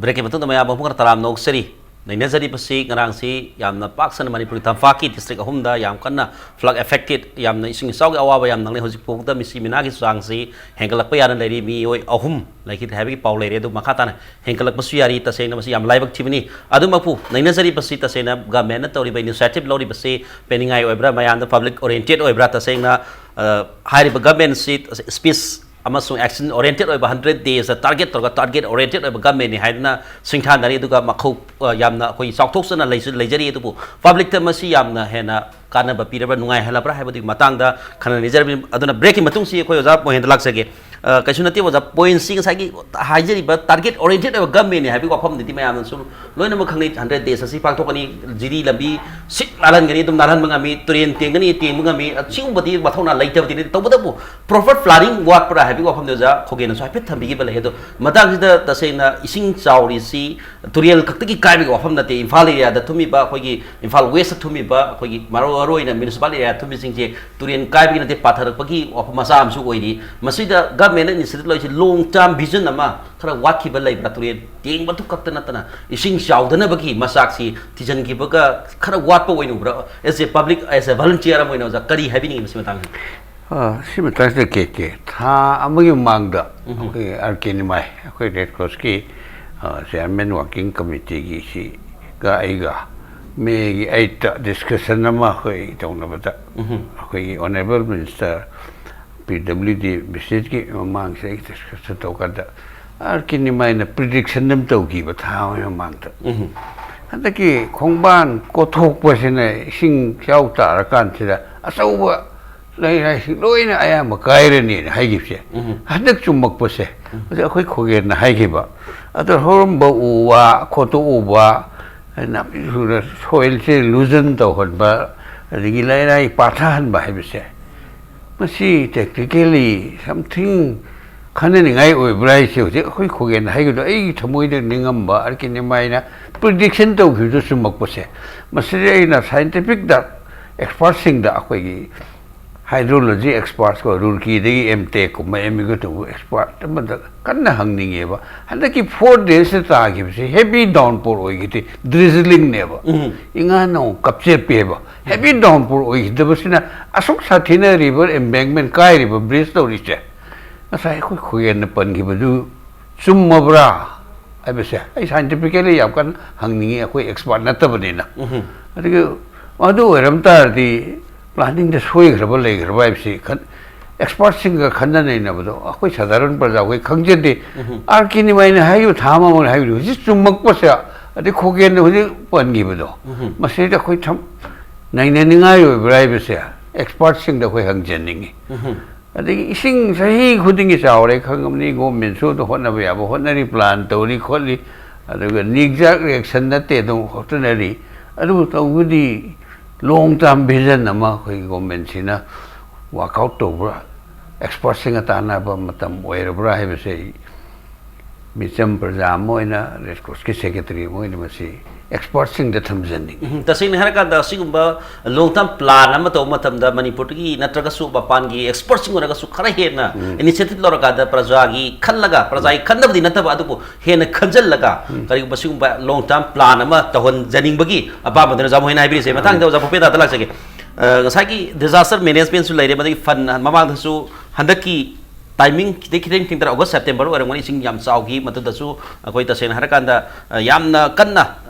ꯕ꯭ꯔꯦꯛꯀꯤ ꯃꯇꯨꯡꯗ ꯃꯌꯥꯝ ꯑꯃꯨꯛ ꯍꯟꯅ ꯇꯔꯥꯝꯅ ꯑꯣꯛꯆꯔꯤ꯫ ꯅꯩꯅꯖꯔꯤꯕꯁꯤ ꯉꯔꯥꯡꯁꯤ ꯌꯥꯝꯅ ꯄꯥꯛ ꯁꯟꯅ ꯃꯅꯤꯄꯨꯔꯒꯤ ꯇꯝꯄꯥꯛꯀꯤ ꯗꯤꯁꯇ꯭ꯔꯤꯛ ꯑꯍꯨꯝꯗ ꯌꯥꯝ ꯀꯟꯅ ꯐ꯭ꯂꯗ ꯑꯦꯐꯦꯛꯇꯦꯗ, ꯌꯥꯝꯅ ꯏꯁꯤꯡ ꯏꯆꯥꯎꯒꯤ ꯑꯋꯥꯕ ꯌꯥꯝ ꯅꯪꯂꯤ꯫ ꯍꯧꯖꯤꯛ ꯐꯥꯎꯕꯗ ꯃꯤꯁꯤ ꯃꯤꯅꯥꯒꯤ ꯆꯥꯡꯁꯤ ꯍꯦꯟꯒꯠꯂꯛꯄ ꯌꯥꯅ ꯂꯩꯔꯤ꯫ ꯃꯤꯑꯣꯏ ꯑꯍꯨꯝ ꯂꯩꯈꯤꯗꯦ ꯍꯥꯏꯕꯒꯤ ꯄꯥꯎ ꯂꯩꯔꯦ꯫ ꯑꯗꯨ ꯃꯈꯥ ꯇꯥꯅ ꯍꯦꯟꯒꯠꯂꯛꯄꯁꯨ ꯌꯥꯔꯤ꯫ ꯇꯁꯦꯡꯅ ꯃꯁꯤ ꯌꯥꯝ ꯂꯥꯏꯕꯛ ꯊꯤꯕꯅꯤ꯫ ꯑꯗꯨꯃꯛꯄꯨ ꯅꯩꯅꯖꯔꯤꯕꯁꯤ ꯇꯁꯦꯡꯅ ꯒꯃꯦꯟꯅ ꯇꯧꯔꯤꯕ ꯏꯅꯤꯁꯤꯌꯦꯇꯤꯚ ꯂꯧꯔꯤꯕꯁꯤ ꯄꯦꯟꯅꯤꯡꯉꯥꯏ ꯑꯣꯏꯕ꯭ꯔꯥ, ꯃꯌꯥꯝꯗ ꯄꯕ꯭ꯂꯤꯛ ꯑꯣꯔꯤꯌꯦꯟꯇꯦꯗ ꯑꯣꯏꯕ꯭ꯔꯥ? ꯇꯁꯦꯡꯅ, ꯑ, ꯍꯥꯏꯔꯤꯕ ꯒꯃꯦꯟꯁꯤ ꯁ꯭ꯄꯤꯁ ꯑꯃꯁꯨꯡ ꯑꯦꯛꯁꯟ ꯑꯣꯔꯤꯌꯦꯟꯇꯦꯗ ꯑꯣꯏꯕ, ꯍꯟꯗ꯭ꯔꯦꯠ ꯗꯦꯖꯇ ꯇꯥꯔꯒꯦꯠ ꯇꯧꯔꯒ ꯇꯥꯔꯒꯦꯠ ꯑꯣꯔꯤꯌꯦꯟꯇꯦꯗ ꯑꯣꯏꯕ ꯒꯃꯦꯟꯅꯤ ꯍꯥꯏꯗꯨꯅ ꯁꯤꯡꯊꯥꯅꯔꯤ꯫ ꯑꯗꯨꯒ ꯃꯈꯧ, ꯑ, ꯌꯥꯝꯅ ꯑꯩꯈꯣꯏ ꯆꯥꯎꯊꯣꯛꯆꯅ ꯂꯩꯁꯨ ꯂꯩꯖꯔꯤ꯫ ꯑꯗꯨꯕꯨ ꯄꯕ꯭ꯂꯤꯛꯇ ꯃꯁꯤ ꯌꯥꯝꯅ ꯍꯦꯟꯅ ꯀꯥꯟꯅꯕ ꯄꯤꯔꯕ꯭ꯔꯥ, ꯅꯨꯡꯉꯥꯏꯍꯜꯂꯕ꯭ꯔꯥ ꯍꯥꯏꯕꯗꯨꯒꯤ ꯃꯇꯥꯡꯗ ꯈꯟꯅ ꯅꯩꯅꯖꯔꯕꯅꯤ꯫ ꯑꯗꯨꯅ ꯕ꯭ꯔꯦꯛꯀꯤ ꯃꯇꯨꯡꯁꯤ ꯑꯩꯈꯣꯏ ꯑꯣꯖꯥ ꯃꯣꯍꯦꯟꯗ ꯂꯥꯛꯆꯒꯦ꯫ ꯑ, ꯀꯩꯁꯨ ꯅꯠꯇꯦ ꯑꯣꯖꯥ, ꯄꯣꯏꯟꯠꯁꯤ ꯉꯁꯥꯏꯒꯤ ꯍꯥꯏꯖꯔꯤꯕ ꯇꯥꯔꯒꯦꯠ ꯑꯣꯔꯤꯌꯦꯟꯇꯦꯗ ꯑꯣꯏꯕ ꯒꯃꯦꯟꯅꯤ ꯍꯥꯏꯕꯒꯤ ꯋꯥꯐꯝꯗꯨꯗꯤ ꯃꯌꯥꯝꯅꯁꯨ ꯂꯣꯏꯅꯃꯛ ꯈꯪꯅꯩ꯫ ꯍꯟꯗ꯭ꯔꯦꯠ ꯗꯦꯖ ꯑꯁꯤ ꯄꯥꯡꯊꯣꯛꯀꯅꯤ, ꯖꯤꯔꯤ ꯂꯝꯕꯤ ꯁꯤꯠ ꯅꯥꯜꯍꯟꯒꯅꯤ, ꯑꯗꯨꯝ ꯅꯥꯜꯍꯟꯕ ꯉꯝꯃꯤ, ꯇꯨꯔꯦꯟ ꯇꯦꯡꯒꯅꯤ, ꯇꯦꯡꯕ ꯉꯝꯃꯤ, ꯑꯁꯤꯒꯨꯝꯕꯗꯤ ꯃꯊꯧꯅꯥ ꯂꯩꯇꯕꯗꯤ ꯅꯠꯇꯦ꯫ ꯇꯧꯕꯇꯕꯨ ꯄ꯭ꯔꯣꯄꯔ ꯄ꯭ꯂꯥꯅꯤꯡ ꯋꯥꯠꯄ꯭ꯔꯥ ꯍꯥꯏꯕꯒꯤ ꯋꯥꯐꯝꯗ ꯑꯣꯖꯥ ꯈꯣꯒꯦꯟꯅꯁꯨ ꯍꯥꯏꯐꯦꯠ ꯊꯝꯕꯤꯈꯤꯕ ꯂꯩ꯫ ꯑꯗꯣ ꯃꯇꯥꯡꯁꯤꯗ ꯇꯁꯦꯡꯅ ꯏꯁꯤꯡ ꯆꯥꯎꯔꯤꯁꯤ ꯇꯨꯔꯦꯜ ꯈꯛꯇꯒꯤ ꯀꯥꯏꯕꯒꯤ ꯋꯥꯐꯝ ꯅꯠꯇꯦ꯫ ꯏꯝꯐꯥꯜ ꯑꯦꯔꯤꯌꯥꯗ ꯊꯨꯝꯃꯤꯕ, ꯑꯩꯈꯣꯏꯒꯤ ꯏꯝꯐꯥꯜ ꯋꯦꯁꯇ ꯊꯨꯝꯃꯤꯕ, ꯑꯩꯈꯣꯏꯒꯤ ꯃꯔꯨ ꯑꯣꯏꯅ ꯃ꯭ꯌꯨꯅꯤꯁꯤꯄꯥꯜ ꯑꯦꯔꯤꯌꯥ ꯊꯨꯝꯃꯤꯁꯤꯡꯁꯦ ꯇꯨꯔꯦꯟ ꯀꯥꯏꯕꯒꯤ ꯅꯠꯇꯦ, ꯄꯥꯊꯔꯛꯄꯒꯤ ꯋꯥꯐꯝ ꯃꯆꯥ ꯑꯃꯁꯨ ꯑꯣꯏꯔꯤ꯫ ꯃꯁꯤꯗ ꯒꯃꯦꯟꯅ ꯏꯅꯤꯁꯤꯌꯦꯇꯤꯚ ꯂꯧꯔꯤꯁꯤ ꯂꯣꯡ ꯇꯔꯝ ꯚꯤꯖꯟ ꯑꯃ ꯈꯔ ꯋꯥꯠꯈꯤꯕ ꯂꯩꯕ꯭ꯔꯥ? ꯇꯨꯔꯦꯟ ꯇꯦꯡꯕꯗꯨ ꯈꯛꯇ ꯅꯠꯇꯅ ꯏꯁꯤꯡ ꯆꯥꯎꯗꯅꯕꯒꯤ ꯃꯆꯥꯛꯁꯤ ꯊꯤꯖꯤꯟꯈꯤꯕꯒ ꯈꯔ ꯋꯥꯠꯄ ꯑꯣꯏꯅ ꯎꯕ꯭ꯔꯥ? As a public, as a volunteer ꯑꯃ ꯑꯣꯏꯅ ꯑꯣꯖꯥ ꯀꯔꯤ ꯍꯥꯏꯕꯤꯅꯤꯡꯉꯤ ꯃꯁꯤ ꯃꯇꯥꯡꯗ? ꯑ, ꯁꯤ ꯃꯇꯥꯡꯁꯤꯗ ꯀꯦ ꯀꯦ, ꯊꯥ ꯑꯃꯒꯤ ꯃꯃꯥꯡꯗ ꯎꯝ꯫ ꯑꯩꯈꯣꯏ ꯑꯥꯔ ꯀꯦ ꯅꯤꯃꯥꯏ, ꯑꯩꯈꯣꯏ ꯔꯦꯗ ꯀ꯭ꯔꯣꯁꯀꯤ, ꯑ, ꯆꯤꯌꯥꯔꯃꯦꯟ ꯋꯥꯔꯀꯤꯡ ꯀꯃꯤꯇꯤꯒꯤ ꯁꯤꯒ ꯑꯩꯒ ꯃꯦꯒꯤ ꯑꯩꯠꯇ ꯗꯤꯁꯀꯁꯟ ꯑꯃ ꯑꯩꯈꯣꯏ ꯇꯧꯅꯕꯗ ꯎꯝ꯫ ꯑꯩꯈꯣꯏꯒꯤ ꯑꯣꯅꯔꯦꯕꯜ ꯃꯤꯅꯤꯁꯇꯔ ꯄꯤ ꯗꯕ꯭ꯂꯤꯎ ꯗꯤ ꯚꯤꯖꯤꯠꯀꯤ ꯃꯃꯥꯡꯁꯤꯗ ꯑꯩ ꯗꯤꯁꯀꯁꯟ ꯇꯧꯀꯥꯟꯗ ꯑꯥꯔ ꯀꯦ ꯅꯤꯃꯥꯏꯅ ꯄ꯭ꯔꯤꯗꯤꯛꯁꯟ ꯑꯃ ꯇꯧꯈꯤꯕ ꯊꯥ ꯑꯃꯒꯤ ꯃꯃꯥꯡꯗ꯫ ꯎꯝ꯫ ꯍꯟꯗꯛꯀꯤ ꯈꯣꯡꯕꯥꯟ ꯀꯣꯊꯣꯛꯄꯁꯤꯅ ꯏꯁꯤꯡ ꯏꯆꯥꯎ ꯇꯥꯔꯀꯥꯟꯁꯤꯗ ꯑꯆꯧꯕ ꯂꯩꯔꯥꯏꯁꯤꯡ ꯂꯣꯏꯅ ꯑꯌꯥꯝꯕ ꯀꯥꯏꯔꯅꯤꯅ ꯍꯥꯏꯈꯤꯕꯁꯦ, ꯎꯝ꯫ ꯍꯟꯗꯛ ꯆꯨꯝꯃꯛꯄꯁꯦ, ꯎꯝ꯫ ꯍꯧꯖꯤꯛ ꯑꯩꯈꯣꯏ ꯈꯣꯒꯦꯟꯅ ꯍꯥꯏꯈꯤꯕ, ꯑꯗꯣ ꯍꯧꯔꯝꯕ ꯎ ꯋꯥ ꯈꯣꯠꯇꯣꯛꯎꯕ, ꯅꯥꯄꯤ ꯁꯨꯅ ꯁꯣꯏꯜꯁꯦ ꯂꯨꯖꯟ ꯇꯧꯍꯟꯕ, ꯑꯗꯒꯤ ꯂꯩꯔꯥꯏ ꯄꯥꯊꯍꯟꯕ ꯍꯥꯏꯕꯁꯦ, ꯃꯁꯤ ꯇꯦꯛꯅꯤꯀꯦꯜꯂꯤ ꯁꯝꯊꯤꯡ ꯈꯟꯅꯅꯤꯡꯉꯥꯏ ꯑꯣꯏꯕ꯭ꯔꯥ ꯍꯥꯏꯁꯦ ꯍꯧꯖꯤꯛ ꯑꯩꯈꯣꯏ ꯈꯣꯒꯦꯟꯅ ꯍꯥꯏꯈꯤꯕꯗꯣ ꯑꯩꯒꯤ ꯊꯃꯣꯏꯗ ꯅꯤꯡꯉꯝꯕ, ꯑꯥꯔ ꯀꯦ ꯅꯤꯃꯥꯏꯅ ꯄ꯭ꯔꯤꯗꯤꯛꯁꯟ ꯇꯧꯈꯤꯕꯗꯨ ꯆꯨꯝꯃꯛꯄꯁꯦ, ꯃꯁꯤꯗꯤ ꯑꯩꯅ ꯁꯥꯏꯟꯇꯤꯐꯤꯛꯇ ꯑꯦꯛꯁꯄꯔꯠꯁꯤꯡꯗ ꯑꯩꯈꯣꯏꯒꯤ ꯍꯥꯏꯗ꯭ꯔꯣꯂꯣꯖꯤ ꯑꯦꯛꯁꯄꯥꯔꯠꯁꯀꯣ, ꯔꯨꯔꯀꯤꯗꯒꯤ ꯑꯦꯝ ꯇꯦꯛꯀꯨꯝꯕ, ꯑꯦꯝ ꯏꯒ ꯇꯧꯕ ꯑꯦꯛꯁꯄꯥꯔꯠ ꯑꯃꯗ ꯀꯟꯅ ꯍꯪꯅꯤꯡꯉꯦꯕ꯫ ꯍꯟꯗꯛꯀꯤ ꯐꯣꯔ ꯗꯦꯖꯇ ꯇꯥꯈꯤꯕꯁꯤ ꯍꯦꯚꯤ ꯗꯥꯎꯟꯄꯣꯔ ꯑꯣꯏꯈꯤꯗꯦ, ꯗ꯭ꯔꯤꯖꯂꯤꯡꯅꯦꯕ꯫ ꯎꯝ꯫ ꯏꯉꯥ ꯅꯣꯡ ꯀꯞꯆꯦꯠꯄꯦꯕ꯫ ꯍꯦꯚꯤ ꯗꯥꯎꯟꯄꯣꯔ ꯑꯣꯏꯈꯤꯗꯕꯁꯤꯅ ꯑꯁꯨꯛ ꯁꯥꯊꯤꯅ ꯔꯤꯚꯔ ꯑꯦꯝꯕꯦꯡꯃꯦꯟ ꯀꯥꯏꯔꯤꯕ, ꯕ꯭ꯔꯤꯖ ꯇꯧꯔꯤꯁꯦ꯫ ꯉꯁꯥꯏ ꯑꯩꯈꯣꯏ ꯈꯨꯒꯦꯟꯅ ꯄꯟꯈꯤꯕꯗꯨ ꯆꯨꯝꯃꯕ꯭ꯔꯥ ꯍꯥꯏꯕꯁꯦ ꯑꯩ ꯁꯥꯏꯟꯇꯤꯐꯤꯀꯦꯂꯤ ꯌꯥꯝ ꯀꯟꯅ ꯍꯪꯅꯤꯡꯉꯤ, ꯑꯩꯈꯣꯏ ꯑꯦꯛꯁꯄꯥꯔꯠ ꯅꯠꯇꯕꯅꯤꯅ꯫ ꯎꯝ꯫ ꯑꯗꯨꯒ ꯑꯗꯨ ꯑꯣꯏꯔꯝ ꯇꯥꯔꯗꯤ ꯄ꯭ꯂꯥꯅꯤꯡꯗ ꯁꯣꯏꯈ꯭ꯔꯕ ꯂꯩꯈ꯭ꯔꯕ ꯍꯥꯏꯕꯁꯤ ꯈꯟ-, ꯑꯦꯛꯁꯄꯥꯔꯠꯁꯤꯡꯒ ꯈꯟꯅ ꯅꯩꯅꯕꯗꯣ ꯑꯩꯈꯣꯏ ꯁꯥꯙꯥꯔꯟ ꯄ꯭ꯔꯖꯥ ꯑꯩꯈꯣꯏ ꯈꯪꯖꯗꯦ꯫ ꯎꯝ꯫ ꯑꯥꯔ ꯀꯦ ꯅꯤꯃꯥꯏꯅ ꯍꯥꯏꯈꯤꯕ ꯊꯥ ꯑꯃ ꯃꯃꯥꯡꯗ ꯍꯥꯏꯈꯤꯕꯗꯣ ꯍꯧꯖꯤꯛ ꯆꯨꯝꯃꯛꯄꯁꯦ, ꯑꯗꯩ ꯈꯨꯒꯦꯟꯅ ꯍꯧꯖꯤꯛ ꯄꯟꯈꯤꯕꯗꯣ, ꯎꯝ꯫ ꯃꯁꯤꯗ ꯑꯩꯈꯣꯏ ꯊꯝ-, ꯅꯩꯅꯅꯤꯡꯉꯥꯏ ꯑꯣꯏꯕ꯭ꯔꯥ ꯍꯥꯏꯕꯁꯦ ꯑꯦꯛꯁꯄꯥꯔꯠꯁꯤꯡꯗ ꯑꯩꯈꯣꯏ ꯍꯪꯖꯅꯤꯡꯉꯤ꯫ ꯎꯝ꯫ ꯑꯗꯒꯤ ꯏꯁꯤꯡ ꯆꯍꯤ ꯈꯨꯗꯤꯡꯒꯤ ꯆꯥꯎꯔꯦ ꯈꯪꯉꯕꯅꯤ, ꯒꯣꯔꯃꯦꯟꯁꯨ ꯑꯗꯨ ꯍꯣꯠꯅꯕ ꯌꯥꯕ ꯍꯣꯠꯅꯔꯤ, ꯄ꯭ꯂꯥꯟ ꯇꯧꯔꯤ ꯈꯣꯠꯂꯤ, ꯑꯗꯨꯒ ꯅꯤꯛꯖꯥꯛ ꯔꯤꯌꯦꯛꯁꯟ ꯅꯠꯇꯦ ꯑꯗꯨꯝ ꯍꯣꯠꯅꯔꯤ꯫ ꯑꯗꯨꯕꯨ ꯇꯧꯕꯗꯤ ꯂꯣꯡ ꯇꯥꯔꯝ ꯚꯤꯖꯟ ꯑꯃ ꯑꯩꯈꯣꯏꯒꯤ ꯒꯣꯔꯃꯦꯟꯁꯤꯅ ꯋꯥꯔꯛ ꯑꯥꯎꯠ ꯇꯧꯕ꯭ꯔꯥ, ꯑꯦꯛꯁꯄꯔꯠꯁꯤꯡꯒ ꯇꯥꯟꯅꯕ ꯃꯇꯝ ꯑꯣꯏꯔꯕ꯭ꯔꯥ ꯍꯥꯏꯕꯁꯦ ꯑꯩ ꯃꯤꯆꯝ ꯄ꯭ꯔꯖꯥ ꯑꯃ ꯑꯣꯏꯅ, ꯔꯦꯗ ꯀ꯭ꯔꯣꯁꯀꯤ ꯁꯦꯀ꯭ꯔꯦꯇꯔꯤ ꯑꯃ ꯑꯣꯏꯅ ꯃꯁꯤ ꯑꯦꯛꯁꯄꯔꯠꯁꯤꯡꯗ ꯊꯝꯖꯅꯤꯡꯉꯤ꯫ ꯎꯝ, ꯇꯁꯦꯡꯅ ꯍꯥꯏꯔꯀꯥꯟꯗ ꯑꯁꯤꯒꯨꯝꯕ ꯂꯣꯡ ꯇꯥꯔꯝ ꯄ꯭ꯂꯥꯟ ꯑꯃ ꯇꯧꯕ ꯃꯇꯝꯗ ꯃꯅꯤꯄꯨꯔꯗꯒꯤ ꯅꯠꯇ꯭ꯔꯒꯁꯨ ꯃꯄꯥꯟꯒꯤ ꯑꯦꯛꯁꯄꯔꯠꯁꯤꯡ ꯑꯣꯏꯔꯒꯁꯨ ꯈꯔ ꯍꯦꯟꯅ ꯎꯝ꯫ ꯏꯅꯤꯁꯤꯌꯦꯇꯤꯚ ꯂꯧꯔꯀꯥꯟꯗ ꯄ꯭ꯔꯖꯥꯒꯤ ꯈꯜꯂꯒ, ꯄ꯭ꯔꯖꯥꯒꯤ ꯈꯟꯗꯕꯗꯤ ꯅꯠꯇꯕ ꯑꯗꯨꯕꯨ ꯍꯦꯟꯅ ꯈꯟꯖꯜꯂꯒ ꯎꯝ꯫ ꯀꯔꯤꯒꯨꯝꯕ ꯁꯤꯒꯨꯝꯕ ꯂꯣꯡ ꯇꯥꯔꯝ ꯄ꯭ꯂꯥꯟ ꯑꯃ ꯇꯧꯍꯟꯖꯅꯤꯡꯕꯒꯤ ꯑꯄꯥꯝꯕꯗꯨꯅ ꯑꯣꯖꯥ ꯃꯣꯍꯟꯅ ꯍꯥꯏꯕꯤꯔꯤꯁꯦ꯫ ꯃꯊꯪꯗ ꯑꯣꯖꯥ ꯚꯨꯄꯦꯟꯗꯥꯗ ꯂꯥꯛꯆꯒꯦ꯫ ꯑ, ꯉꯁꯥꯏꯒꯤ ꯗꯤꯖꯥꯁꯇꯔ ꯃꯦꯅꯦꯖꯃꯦꯟꯁꯨ ꯂꯩꯔꯦ, ꯃꯗꯨꯒꯤ ꯐꯟ ꯃꯃꯥꯡꯗꯁꯨ ꯍꯟꯗꯛꯀꯤ ꯇꯥꯏꯃꯤꯡ ꯈꯤꯇꯪ ꯈꯤꯇꯪ ꯊꯦꯡꯊꯔ ꯑꯣꯒꯁ ꯁꯦꯞꯇꯦꯝꯕꯔ ꯑꯣꯏꯔꯝꯒꯅꯤ, ꯏꯁꯤꯡ ꯌꯥꯝ ꯆꯥꯎꯈꯤ꯫ ꯃꯗꯨꯗꯁꯨ ꯑꯩꯈꯣꯏ ꯇꯁꯦꯡꯅ ꯍꯥꯏꯔꯀꯥꯟꯗ, ꯑ, ꯌꯥꯝꯅ ꯀꯟꯅ,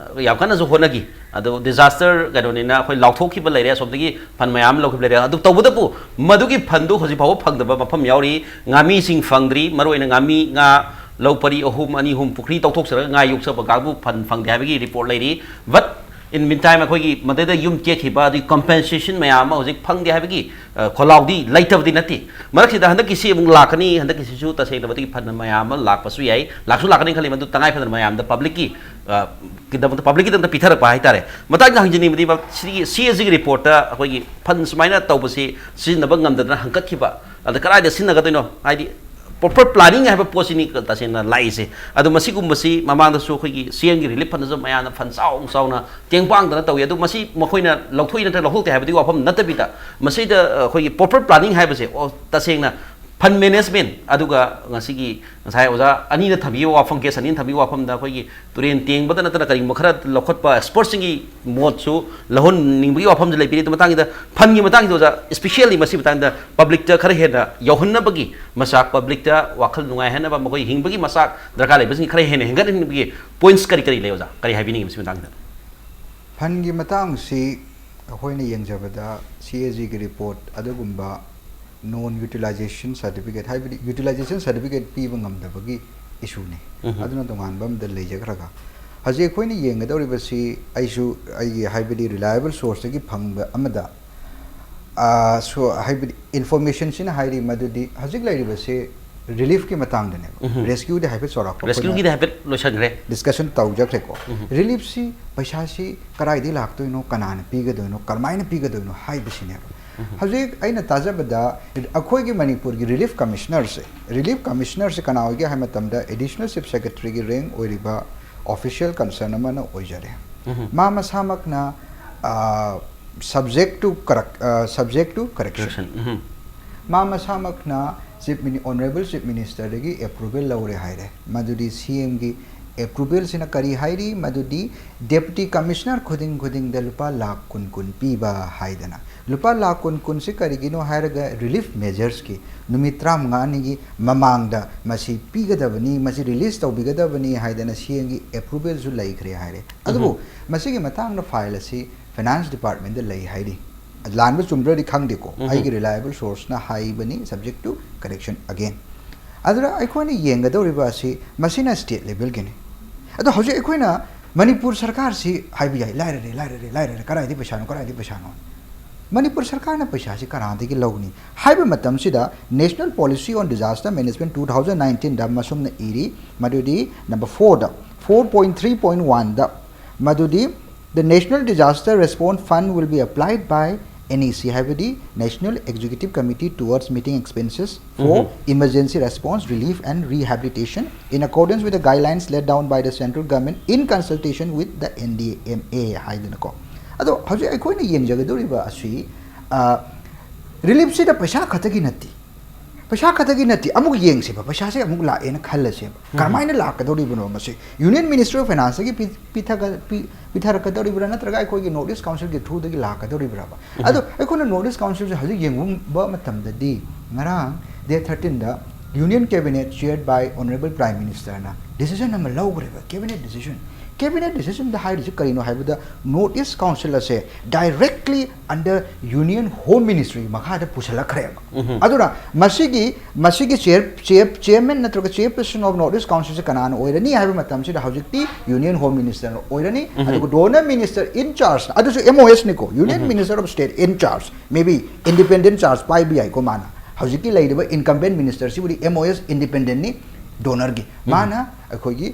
ꯌꯥꯝ ꯀꯟꯅꯁꯨ ꯍꯣꯠꯅꯈꯤ꯫ ꯑꯗꯨ ꯗꯤꯖꯥꯁꯇꯔ ꯀꯩꯅꯣꯅꯤꯅ ꯑꯩꯈꯣꯏ ꯂꯥꯎꯊꯣꯛꯈꯤꯕ ꯂꯩꯔꯦ, ꯑꯁꯣꯝꯗꯒꯤ ꯐꯟ ꯃꯌꯥꯝ ꯑꯃ ꯂꯧꯈꯤꯕ ꯂꯩꯔꯦ꯫ ꯑꯗꯨ ꯇꯧꯕꯇꯕꯨ ꯃꯗꯨꯒꯤ ꯐꯟꯗꯨ ꯍꯧꯖꯤꯛ ꯐꯥꯎꯕ ꯐꯪꯗꯕ ꯃꯐꯝ ꯌꯥꯎꯔꯤ꯫ ꯉꯥꯃꯤꯁꯤꯡ ꯐꯪꯗ꯭ꯔꯤ, ꯃꯔꯨꯑꯣꯏꯅ ꯉꯥꯃꯤ, ꯉꯥ ꯂꯧ ꯄꯔꯤ ꯑꯍꯨꯝ, ꯑꯅꯤ ꯑꯍꯨꯝ ꯄꯨꯈ꯭ꯔꯤ ꯇꯧꯊꯣꯛꯆꯔꯒ ꯉꯥ ꯌꯣꯛꯆꯕ ꯀꯥꯡꯕꯨ ꯐꯟ ꯐꯪꯗꯦ ꯍꯥꯏꯕꯒꯤ ꯔꯤꯄꯣꯔꯠ ꯂꯩꯔꯤ꯫ But in meantime ꯑꯩꯈꯣꯏꯒꯤ ꯃꯗꯩꯗ ꯌꯨꯝ ꯇꯦꯛꯈꯤꯕ ꯑꯗꯨꯒꯤ ꯀꯝꯄꯦꯟꯁꯦꯁꯟ ꯃꯌꯥꯝ ꯑꯃ ꯍꯧꯖꯤꯛ ꯐꯪꯗꯦ ꯍꯥꯏꯕꯒꯤ, ꯑ, ꯈꯣꯜꯂꯥꯎꯗꯤ ꯂꯩꯇꯕꯗꯤ ꯅꯠꯇꯦ꯫ ꯃꯔꯛꯁꯤꯗ ꯍꯟꯗꯛꯀꯤꯁꯤ ꯑꯃꯨꯛ ꯂꯥꯛꯀꯅꯤ, ꯍꯟꯗꯛꯀꯤꯁꯤꯁꯨ ꯇꯁꯦꯡꯅ ꯃꯗꯨꯒꯤ ꯐꯟ ꯃꯌꯥꯝ ꯑꯃ ꯂꯥꯛꯄꯁꯨ ꯌꯥꯏ, ꯂꯥꯛꯁꯨ ꯂꯥꯛꯀꯅꯤ ꯈꯜꯂꯤ꯫ ꯃꯗꯨ ꯇꯉꯥꯏ ꯐꯗꯅ ꯃꯌꯥꯝꯗ ꯄꯕ꯭ꯂꯤꯛꯀꯤ, ꯑ, ꯀꯤꯗꯃꯛꯇ, ꯄꯕ꯭ꯂꯤꯛꯀꯤꯗꯃꯛꯇ ꯄꯤꯊꯔꯛꯄ ꯍꯥꯏꯇꯥꯔꯦ꯫ ꯃꯇꯥꯡꯗ ꯍꯪꯖꯅꯤꯡꯕꯗꯤ ꯃ-, ꯁꯤꯒꯤ ꯁꯤ ꯑꯦ ꯖꯤꯒꯤ ꯔꯤꯄꯣꯔꯠꯇ ꯑꯩꯈꯣꯏꯒꯤ ꯐꯟ ꯁꯨꯃꯥꯏꯅ ꯇꯧꯕꯁꯤ ꯁꯤꯖꯤꯟꯅꯕ ꯉꯝꯗꯗꯅ ꯍꯪꯀꯠꯈꯤꯕ, ꯑꯗ ꯀꯗꯥꯏꯗ ꯁꯤꯖꯤꯟꯅꯒꯗꯣꯏꯅꯣ? ꯍꯥꯏꯗꯤ ꯄ꯭ꯔꯣꯄꯔ ꯄ꯭ꯂꯥꯅꯤꯡ ꯍꯥꯏꯕ ꯄꯣꯠꯁꯤꯅꯤ ꯇꯁꯦꯡꯅ ꯂꯥꯛꯏꯁꯦ꯫ ꯑꯗꯣ ꯃꯁꯤꯒꯨꯝꯕꯁꯤ ꯃꯃꯥꯡꯗꯁꯨ ꯑꯩꯈꯣꯏꯒꯤ ꯁꯤ ꯑꯦꯝꯒꯤ ꯔꯤꯂꯤꯐ ꯐꯟꯗꯁꯨ ꯃꯌꯥꯝꯅ ꯐꯟ ꯆꯥꯎꯅ ꯆꯥꯎꯅ ꯇꯦꯡ ꯄꯥꯡꯗꯅ ꯇꯧꯏ꯫ ꯑꯗꯨ ꯃꯁꯤ ꯃꯈꯣꯏꯅ ꯂꯧꯊꯣꯛꯏ ꯅꯠꯇ꯭ꯔꯒ ꯂꯧꯊꯣꯛꯇꯦ ꯍꯥꯏꯕꯗꯨꯒꯤ ꯋꯥꯐꯝ ꯅꯠꯇꯕꯤꯗ, ꯃꯁꯤꯗ ꯑꯩꯈꯣꯏꯒꯤ ꯄ꯭ꯔꯣꯄꯔ ꯄ꯭ꯂꯥꯅꯤꯡ ꯍꯥꯏꯕꯁꯦ, ꯑꯣ, ꯇꯁꯦꯡꯅ ꯐꯟ ꯃꯦꯅꯦꯖꯃꯦꯟ, ꯑꯗꯨꯒ ꯉꯁꯤꯒꯤ ꯉꯁꯥꯏ ꯑꯣꯖꯥ ꯑꯅꯤꯅ ꯊꯝꯕꯤꯕ ꯋꯥꯐꯝ, ꯒꯦꯁ ꯑꯅꯤꯅ ꯊꯝꯕꯤꯕ ꯋꯥꯐꯝꯗ ꯑꯩꯈꯣꯏꯒꯤ ꯇꯨꯔꯦꯟ ꯇꯦꯡꯕꯗ ꯅꯠꯇꯅ ꯀꯔꯤꯒꯨꯝꯕ ꯈꯔ ꯂꯧꯈꯠꯄ, ꯑꯦꯛꯁꯄꯔꯠꯁꯤꯡꯒꯤ ꯃꯣꯠꯁꯨ ꯂꯧꯍꯟꯅꯤꯡꯕꯒꯤ ꯋꯥꯐꯝꯁꯨ ꯂꯩꯕꯤꯔꯤ꯫ ꯑꯗꯨ ꯃꯇꯥꯡꯁꯤꯗ, ꯐꯟꯒꯤ ꯃꯇꯥꯡꯁꯤꯗ ꯑꯣꯖꯥ, ꯏꯁꯄꯤꯁꯤꯌꯦꯜꯂꯤ ꯃꯁꯤ ꯃꯇꯥꯡꯗ ꯄꯕ꯭ꯂꯤꯛꯇ ꯈꯔ ꯍꯦꯟꯅ ꯌꯧꯍꯟꯅꯕꯒꯤ ꯃꯆꯥꯛ, ꯄꯕ꯭ꯂꯤꯛꯇ ꯋꯥꯈꯜ ꯅꯨꯡꯉꯥꯏꯍꯟꯅꯕ, ꯃꯈꯣꯏ ꯍꯤꯡꯕꯒꯤ ꯃꯆꯥꯛ ꯗꯔꯀꯥꯔ ꯂꯩꯕꯁꯤꯡ ꯈꯔ ꯍꯦꯟꯅ ꯍꯦꯟꯒꯠꯍꯟꯅꯤꯡꯕꯒꯤ ꯄꯣꯏꯟꯠꯁ ꯀꯔꯤ ꯀꯔꯤ ꯂꯩ ꯑꯣꯖꯥ? ꯀꯔꯤ ꯍꯥꯏꯕꯤꯅꯤꯡꯉꯤ ꯃꯁꯤ ꯃꯇꯥꯡꯁꯤꯗ? ꯐꯟꯒꯤ ꯃꯇꯥꯡꯁꯤ ꯑꯩꯈꯣꯏꯅ ꯌꯦꯡꯖꯕꯗ, ꯁꯤ ꯑꯦ ꯖꯤꯒꯤ ꯔꯤꯄꯣꯔꯠ ꯑꯗꯨꯒꯨꯝꯕ ꯅꯣꯟ ꯌꯨꯇꯤꯂꯥꯏꯖꯦꯁꯟ ꯁꯥꯔꯇꯤꯐꯤꯀꯦꯠ, ꯍꯥꯏꯕꯗꯤ ꯌꯨꯇꯤꯂꯥꯏꯖꯦꯁꯟ ꯁꯥꯔꯇꯤꯐꯤꯀꯦꯠ ꯄꯤꯕ ꯉꯝꯗꯕꯒꯤ ꯏꯁꯨꯅꯤ꯫ ꯎꯝ꯫ ꯑꯗꯨꯅ ꯇꯣꯉꯥꯟꯕ ꯑꯃꯗ ꯂꯩꯖꯈ꯭ꯔꯒ, ꯍꯧꯖꯤꯛ ꯑꯩꯈꯣꯏꯅ ꯌꯦꯡꯒꯗꯧꯔꯤꯕꯁꯤ, ꯑꯩꯁꯨ ꯑꯩꯒꯤ, ꯍꯥꯏꯕꯗꯤ ꯔꯤꯂꯥꯏꯕꯜ ꯁꯣꯔꯁꯇꯒꯤ ꯐꯪꯕ ꯑꯃꯗ, ꯑꯥ, ꯁꯣ-, ꯍꯥꯏꯕꯗꯤ ꯏꯟꯐꯣꯔꯃꯦꯁꯟꯁꯤꯅ ꯍꯥꯏꯔꯤ ꯃꯗꯨꯗꯤ ꯍꯧꯖꯤꯛ ꯂꯩꯔꯤꯕꯁꯤ ꯔꯤꯂꯤꯐꯀꯤ ꯃꯇꯥꯡꯗꯅꯦꯕ꯫ ꯎꯝ꯫ ꯔꯦꯁꯀ꯭ꯌꯨꯗꯤ ꯍꯥꯏꯐꯦꯠ ꯆꯥꯎꯔꯥꯛꯄ ꯑꯩꯈꯣꯏꯅ ꯔꯦꯁꯀ꯭ꯌꯨꯒꯤꯗꯤ ꯍꯥꯏꯐꯦꯠ ꯂꯣꯏꯁꯟꯈ꯭ꯔꯦ꯫ ꯗꯤꯁꯀꯁꯟ ꯇꯧꯖꯈ꯭ꯔꯦꯀꯣ꯫ ꯎꯝ꯫ ꯔꯤꯂꯤꯐꯁꯤ ꯄꯩꯁꯥꯁꯤ ꯀꯗꯥꯏꯗꯒꯤ ꯂꯥꯛꯇꯣꯏꯅꯣ, ꯀꯅꯥꯅ ꯄꯤꯒꯗꯣꯏꯅꯣ, ꯀꯔꯝꯍꯥꯏꯅ ꯄꯤꯒꯗꯣꯏꯅꯣ ꯍꯥꯏꯕꯁꯤꯅꯦꯕ꯫ ꯍꯧꯖꯤꯛ ꯑꯩꯅ ꯇꯥꯖꯕꯗ, ꯑꯩꯈꯣꯏꯒꯤ ꯃꯅꯤꯄꯨꯔꯒꯤ ꯔꯤꯂꯤꯐ ꯀꯃꯤꯁꯅꯔꯁꯦ, ꯔꯤꯂꯤꯐ ꯀꯃꯤꯁꯅꯔꯁꯦ ꯀꯅꯥ ꯑꯣꯏꯒꯦ ꯍꯥꯏꯕ ꯃꯇꯝꯗ, ꯑꯦꯗꯤꯁꯅꯦꯜ ꯆꯤꯐ ꯁꯦꯀ꯭ꯔꯦꯇꯔꯤꯒꯤ ꯔꯦꯡ ꯑꯣꯏꯔꯤꯕ ꯑꯣꯐꯤꯁꯤꯌꯦꯜ ꯀꯟꯁꯔꯟ ꯑꯃꯅ ꯑꯣꯏꯖꯔꯦ꯫ ꯎꯝ꯫ ꯃꯥ ꯃꯁꯥꯃꯛꯅ, ꯑ, subject to correct, ꯑ, subject to correction꯫ Correction꯫ ꯎꯝ꯫ ꯃꯥ ꯃꯁꯥꯃꯛꯅ ꯆꯤꯐ ꯃꯤꯅꯤ-, ꯑꯣꯅꯔꯦꯕꯜ ꯆꯤꯐ ꯃꯤꯅꯤꯁꯇꯔꯗꯒꯤ ꯑꯦꯄ꯭ꯔꯨꯚꯦꯜ ꯂꯧꯔꯦ ꯍꯥꯏꯔꯦ꯫ ꯃꯗꯨꯗꯤ ꯁꯤ ꯑꯦꯝꯒꯤ ꯑꯦꯄ꯭ꯔꯨꯚꯦꯜꯁꯤꯅ ꯀꯔꯤ ꯍꯥꯏꯔꯤ? ꯃꯗꯨꯗꯤ ꯗꯦꯄꯨꯇꯤ ꯀꯃꯤꯁꯅꯔ ꯈꯨꯗꯤꯡ ꯈꯨꯗꯤꯡꯗ ꯂꯨꯄꯥ ꯂꯥꯈ ꯀꯨꯟ ꯀꯨꯟ ꯄꯤꯕ ꯍꯥꯏꯗꯅ꯫ ꯂꯨꯄꯥ ꯂꯥꯈ ꯀꯨꯟ ꯀꯨꯟꯁꯤ ꯀꯔꯤꯒꯤꯅꯣ ꯍꯥꯏꯔꯒ, ꯔꯤꯂꯤꯐ ꯃꯦꯖꯔꯁꯀꯤ ꯅꯨꯃꯤꯠ ꯇꯔꯥꯃꯉꯥꯅꯤꯒꯤ ꯃꯃꯥꯡꯗ ꯃꯁꯤ ꯄꯤꯒꯗꯕꯅꯤ, ꯃꯁꯤ ꯔꯤꯂꯤꯁ ꯇꯧꯕꯤꯒꯗꯕꯅꯤ ꯍꯥꯏꯗꯅ ꯁꯤ ꯑꯦꯝꯒꯤ ꯑꯦꯄ꯭ꯔꯨꯚꯦꯜꯁꯨ ꯂꯩꯈ꯭ꯔꯦ ꯍꯥꯏꯔꯦ꯫ ꯑꯗꯨꯕꯨ ꯃꯁꯤꯒꯤ ꯃꯇꯥꯡꯗ ꯐꯥꯏꯜ ꯑꯁꯤ ꯐꯥꯏꯅꯥꯟꯁ ꯗꯤꯄꯥꯔꯠꯃꯦꯟꯗ ꯂꯩ ꯍꯥꯏꯔꯤ꯫ ꯂꯥꯟꯕ ꯆꯨꯝꯕ꯭ꯔꯗꯤ ꯈꯪꯗꯦꯀꯣ꯫ ꯎꯝ꯫ ꯑꯩꯒꯤ ꯔꯤꯂꯥꯏꯕꯜ ꯁꯣꯔꯁꯅ ꯍꯥꯏꯕꯅꯤ, subject to correction again꯫ ꯑꯗꯨꯅ ꯑꯩꯈꯣꯏꯅ ꯌꯦꯡꯒꯗꯧꯔꯤꯕ ꯑꯁꯤ ꯃꯁꯤꯅ ꯁ꯭ꯇꯦꯠ ꯂꯦꯚꯦꯜꯒꯤꯅꯤ꯫ ꯑꯗꯣ ꯍꯧꯖꯤꯛ ꯑꯩꯈꯣꯏꯅ ꯃꯅꯤꯄꯨꯔ ꯁꯔꯀꯥꯔꯁꯤ ꯍꯥꯏꯕ ꯌꯥꯏ, "ꯂꯥꯏꯔꯔꯦ, ꯂꯥꯏꯔꯔꯦ, ꯂꯥꯏꯔꯔꯦ, ꯀꯗꯥꯏꯗꯒꯤ ꯄꯩꯁꯥꯅꯣ, ꯀꯗꯥꯏꯗꯒꯤ ꯄꯩꯁꯥꯅꯣ?" ꯃꯅꯤꯄꯨꯔ ꯁꯔꯀꯥꯔꯅ ꯄꯩꯁꯥꯁꯤ ꯀꯅꯥꯗꯒꯤ ꯂꯧꯅꯤ ꯍꯥꯏꯕ ꯃꯇꯝꯁꯤꯗ, National Policy on Disaster Management two thousand nineteenꯗ ꯃꯁꯨꯝꯅ ꯏꯔꯤ, ꯃꯗꯨꯗꯤ number fourꯗ, four point three point oneꯗ, ꯃꯗꯨꯗꯤ, "The National Disaster Response Fund will be applied by NEC ꯍꯥꯏꯕꯗꯤ National Executive Committee towards meeting expenses for emergency response, relief and rehabilitation in accordance with the guidelines laid down by the central government in consultation with the NDMA ꯍꯥꯏꯗꯅꯀꯣ. ꯑꯗꯣ ꯍꯧꯖꯤꯛ ꯑꯩꯈꯣꯏꯅ ꯌꯦꯡꯖꯒꯗꯧꯔꯤꯕ ꯑꯁꯤ ꯔꯤꯂꯤꯐꯁꯤꯗ ꯄꯩꯁꯥ ꯈꯛꯇꯒꯤ ꯅꯠꯇꯦ, ꯄꯩꯁꯥ ꯈꯛꯇꯒꯤ ꯅꯠꯇꯦ, ꯑꯃꯨꯛ ꯌꯦꯡꯁꯦꯕ, ꯄꯩꯁꯥꯁꯦ ꯑꯃꯨꯛ ꯂꯥꯛꯑꯦꯅ ꯈꯜꯂꯁꯦꯕ, ꯀꯔꯝꯍꯥꯏꯅ ꯂꯥꯛꯀꯗꯧꯔꯤꯕꯅꯣ ꯃꯁꯤ? Union Ministry of Financeꯇꯒꯤ ꯄꯤ- ꯄꯤꯊꯒ- ꯄꯤ- ꯄꯤꯊꯔꯛꯀꯗꯧꯔꯤꯕ꯭ꯔꯥ, ꯅꯠꯇ꯭ꯔꯒ ꯑꯩꯈꯣꯏꯒꯤ North East Councilꯒꯤ throughꯗꯒꯤ ꯂꯥꯛꯀꯗꯧꯔꯤꯕ꯭ꯔꯥꯕ? ꯑꯗꯣ ꯑꯩꯈꯣꯏꯅ North East Councilꯁꯦ ꯍꯧꯖꯤꯛ ꯌꯦꯡꯕ ꯃꯇꯝꯗꯗꯤ, ꯉꯔꯥꯡ date thirteenꯗ Union Cabinet chaired by Honorable Prime Ministerꯅ decision ꯑꯃ ꯂꯧꯈ꯭ꯔꯦꯕ, cabinet decision. Cabinet decisionꯗ ꯍꯥꯏꯔꯤꯁꯤ ꯀꯔꯤꯅꯣ ꯍꯥꯏꯕꯗ, North East Council ꯑꯁꯦ directly under Union Home Ministry ꯃꯈꯥꯗ ꯄꯨꯁꯜꯂꯛꯈ꯭ꯔꯦꯕ꯫ ꯑꯗꯨꯅ ꯃꯁꯤꯒꯤ ꯃꯁꯤꯒꯤ chair chair chairman ꯅꯠꯇ꯭ꯔꯒ chairperson of North East Councilꯁꯦ ꯀꯅꯥꯅ ꯑꯣꯏꯔꯅꯤ ꯍꯥꯏꯕ ꯃꯇꯝꯁꯤꯗ, ꯍꯧꯖꯤꯛꯇꯤ Union Home Ministerꯅ ꯑꯣꯏꯔꯅꯤ꯫ ꯑꯗꯨꯒ donor minister in charge, ꯑꯗꯨꯁꯨ MOSꯅꯤꯀꯣ, Union Minister of State in charge, maybe independent charge ꯄꯥꯏꯕ ꯌꯥꯏꯀꯣ ꯃꯥꯅ꯫ ꯍꯧꯖꯤꯛꯀꯤ ꯂꯩꯔꯤꯕ incumbent ministerꯁꯤꯕꯨꯗꯤ MOS independentꯅꯤ, donorꯒꯤ꯫ ꯃꯥꯅ ꯑꯩꯈꯣꯏꯒꯤ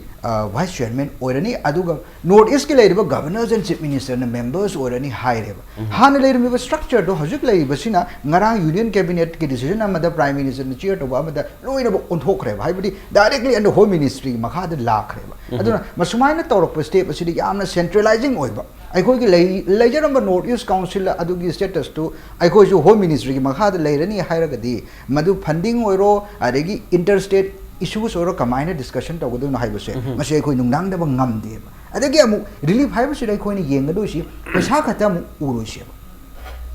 vice chairman ꯑꯣꯏꯔꯅꯤ꯫ ꯑꯗꯨꯒ North Eastꯀꯤ ꯂꯩꯔꯤꯕ Governors and Chief Ministerꯅ members ꯑꯣꯏꯔꯅꯤ ꯍꯥꯏꯔꯦꯕ꯫ ꯍꯥꯟꯅ ꯂꯩꯔꯝꯃꯤꯕ structureꯗꯣ ꯍꯧꯖꯤꯛ ꯂꯩꯔꯤꯕꯁꯤꯅ, ꯉꯔꯥꯡ Union Cabinetꯀꯤ decision ꯑꯃꯗ Prime Ministerꯅ chair ꯇꯧꯕ ꯑꯃꯗ ꯂꯣꯏꯅꯃꯛ ꯑꯣꯟꯊꯣꯛꯈ꯭ꯔꯦꯕ, ꯍꯥꯏꯕꯗꯤ directly under Home Ministry ꯃꯈꯥꯗ ꯂꯥꯛꯈ꯭ꯔꯦꯕ꯫ ꯑꯗꯨꯅ ꯃꯁꯨꯃꯥꯏꯅ ꯇꯧꯔꯛꯄ step ꯑꯁꯤꯗꯤ ꯌꯥꯝꯅ centralizing ꯑꯣꯏꯕ꯫ ꯑꯩꯈꯣꯏꯒꯤ ꯂꯩ- ꯂꯩꯖꯔꯝꯕ North East Council ꯑꯗꯨꯒꯤ statusꯇꯨ ꯑꯩꯈꯣꯏꯁꯨ Home Ministryꯒꯤ ꯃꯈꯥꯗ ꯂꯩꯔꯅꯤ ꯍꯥꯏꯔꯒꯗꯤ, ꯃꯗꯨ funding ꯑꯣꯏꯔꯣ, ꯑꯗꯒꯤ interstate issues ꯑꯣꯏꯔꯣ, ꯀꯃꯥꯏꯅ discussion ꯇꯧꯒꯗꯣꯏꯅꯣ ꯍꯥꯏꯕꯁꯦ, ꯃꯁꯤ ꯑꯩꯈꯣꯏ ꯅꯨꯡꯅꯥꯡꯗꯕ ꯉꯝꯗꯦꯕ꯫ ꯑꯗꯒꯤ ꯑꯃꯨꯛ relief ꯍꯥꯏꯕꯁꯤꯗ ꯑꯩꯈꯣꯏꯅ ꯌꯦꯡꯒꯗꯣꯏꯁꯤ ꯄꯩꯁꯥ ꯈꯛꯇ ꯑꯃꯨꯛ ꯎꯔꯣꯏꯁꯦꯕ꯫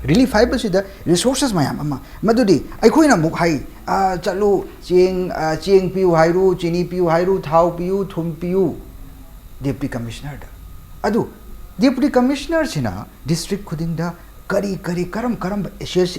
Relief ꯍꯥꯏꯕꯁꯤꯗ resources ꯃꯌꯥꯝ ꯑꯃ, ꯃꯗꯨꯗꯤ ꯑꯩꯈꯣꯏꯅ ꯑꯃꯨꯛ ꯍꯥꯏ, "ꯑꯥ, ꯆꯠꯂꯨ, ꯆꯦꯡ, ꯑꯥ, ꯆꯦꯡ ꯄꯤꯌꯨ ꯍꯥꯏꯔꯨ, ꯆꯤꯅꯤ ꯄꯤꯌꯨ ꯍꯥꯏꯔꯨ, ꯊꯥꯎ ꯄꯤꯌꯨ, ꯊꯨꯝ ꯄꯤꯌꯨ" Deputy Commissionerꯗ꯫ ꯑꯗꯨ Deputy Commissionerꯁꯤꯅ district ꯈꯨꯗꯤꯡꯗ ꯀꯔꯤ ꯀꯔꯤ, ꯀꯔꯝ ꯀꯔꯝꯕ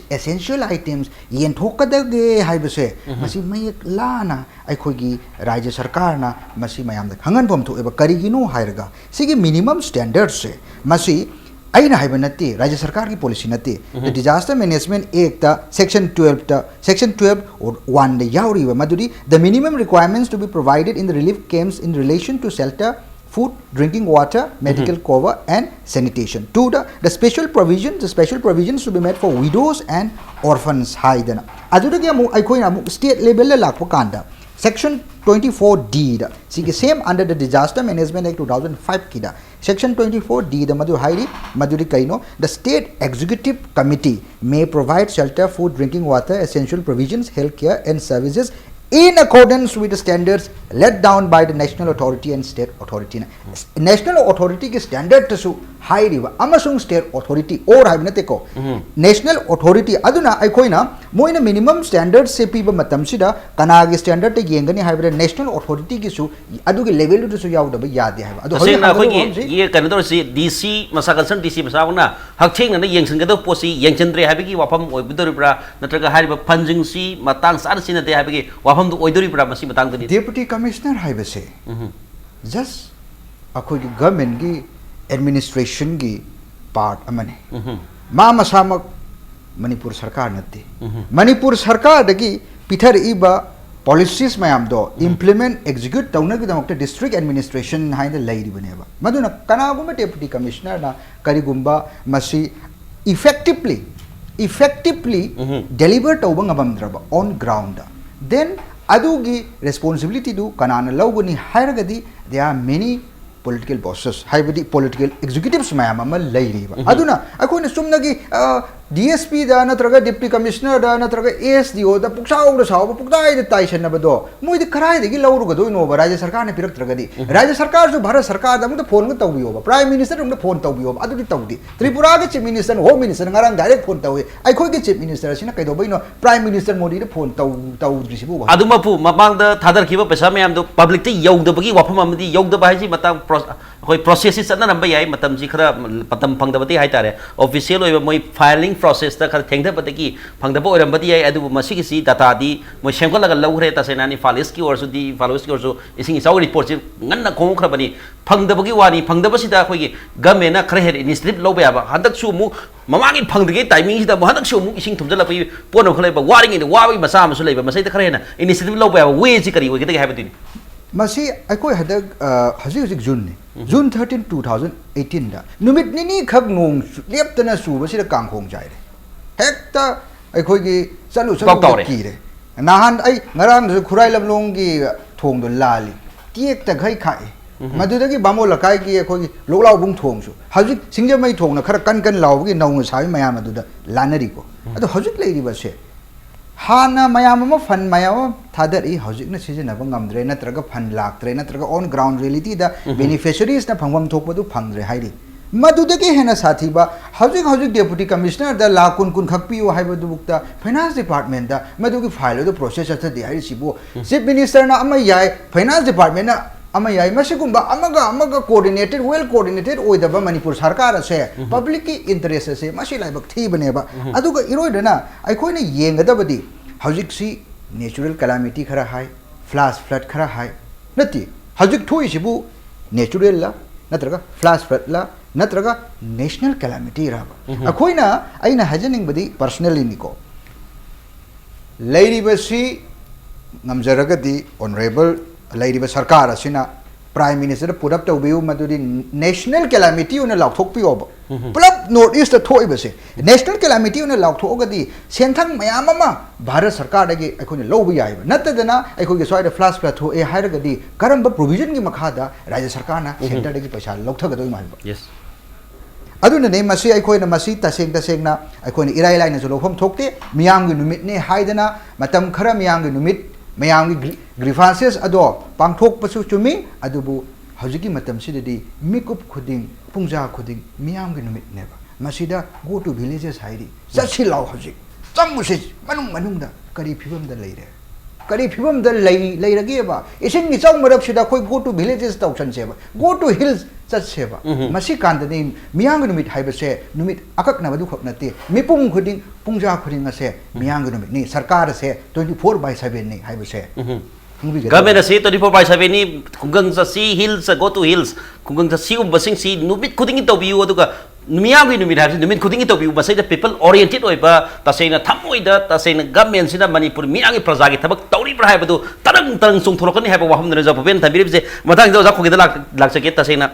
essential items ꯌꯦꯟꯊꯣꯛꯀꯗꯒꯦ ꯍꯥꯏꯕꯁꯦ, ꯃꯁꯤ ꯃꯌꯦꯛ ꯂꯥꯅ ꯑꯩꯈꯣꯏꯒꯤ ꯔꯥꯖ꯭ꯌ ꯁꯔꯀꯥꯔꯅ ꯃꯁꯤ ꯃꯌꯥꯝꯗ ꯈꯪꯍꯟꯐꯝ ꯊꯣꯛꯑꯦꯕ꯫ ꯀꯔꯤꯒꯤꯅꯣ ꯍꯥꯏꯔꯒ, ꯁꯤꯒꯤ minimum standardꯁꯦ, ꯃꯁꯤ ꯑꯩꯅ ꯍꯥꯏꯕ ꯅꯠꯇꯦ, ꯔꯥꯖ꯭ꯌ ꯁꯔꯀꯥꯔꯒꯤ policy ꯅꯠꯇꯦ꯫ The Disaster Management Actꯇ section twelveꯇ, section twelve one ꯌꯥꯎꯔꯤꯕ ꯃꯗꯨꯗꯤ, "The minimum requirements to be provided in the relief camps in relation to shelter, food, drinking water, medical cover and sanitation. Two, the, the special provision, the special provisions to be made for widows and orphans ꯍꯥꯏꯗꯅ꯫ ꯑꯗꯨꯗꯒꯤ ꯑꯃꯨꯛ ꯑꯩꯈꯣꯏꯅ ꯑꯃꯨꯛ state level ꯗ ꯂꯥꯛꯄ ꯀꯥꯟꯗ section twenty four D ꯗ, ꯁꯤꯒꯤ same under the Disaster Management Act two thousand five ꯀꯤꯗ section twenty four D ꯗ ꯃꯗꯨ ꯍꯥꯏꯔꯤ꯫ ꯃꯗꯨꯗꯤ ꯀꯩꯅꯣ? The state executive committee may provide shelter, food, drinking water, essential provisions, health care and services in accordance with the standards laid down by the national authority and state authority ꯅ꯫ National authority ꯒꯤ standard ꯇꯁꯨ ꯍꯥꯏꯔꯤꯕ ꯑꯃꯁꯨꯡ state authority, or ꯍꯥꯏꯕ ꯅꯠꯇꯦꯀꯣ, national authority ꯑꯗꯨꯅ ꯑꯩꯈꯣꯏꯅ ꯃꯣꯏꯅ minimum standard ꯁꯦ ꯄꯤꯕ ꯃꯇꯝꯁꯤꯗ ꯀꯅꯥꯒꯤ standard ꯇ ꯌꯦꯡꯒꯅꯤ ꯍꯥꯏꯕꯗ national authority ꯒꯤꯁꯨ ꯑꯗꯨꯒꯤ level ꯗꯨꯗꯁꯨ ꯌꯥꯎꯗꯕ ꯌꯥꯗꯦ ꯍꯥꯏꯕ꯫ ꯑꯗꯣ ꯍꯧꯖꯤꯛ ꯇꯁꯦꯡꯅ ꯍꯪꯒꯗꯧꯕ ꯑꯩꯈꯣꯏꯒꯤ ꯑꯃꯁꯤ ꯌꯦ-, ꯀꯩꯅꯣ ꯇꯧꯔꯤꯁꯤ, D C ꯃꯁꯥ concern D C ꯃꯁꯥꯃꯛꯅ ꯍꯛꯊꯦꯡꯅꯅ ꯌꯦꯡꯁꯤꯟꯒꯗꯕ ꯄꯣꯠꯁꯤ ꯌꯦꯡꯁꯤꯟꯗ꯭ꯔꯦ ꯍꯥꯏꯕꯒꯤ ꯋꯥꯐꯝ ꯑꯣꯏꯒꯗꯧꯔꯤꯕ꯭ꯔꯥ, ꯅꯠꯇ꯭ꯔꯒ ꯍꯥꯏꯔꯤꯕ fund ꯁꯤꯡꯁꯤ ꯃꯇꯥꯡ ꯆꯥꯅ ꯁꯤꯖꯤꯟꯅꯗꯦ ꯍꯥꯏꯕꯒꯤ ꯋꯥꯐꯝꯗꯨ ꯑꯣꯏꯗꯣꯔꯤꯕ꯭ꯔꯥ, ꯃꯁꯤ ꯃꯇꯥꯡꯗꯅꯤ꯫ Deputy Commissioner ꯍꯥꯏꯕꯁꯦ just ꯑꯩꯈꯣꯏꯒꯤ government ꯀꯤ administration ꯒꯤ part ꯑꯃꯅꯤ꯫ ꯃꯥ ꯃꯁꯥꯃꯛ ꯃꯅꯤꯄꯨꯔ ꯁꯔꯀꯥꯔ ꯅꯠꯇꯦ꯫ ꯃꯅꯤꯄꯨꯔ ꯁꯔꯀꯥꯔꯗꯒꯤ ꯄꯤꯊꯔꯛꯏꯕ policies ꯃꯌꯥꯝꯗꯣ implement, execute ꯇꯧꯅꯕꯒꯤꯗꯃꯛꯇ district administration ꯍꯥꯏꯅ ꯂꯩꯔꯤꯕꯅꯦꯕ꯫ ꯃꯗꯨꯅ ꯀꯅꯥꯒꯨꯝꯕ Deputy Commissioner ꯅ ꯀꯔꯤꯒꯨꯝꯕ ꯃꯁꯤ effectively, effectively deliver ꯇꯧꯕ ꯉꯝꯃꯝꯗ꯭ꯔꯕ on ground ꯗ, then ꯑꯗꯨꯒꯤ responsibility ꯗꯨ ꯀꯅꯥꯅ ꯂꯧꯒꯅꯤ ꯍꯥꯏꯔꯒꯗꯤ there are many political bosses, ꯍꯥꯏꯕꯗꯤ political executives ꯃꯌꯥꯝ ꯑꯃ ꯂꯩꯔꯤꯕ꯫ ꯑꯗꯨꯅ ꯑꯩꯈꯣꯏꯅ ꯆꯨꯝꯅꯒꯤ, ꯑ, D S P ꯗ ꯅꯠꯇ꯭ꯔꯒ Deputy Commissioner ꯗ ꯅꯠꯇ꯭ꯔꯒ S D O ꯗ ꯄꯨꯛꯁꯥꯎꯗ ꯁꯥꯎꯕ, ꯄꯨꯛꯇꯥꯏꯗ ꯇꯥꯏꯁꯟꯅꯕꯗꯣ ꯃꯣꯏꯗꯤ ꯀꯗꯥꯏꯗꯒꯤ ꯂꯧꯔꯨꯒꯗꯣꯏꯅꯣꯕ, ꯔꯥꯖ꯭ꯌ ꯁꯔꯀꯥꯔꯅ ꯄꯤꯔꯛꯇ꯭ꯔꯒꯗꯤ? ꯔꯥꯖ꯭ꯌ ꯁꯔꯀꯥꯔꯁꯨ ꯚꯥꯔꯠ ꯁꯔꯀꯥꯔꯗ ꯑꯃꯨꯛꯇ phone ꯒ ꯇꯧꯕꯤꯌꯣꯕ, Prime Minister ꯗ ꯑꯃꯨꯛꯇ phone ꯇꯧꯕꯤꯌꯣꯕ, ꯑꯗꯨꯗꯤ ꯇꯧꯗꯦ꯫ ꯇ꯭ꯔꯤꯄꯨꯔꯥꯒꯤ Chief Minister, Home Minister ꯉꯔꯥꯡ direct phone ꯇꯧꯏ꯫ ꯑꯩꯈꯣꯏꯒꯤ Chief Minister ꯑꯁꯤꯅ ꯀꯩꯗꯧꯕꯩꯅꯣ Prime Minister ꯃꯣꯗꯤꯗ phone ꯇꯧ-, ꯇꯧꯗ꯭ꯔꯤꯁꯤꯕꯨ? ꯑꯗꯨꯃꯛꯄꯨ ꯃꯃꯥꯡꯗ ꯊꯥꯗꯔꯈꯤꯕ ꯄꯩꯁꯥ ꯃꯌꯥꯝꯗꯨ public ꯇ ꯌꯧꯗꯕꯒꯤ ꯋꯥꯐꯝ ꯑꯃꯗꯤ, ꯌꯧꯗꯕ ꯍꯥꯏꯁꯤ ꯃꯇꯝ pro-, ꯑꯩꯈꯣꯏ process ꯁꯤ ꯆꯠꯅꯔꯝꯕ ꯌꯥꯏ, ꯃꯇꯝꯁꯤ ꯈꯔ ꯃꯇꯝ ꯐꯪꯗꯕꯗꯒꯤ ꯍꯥꯏꯇꯥꯔꯦ, official ꯑꯣꯏꯕ ꯃꯣꯏ filing process ꯇ ꯈꯔ ꯊꯦꯡꯊꯕꯗꯒꯤ ꯐꯪꯗꯕ ꯑꯣꯏꯔꯝꯕꯗꯤ ꯌꯥꯏ꯫ ꯑꯗꯨꯕꯨ ꯃꯁꯤꯒꯤꯁꯤ data ꯗꯤ ꯃꯣꯏ ꯁꯦꯝꯒꯠꯂꯒ ꯂꯧꯈ꯭ꯔꯦ꯫ ꯇꯁꯦꯡꯅ ꯏꯝꯐꯥꯜ East ꯀꯤ ꯑꯣꯏꯔꯁꯨ, D, ꯏꯝꯐꯥꯜ West ꯀꯤ ꯑꯣꯏꯔꯁꯨ ꯏꯁꯤꯡ ꯏꯆꯥꯎꯒꯤ report ꯁꯤ ꯉꯟꯅ ꯈꯣꯡꯉꯛꯈ꯭ꯔꯕꯅꯤ꯫ ꯐꯪꯗꯕꯒꯤ ꯋꯥꯅꯤ꯫ ꯐꯪꯗꯕꯁꯤꯗ ꯑꯩꯈꯣꯏꯒꯤ government ꯅ ꯈꯔ ꯍꯦꯟꯅ initiative ꯂꯧꯕ ꯌꯥꯕ꯫ ꯍꯟꯗꯛꯁꯨ ꯑꯃꯨꯛ ꯃꯃꯥꯡꯒꯤ ꯐꯪꯗ꯭ꯔꯤꯉꯩ timing ꯁꯤꯗ ꯑꯃꯨꯛ ꯍꯟꯗꯛꯁꯨ ꯑꯃꯨꯛ ꯏꯁꯤꯡ ꯊꯨꯝꯖꯤꯜꯂꯛꯄꯒꯤ ꯄꯣꯠ ꯑꯃꯈꯛ ꯂꯩꯕ, ꯋꯥꯔꯤꯉꯩꯗ ꯋꯥꯕꯒꯤ ꯃꯆꯥ ꯑꯃꯁꯨ ꯂꯩꯕ꯫ ꯃꯁꯤꯗ ꯈꯔ ꯍꯦꯟꯅ initiative ꯂꯧꯕ ꯌꯥꯕ way ꯁꯤ ꯀꯔꯤ ꯑꯣꯏꯒꯗꯒꯦ ꯍꯥꯏꯕꯗꯨꯅꯤ꯫ ꯃꯁꯤ ꯑꯩꯈꯣꯏ ꯍꯟꯗꯛ, ꯑ, ꯍꯧꯖꯤꯛ ꯍꯧꯖꯤꯛ ꯖꯨꯟꯅꯤ꯫ ꯎꯝ꯫ ꯖꯨꯟ ꯊꯥꯔꯇꯤꯟ, ꯇꯨ ꯊꯥꯎꯖꯟ ꯑꯩꯠꯇꯤꯟꯗ ꯅꯨꯃꯤꯠ ꯅꯤꯅꯤꯈꯛ ꯅꯣꯡ ꯆꯨ-, ꯂꯦꯞꯇꯅ ꯆꯨꯕꯁꯤꯗ ꯀꯥꯡꯈꯣꯡ ꯆꯥꯏꯔꯦ꯫ ꯍꯦꯛꯇ ꯑꯩꯈꯣꯏꯒꯤ ꯆꯠꯂꯨ ꯄꯨꯡꯇꯥꯎ ꯆꯠꯂꯨꯕꯗ ꯇꯥꯎꯔꯦ꯫ ꯀꯤꯔꯦ꯫ ꯅꯍꯥꯟ ꯑꯩ ꯉꯔꯥꯡꯗꯁꯨ ꯈꯨꯔꯥꯏ ꯂꯝꯂꯣꯡꯒꯤ ꯊꯣꯡꯗꯣ ꯂꯥꯜꯂꯤ, ꯇꯦꯛꯇꯈꯩ ꯈꯥꯛꯏ꯫ ꯎꯝ꯫ ꯃꯗꯨꯗꯒꯤ ꯕꯥꯃꯣꯟ ꯂꯩꯀꯥꯏꯒꯤ ꯑꯩꯈꯣꯏꯒꯤ ꯂꯣꯛꯂꯥꯎꯕꯨꯡ ꯊꯣꯡꯁꯨ ꯍꯧꯖꯤꯛ ꯁꯤꯡꯖꯃꯩ ꯊꯣꯡꯅ ꯈꯔ ꯀꯟ ꯀꯟ ꯂꯥꯎꯕꯒꯤ ꯅꯧꯅ ꯁꯥꯕ ꯃꯌꯥꯝ ꯑꯗꯨꯗ ꯂꯥꯟꯅꯔꯤꯀꯣ꯫ ꯎꯝ꯫ ꯑꯗꯣ ꯍꯧꯖꯤꯛ ꯂꯩꯔꯤꯕꯁꯦ ꯍꯥꯟꯅ ꯃꯌꯥꯝ ꯑꯃ ꯐꯟ ꯃꯌꯥꯝ ꯑꯃ ꯊꯥꯗꯔꯛꯏ, ꯍꯧꯖꯤꯛꯅ ꯁꯤꯖꯤꯟꯅꯕ ꯉꯝꯗ꯭ꯔꯦ, ꯅꯠꯇ꯭ꯔꯒ ꯐꯟ ꯂꯥꯛꯇ꯭ꯔꯦ, ꯅꯠꯇ꯭ꯔꯒ on ground reality the um. Beneficiaries ꯅ ꯐꯪꯐꯝ ꯊꯣꯛꯄꯗꯨ ꯐꯪꯗ꯭ꯔꯦ ꯍꯥꯏꯔꯤ꯫ ꯃꯗꯨꯗꯒꯤ ꯍꯦꯟꯅ ꯁꯥꯊꯤꯕ, ꯍꯧꯖꯤꯛ ꯍꯧꯖꯤꯛ Deputy Commissioner ꯗ ꯂꯥꯈ ꯀꯨꯟ ꯀꯨꯟ ꯈꯛ ꯄꯤꯌꯨ ꯍꯥꯏꯕꯗꯨꯕꯨꯛꯇ Finance Department ꯗ ꯃꯗꯨꯒꯤ file ꯑꯗꯨ process ꯆꯠꯊꯗꯦ ꯍꯥꯏꯔꯤꯁꯤꯕꯨ, ꯎꯝ꯫ Chief Minister ꯅ ꯑꯃ ꯌꯥꯏ, Finance Department ꯅ ꯑꯃ ꯌꯥꯏ, ꯃꯁꯤꯒꯨꯝꯕ ꯑꯃꯒ ꯑꯃꯒ coordinated, well coordinated ꯑꯣꯏꯗꯕ ꯃꯅꯤꯄꯨꯔ ꯁꯔꯀꯥꯔ ꯑꯁꯦ, ꯎꯝ꯫ Public ꯀꯤ interest ꯑꯁꯦ ꯃꯁꯤ ꯂꯥꯏꯕꯛ ꯊꯤꯕꯅꯦꯕ꯫ ꯎꯝ꯫ ꯑꯗꯨꯒ ꯏꯔꯣꯏꯗꯅ ꯑꯩꯈꯣꯏꯅ ꯌꯦꯡꯒꯗꯕꯗꯤ ꯍꯧꯖꯤꯛꯁꯤ natural calamity ꯈꯔ ꯍꯥꯏ, flash flood ꯈꯔ ꯍꯥꯏ, ꯅꯠꯇꯦ, ꯍꯧꯖꯤꯛ ꯊꯣꯛꯏꯁꯤꯕꯨ natural ꯂ, ꯅꯠꯇ꯭ꯔꯒ flash flood ꯂ, ꯅꯠꯇ꯭ꯔꯒ national calamity ꯔꯕ? ꯎꯝ꯫ ꯑꯩꯈꯣꯏꯅ, ꯑꯩꯅ ꯍꯥꯏꯖꯅꯤꯡꯕꯗꯤ personally ꯅꯤꯀꯣ, ꯂꯩꯔꯤꯕꯁꯤ ꯉꯝꯖꯔꯒꯗꯤ honourable ꯂꯩꯔꯤꯕ ꯁꯔꯀꯥꯔ ꯑꯁꯤꯅ Prime Minister ꯗ put up ꯇꯧꯕꯤꯌꯨ, ꯃꯗꯨꯗꯤ national calamity ꯑꯣꯏꯅ ꯂꯥꯎꯊꯣꯛꯄꯤꯌꯣꯕ꯫ ꯎꯝ꯫ ꯄꯨꯂꯞ North East ꯇ ꯊꯣꯛꯏꯕꯁꯦ national calamity ꯑꯣꯏꯅ ꯂꯥꯎꯊꯣꯛꯑꯒꯗꯤ ꯁꯦꯟꯊꯪ ꯃꯌꯥꯝ ꯑꯃ ꯚꯥꯔꯠ ꯁꯔꯀꯥꯔꯗꯒꯤ ꯑꯩꯈꯣꯏꯅ ꯂꯧꯕ ꯌꯥꯏꯕ꯫ ꯅꯠꯇꯗꯅ ꯑꯩꯈꯣꯏꯒꯤ ꯁ꯭ꯋꯥꯏꯗ flash flood ꯊꯣꯛꯑꯦ ꯍꯥꯏꯔꯒꯗꯤ ꯀꯔꯝꯕ provision ꯒꯤ ꯃꯈꯥꯗ ꯔꯥꯖ꯭ꯌ ꯁꯔꯀꯥꯔꯅ ꯎꯝ꯫ Centre ꯗꯒꯤ ꯄꯩꯁꯥ ꯂꯧꯊꯒꯗꯣꯏꯅꯣ ꯍꯥꯏꯕ? Yes꯫ ꯑꯗꯨꯅꯅꯦ ꯃꯁꯤ ꯑꯩꯈꯣꯏꯅ ꯃꯁꯤ ꯇꯁꯦꯡ ꯇꯁꯦꯡꯅ ꯑꯩꯈꯣꯏꯅ ꯏꯔꯥꯏ ꯂꯥꯏꯅꯁꯨ ꯂꯧꯐꯝ ꯊꯣꯛꯇꯦ꯫ ꯃꯤꯌꯥꯝꯒꯤ ꯅꯨꯃꯤꯠꯅꯦ ꯍꯥꯏꯗꯅ ꯃꯇꯝ ꯈꯔ ꯃꯤꯌꯥꯝꯒꯤ ꯅꯨꯃꯤꯠ, ꯃꯌꯥꯝꯒꯤ ꯒ꯭ꯔꯤ-, grievances ꯑꯗꯣ ꯄꯥꯡꯊꯣꯛꯄꯁꯨ ꯆꯨꯝꯃꯤ, ꯑꯗꯨꯕꯨ ꯍꯧꯖꯤꯛꯀꯤ ꯃꯇꯝꯁꯤꯗꯗꯤ ꯃꯤꯀꯨꯞ ꯈꯨꯗꯤꯡ, ꯄꯨꯡꯖꯥ ꯈꯨꯗꯤꯡ ꯃꯤꯌꯥꯝꯒꯤ ꯅꯨꯃꯤꯠꯅꯦꯕ꯫ ꯃꯁꯤꯗ go to villages ꯍꯥꯏꯔꯤ, ꯆꯠꯁꯤ ꯂꯥꯎ ꯍꯧꯖꯤꯛ, ꯆꯪꯉꯨꯁꯤ ꯃꯅꯨꯡ ꯃꯅꯨꯡꯗ꯫ ꯀꯔꯤ ꯐꯤꯕꯝꯗ ꯂꯩꯔꯦ? ꯀꯔꯤ ꯐꯤꯕꯝꯗ ꯂꯩ-, ꯂꯩꯔꯒꯦꯕ? ꯏꯁꯤꯡ ꯏꯆꯥꯎ ꯃꯔꯛꯁꯤꯗ ꯑꯩꯈꯣꯏ go to villages ꯇꯧꯁꯟꯁꯦꯕ, go to hills ꯆꯠꯁꯦꯕ꯫ ꯎꯝ꯫ ꯃꯁꯤ ꯀꯥꯟꯗꯗꯤ ꯃꯤꯌꯥꯝꯒꯤ ꯅꯨꯃꯤꯠ ꯍꯥꯏꯕꯁꯦ ꯅꯨꯃꯤꯠ ꯑꯀꯛꯅꯕꯗꯨꯈꯛ ꯅꯠꯇꯦ, ꯃꯤꯄꯨꯝ ꯈꯨꯗꯤꯡ, ꯄꯨꯡꯖꯥ ꯈꯨꯗꯤꯡ ꯑꯁꯦ ꯎꯝ꯫ ꯃꯤꯌꯥꯝꯒꯤ ꯅꯨꯃꯤꯠꯅꯤ, ꯁꯔꯀꯥꯔ ꯑꯁꯦ twenty four by seven ꯅꯤ ꯍꯥꯏꯕꯁꯦ ꯎꯝ꯫ ꯈꯪꯕꯤꯒꯗꯕ꯫ Government ꯑꯁꯤ twenty four by seven ꯅꯤ, ꯈꯨꯡꯒꯪ ꯆꯠꯁꯤ, hills, go to hills, ꯈꯨꯡꯒꯪ ꯆꯠꯁꯤꯒꯨꯝꯕꯁꯤꯡꯁꯤ ꯅꯨꯃꯤꯠ ꯈꯨꯗꯤꯡꯒꯤ ꯇꯧꯕꯤꯌꯨ, ꯑꯗꯨꯒ ꯃꯤꯌꯥꯝꯒꯤ ꯅꯨꯃꯤꯠ ꯍꯥꯏꯕꯁꯤ ꯅꯨꯃꯤꯠ ꯈꯨꯗꯤꯡꯒꯤ ꯇꯧꯕꯤꯌꯨ꯫ ꯃꯁꯤꯗ ꯄꯤꯄꯜ ꯑꯣꯔꯤꯌꯦꯟꯇꯦꯠ ꯑꯣꯏꯕ, ꯇꯁꯦꯡꯅ ꯊꯃꯣꯏꯗ, ꯇꯁꯦꯡꯅ ꯒꯃꯦꯟꯁꯤꯅ ꯃꯅꯤꯄꯨꯔ ꯃꯤꯌꯥꯝꯒꯤ ꯄ꯭ꯔꯖꯥꯒꯤ ꯊꯕꯛ ꯇꯧꯔꯤꯕ꯭ꯔꯥ ꯍꯥꯏꯕꯗꯨ ꯇꯔꯪ ꯇꯔꯪ ꯆꯣꯡꯊꯣꯔꯛꯀꯅꯤ ꯍꯥꯏꯕ ꯋꯥꯐꯝꯗꯨꯅ ꯑꯣꯖꯥ ꯚꯨꯄꯦꯟ ꯊꯝꯕꯤꯔꯤꯕꯁꯦ꯫ ꯃꯊꯪꯗ ꯑꯣꯖꯥ ꯈꯣꯡꯒꯦꯗ ꯂꯥꯛ-, ꯂꯥꯛꯆꯒꯦ꯫ ꯇꯁꯦꯡꯅ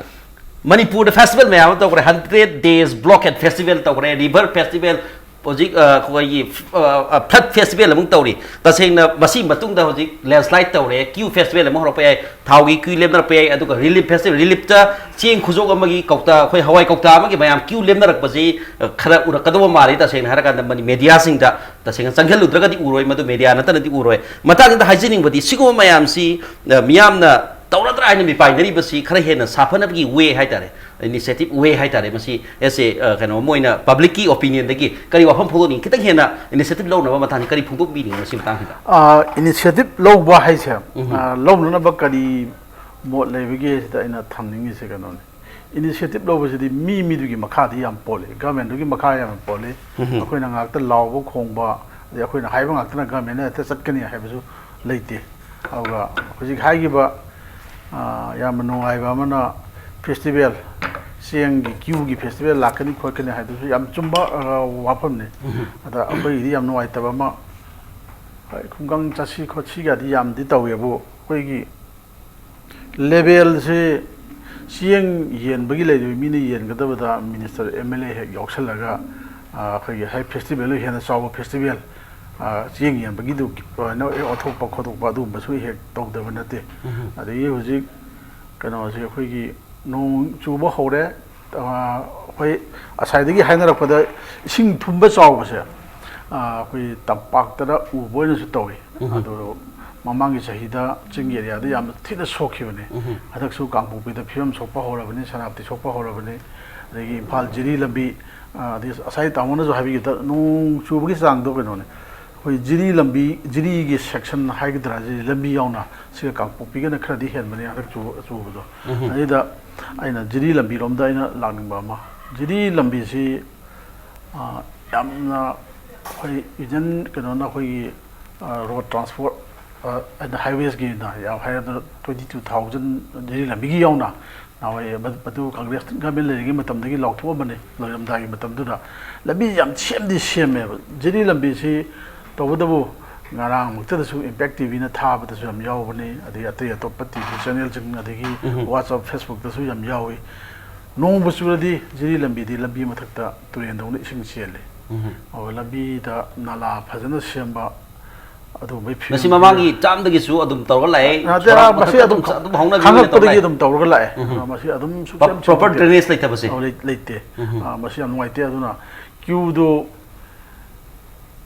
ꯃꯅꯤꯄꯨꯔꯗ ꯐꯦꯁꯇꯤꯚꯦꯜ ꯃꯌꯥꯝ ꯑꯃ ꯇꯧꯈ꯭ꯔꯦ, hundred days block head festival ꯇꯧꯈ꯭ꯔꯦ, ꯔꯤꯚꯔ ꯐꯦꯁꯇꯤꯚꯦꯜ, ꯍꯧꯖꯤꯛ, ꯑ, ꯑꯩꯈꯣꯏꯒꯤ, ꯑ, ꯑ, ꯐ꯭ꯂꯠ ꯐꯦꯁꯇꯤꯚꯦꯜ ꯑꯃꯨꯛ ꯇꯧꯔꯤ꯫ ꯇꯁꯦꯡꯅ ꯃꯁꯤ ꯃꯇꯨꯡꯗ ꯍꯧꯖꯤꯛ ꯂꯦꯟꯁꯂꯥꯏꯠ ꯇꯧꯔꯦ, ꯀ꯭ꯌꯨ ꯐꯦꯁꯇꯤꯚꯦꯜ ꯑꯃꯨꯛ ꯍꯧꯔꯛꯄ ꯌꯥꯏ, ꯊꯥꯎꯒꯤ ꯀ꯭ꯌꯨ ꯂꯦꯞꯅꯔꯛꯄ ꯌꯥꯏ, ꯑꯗꯨꯒ ꯔꯤꯂꯤꯐ ꯐꯦꯁꯇꯤꯚꯦꯜ, ꯔꯤꯂꯤꯐꯇ ꯆꯦꯡ ꯈꯨꯖꯣꯛ ꯑꯃꯒꯤ ꯀꯧꯇꯥ, ꯑꯩꯈꯣꯏ ꯍꯋꯥꯏ ꯀꯧꯇꯥ ꯑꯃꯒꯤ ꯃꯌꯥꯝ ꯀ꯭ꯌꯨ ꯂꯦꯞꯅꯔꯛꯄꯁꯤ, ꯑ, ꯈꯔ ꯎꯔꯛꯀꯗꯧꯕ ꯃꯥꯜꯂꯤ꯫ ꯇꯁꯦꯡꯅ ꯍꯥꯏꯔꯀꯥꯟꯗ ꯃꯅꯤ-, ꯃꯦꯗꯤꯌꯥꯁꯤꯡꯗ ꯇꯁꯦꯡꯅ ꯆꯪꯁꯤꯜꯂꯨꯗ꯭ꯔꯒꯗꯤ ꯎꯔꯣꯏ, ꯃꯗꯨ ꯃꯦꯗꯤꯌꯥ ꯅꯠꯇꯅꯗꯤ ꯎꯔꯣꯏ꯫ ꯃꯇꯥꯡꯁꯤꯗ ꯍꯥꯏꯖꯅꯤꯡꯕꯗꯤ ꯁꯤꯒꯨꯝꯕ ꯃꯌꯥꯝꯁꯤ, ꯑ, ꯃꯤꯌꯥꯝꯅ ꯇꯧꯔꯗ꯭ꯔꯥ ꯍꯥꯏꯅ ꯃꯤꯄꯥꯏꯅꯔꯤꯕꯁꯤ ꯈꯔ ꯍꯦꯟꯅ ꯁꯥꯐꯅꯕꯒꯤ ꯋꯦ ꯍꯥꯏꯇꯥꯔꯦ, ꯏꯅꯤꯁꯤꯌꯦꯇꯤꯚ ꯋꯦ ꯍꯥꯏꯇꯥꯔꯦ꯫ ꯃꯁꯤ ꯑꯦꯁ ꯑꯦ, ꯑ, ꯀꯩꯅꯣ, ꯑꯃ ꯑꯣꯏꯅ ꯄꯕ꯭ꯂꯤꯛꯀꯤ ꯑꯣꯄꯤꯅꯤꯌꯟꯗꯒꯤ ꯀꯔꯤ ꯋꯥꯐꯝ ꯐꯣꯡꯗꯣꯛꯅꯤꯡꯉꯤ? ꯈꯤꯇꯪ ꯍꯦꯟꯅ ꯏꯅꯤꯁꯤꯌꯦꯇꯤꯚ ꯂꯧꯅꯕ ꯃꯇꯥꯡꯗ ꯀꯔꯤ ꯐꯣꯡꯗꯣꯛꯄꯤꯅꯤꯡꯉꯤ ꯃꯁꯤ ꯃꯇꯥꯡꯁꯤꯗ? ꯏꯅꯤꯁꯤꯌꯦꯇꯤꯚ ꯂꯧꯕ ꯍꯥꯏꯁꯦ, ꯎꯝ꯫ ꯑ, ꯂꯧꯅꯅꯕ ꯀꯔꯤ ꯃꯣꯠ ꯂꯩꯕꯒꯦ ꯁꯤꯗ ꯑꯩꯅ ꯊꯝꯅꯤꯡꯉꯤꯁꯦ ꯀꯩꯅꯣꯅꯤ꯫ ꯏꯅꯤꯁꯤꯌꯦꯇꯤꯚ ꯂꯧꯕꯁꯤꯗꯤ ꯃꯤ ꯃꯤꯗꯨꯒꯤ ꯃꯈꯥꯗꯤ ꯌꯥꯝ ꯄꯣꯜꯂꯤ, ꯒꯃꯦꯟꯗꯨꯒꯤ ꯃꯈꯥ ꯌꯥꯝ ꯄꯣꯜꯂꯤ꯫ ꯎꯝ꯫ ꯑꯩꯈꯣꯏꯅ ꯉꯥꯛꯇ ꯂꯥꯎꯕ ꯈꯣꯡꯕ, ꯑꯗꯩ ꯑꯩꯈꯣꯏꯅ ꯍꯥꯏꯕ ꯉꯥꯛꯇꯅ ꯒꯃꯦꯟꯅ ꯍꯦꯛꯇ ꯆꯠꯀꯅꯤ ꯍꯥꯏꯕꯁꯨ ꯂꯩꯇꯦ꯫ ꯑꯗꯨꯒ ꯍꯧꯖꯤꯛ ꯍꯥꯏꯈꯤꯕ, ꯑ, ꯌꯥꯝꯅ ꯅꯨꯡꯉꯥꯏꯕ ꯑꯃꯅ, ꯐꯦꯁꯇꯤꯚꯦꯜ, ꯆꯦꯡꯒꯤ ꯀ꯭ꯌꯨꯒꯤ ꯐꯦꯁꯇꯤꯚꯦꯜ ꯂꯥꯛꯀꯅꯤ ꯈꯣꯠꯀꯅꯤ ꯍꯥꯏꯗꯨꯁꯨ ꯌꯥꯝ ꯆꯨꯝꯕ, ꯑ, ꯋꯥꯐꯝꯅꯤ꯫ ꯎꯝ꯫ ꯑꯗ ꯑꯩꯈꯣꯏꯒꯤꯗꯤ ꯌꯥꯝ ꯅꯨꯡꯉꯥꯏꯇꯕ ꯑꯃ, ꯍꯣꯏ, ꯈꯨꯡꯒꯪ ꯆꯠꯁꯤ ꯈꯣꯠꯁꯤꯒꯗꯤ ꯌꯥꯝꯗꯤ ꯇꯧꯋꯦꯕꯨ, ꯑꯩꯈꯣꯏꯒꯤ ꯂꯦꯚꯦꯜꯁꯦ ꯆꯦꯡ ꯌꯦꯟꯕꯒꯤ ꯂꯩꯔꯤꯕ ꯃꯤꯅ ꯌꯦꯟꯒꯗꯕꯗ ꯃꯤꯅꯤꯁꯇꯔ, ꯑꯦꯝ ꯑꯦꯜ ꯑꯦ ꯍꯦꯛ ꯌꯥꯎꯁꯜꯂꯒ, ꯑ, ꯑꯩꯈꯣꯏꯒꯤ ꯍꯦꯛ ꯐꯦꯁꯇꯤꯚꯦꯜ ꯍꯦꯟꯅ ꯆꯥꯎꯕ ꯐꯦꯁꯇꯤꯚꯦꯜ, ꯑ, ꯆꯦꯡ ꯌꯦꯟꯕꯒꯤꯗꯨ ꯑꯣꯏꯅ ꯑꯣꯟꯊꯣꯛꯄ ꯈꯣꯠꯇꯣꯛꯄ ꯑꯗꯨꯒꯨꯝꯕꯁꯨ ꯍꯦꯛ ꯇꯧꯗꯕ ꯅꯠꯇꯦ꯫ ꯎꯝ꯫ ꯑꯗꯒꯤ ꯍꯧꯖꯤꯛ ꯀꯩꯅꯣꯁꯦ, ꯑꯩꯈꯣꯏꯒꯤ ꯅꯣꯡ ꯆꯨꯕ ꯍꯧꯔꯦ, ꯑ, ꯑꯩꯈꯣꯏ ꯉꯁꯥꯏꯗꯒꯤ ꯍꯥꯏꯅꯔꯛꯄꯗ ꯏꯁꯤꯡ ꯊꯨꯝꯕ ꯆꯥꯎꯕꯁꯦ, ꯑ, ꯑꯩꯈꯣꯏ ꯇꯝꯄꯥꯛꯇꯅ ꯎꯕ ꯑꯣꯏꯅꯁꯨ ꯇꯧꯏ꯫ ꯎꯝ꯫ ꯑꯗꯣ ꯃꯃꯥꯡꯒꯤ ꯆꯍꯤꯗ ꯆꯤꯡꯒꯤ ꯑꯦꯔꯤꯌꯥꯗ ꯌꯥꯝꯅ ꯊꯤꯅ ꯁꯣꯛꯈꯤꯕꯅꯤ꯫ ꯎꯝ꯫ ꯍꯟꯗꯛꯁꯨ ꯀꯥꯡꯄꯣꯛꯄꯤꯗ ꯐꯤꯕꯝ ꯁꯣꯛꯄ ꯍꯧꯔꯕꯅꯤ, ꯁꯦꯅꯥꯄꯇꯤ ꯁꯣꯛꯄ ꯍꯧꯔꯕꯅꯤ, ꯑꯗꯒꯤ ꯏꯝꯐꯥꯜ ꯖꯤꯔꯤ ꯂꯝꯕꯤ, ꯑ, ꯑꯗꯒꯤ ꯉꯁꯥꯏ ꯇꯥꯃꯣꯅꯁꯨ ꯍꯥꯏꯕꯤꯈꯤꯕꯗ ꯅꯣꯡ ꯆꯨꯕꯒꯤ ꯆꯥꯡꯗꯣ ꯀꯩꯅꯣꯅꯦ, ꯑꯩꯈꯣꯏ ꯖꯤꯔꯤ ꯂꯝꯕꯤ, ꯖꯤꯔꯤꯒꯤ ꯁꯦꯛꯁꯟ ꯍꯥꯏꯒꯗ꯭ꯔꯥ, ꯖꯤꯔꯤ ꯂꯝꯕꯤ ꯌꯥꯎꯅ ꯁꯤꯒ ꯀꯥꯡꯄꯣꯛꯄꯤꯒꯅ ꯈꯔꯗꯤ ꯍꯦꯟꯕꯅꯦ ꯍꯟꯗꯛ ꯆꯨ-, ꯆꯨꯕꯗꯣ꯫ ꯎꯝ꯫ ꯑꯗꯩꯗ ꯑꯩꯅ ꯖꯤꯔꯤ ꯂꯝꯕꯤꯔꯣꯝꯗ ꯑꯩꯅ ꯂꯥꯛꯅꯤꯡꯕ ꯑꯃ, ꯖꯤꯔꯤ ꯂꯝꯕꯤꯁꯤ, ꯑ, ꯌꯥꯝꯅ ꯑꯩꯈꯣꯏ ꯏꯟꯗꯤꯌꯟ ꯀꯩꯅꯣꯅ ꯑꯩꯈꯣꯏꯒꯤ, ꯑ, ꯔꯣꯗ ꯇ꯭ꯔꯥꯟꯁꯄꯣꯔꯠ, ꯑ, ꯑꯦꯟ ꯍꯥꯏꯋꯦꯁꯀꯤ ꯑꯣꯏꯅ ꯌꯥꯝ ꯍꯥꯏꯔꯕꯗ ꯇ꯭ꯋꯦꯟꯇꯤ ꯇꯨ ꯊꯥꯎꯖꯟ ꯖꯤꯔꯤ ꯂꯝꯕꯤꯒꯤ ꯌꯥꯎꯅ ꯅꯍꯥꯟꯋꯥꯏ ꯃ-, ꯃꯗꯨ ꯀꯪꯒ꯭ꯔꯦꯁ ꯒꯃꯦꯟ ꯂꯩꯔꯤꯉꯩ ꯃꯇꯝꯗꯒꯤ ꯂꯥꯎꯊꯣꯛꯑꯝꯕꯅꯤ꯫ ꯂꯣꯏꯔꯝꯗꯥꯏꯒꯤ ꯃꯇꯝꯗꯨꯗ ꯂꯝꯕꯤ ꯌꯥꯝ ꯁꯦꯝꯗꯤ ꯁꯦꯝꯃꯦꯕ꯫ ꯖꯤꯔꯤ ꯂꯝꯕꯤꯁꯤ ꯇꯧꯕꯇꯕꯨ ꯉꯔꯥꯡꯃꯛꯇꯗꯁꯨ ꯏꯝꯄꯦꯛ ꯇꯤꯚꯤꯅ ꯊꯥꯕꯗꯁꯨ ꯌꯥꯝ ꯌꯥꯎꯕꯅꯤ, ꯑꯗꯒꯤ ꯑꯇꯩ ꯑꯇꯣꯞꯄ ꯇꯤꯚꯤ ꯆꯦꯅꯦꯜꯁꯤꯡ, ꯑꯗꯒꯤ ꯎꯝ꯫ WhatsApp, Facebook-ꯇꯁꯨ ꯌꯥꯝ ꯌꯥꯎꯏ꯫ ꯅꯣꯡꯕꯨ ꯆꯨꯔꯗꯤ ꯖꯤꯔꯤ ꯂꯝꯕꯤꯗꯤ ꯂꯝꯕꯤ ꯃꯊꯛꯇ ꯇꯨꯔꯦꯟꯗꯧꯅ ꯏꯁꯤꯡ ꯆꯦꯜꯂꯤ꯫ ꯎꯝ꯫ ꯑꯗꯨꯒ ꯂꯝꯕꯤꯗ ꯅꯂꯥ ꯐꯖꯅ ꯁꯦꯝꯕ, ꯑꯗꯨꯒꯨꯝꯕꯒꯤ ꯐꯤꯕꯝ ꯃꯁꯤ ꯃꯃꯥꯡꯒꯤ ꯇꯥꯝꯗꯒꯤꯁꯨ ꯑꯗꯨꯝ ꯇꯧꯔꯒ ꯂꯥꯛꯑꯦ꯫ ꯅꯠꯇꯦ, ꯁꯣꯔꯥꯠꯃꯛꯇ ꯃꯁꯤ ꯑꯗꯨꯝ ꯑꯗꯨꯝ, ꯑꯗꯨꯝ ꯍꯧꯅꯕꯤ ꯑꯣꯏꯅ ꯈꯥꯡꯉꯛꯄꯗꯒꯤ ꯇꯧꯔ ꯂꯥꯛꯑꯦ꯫ ꯑꯗꯨꯝ ꯇꯧꯔꯒ ꯂꯥꯛꯑꯦ꯫ ꯎꯝ꯫ ꯑ, ꯃꯁꯤ ꯑꯗꯨꯝ ꯁꯨꯛꯁꯦꯝ ꯄ꯭ꯔꯣ-, ꯄ꯭ꯔꯣꯄꯔ ꯁꯦꯝꯗꯦ꯫ ꯗ꯭ꯔꯦꯅꯦꯖ ꯂꯩꯇꯕꯁꯦ꯫ ꯑꯧ, ꯂꯩ-, ꯂꯩꯇꯦ꯫ ꯎꯝ꯫ ꯑ, ꯃꯁꯤ ꯌꯥꯝ ꯅꯨꯡꯉꯥꯏꯇꯦ꯫ ꯑꯗꯨꯅ ꯀ꯭ꯌꯨꯗꯨ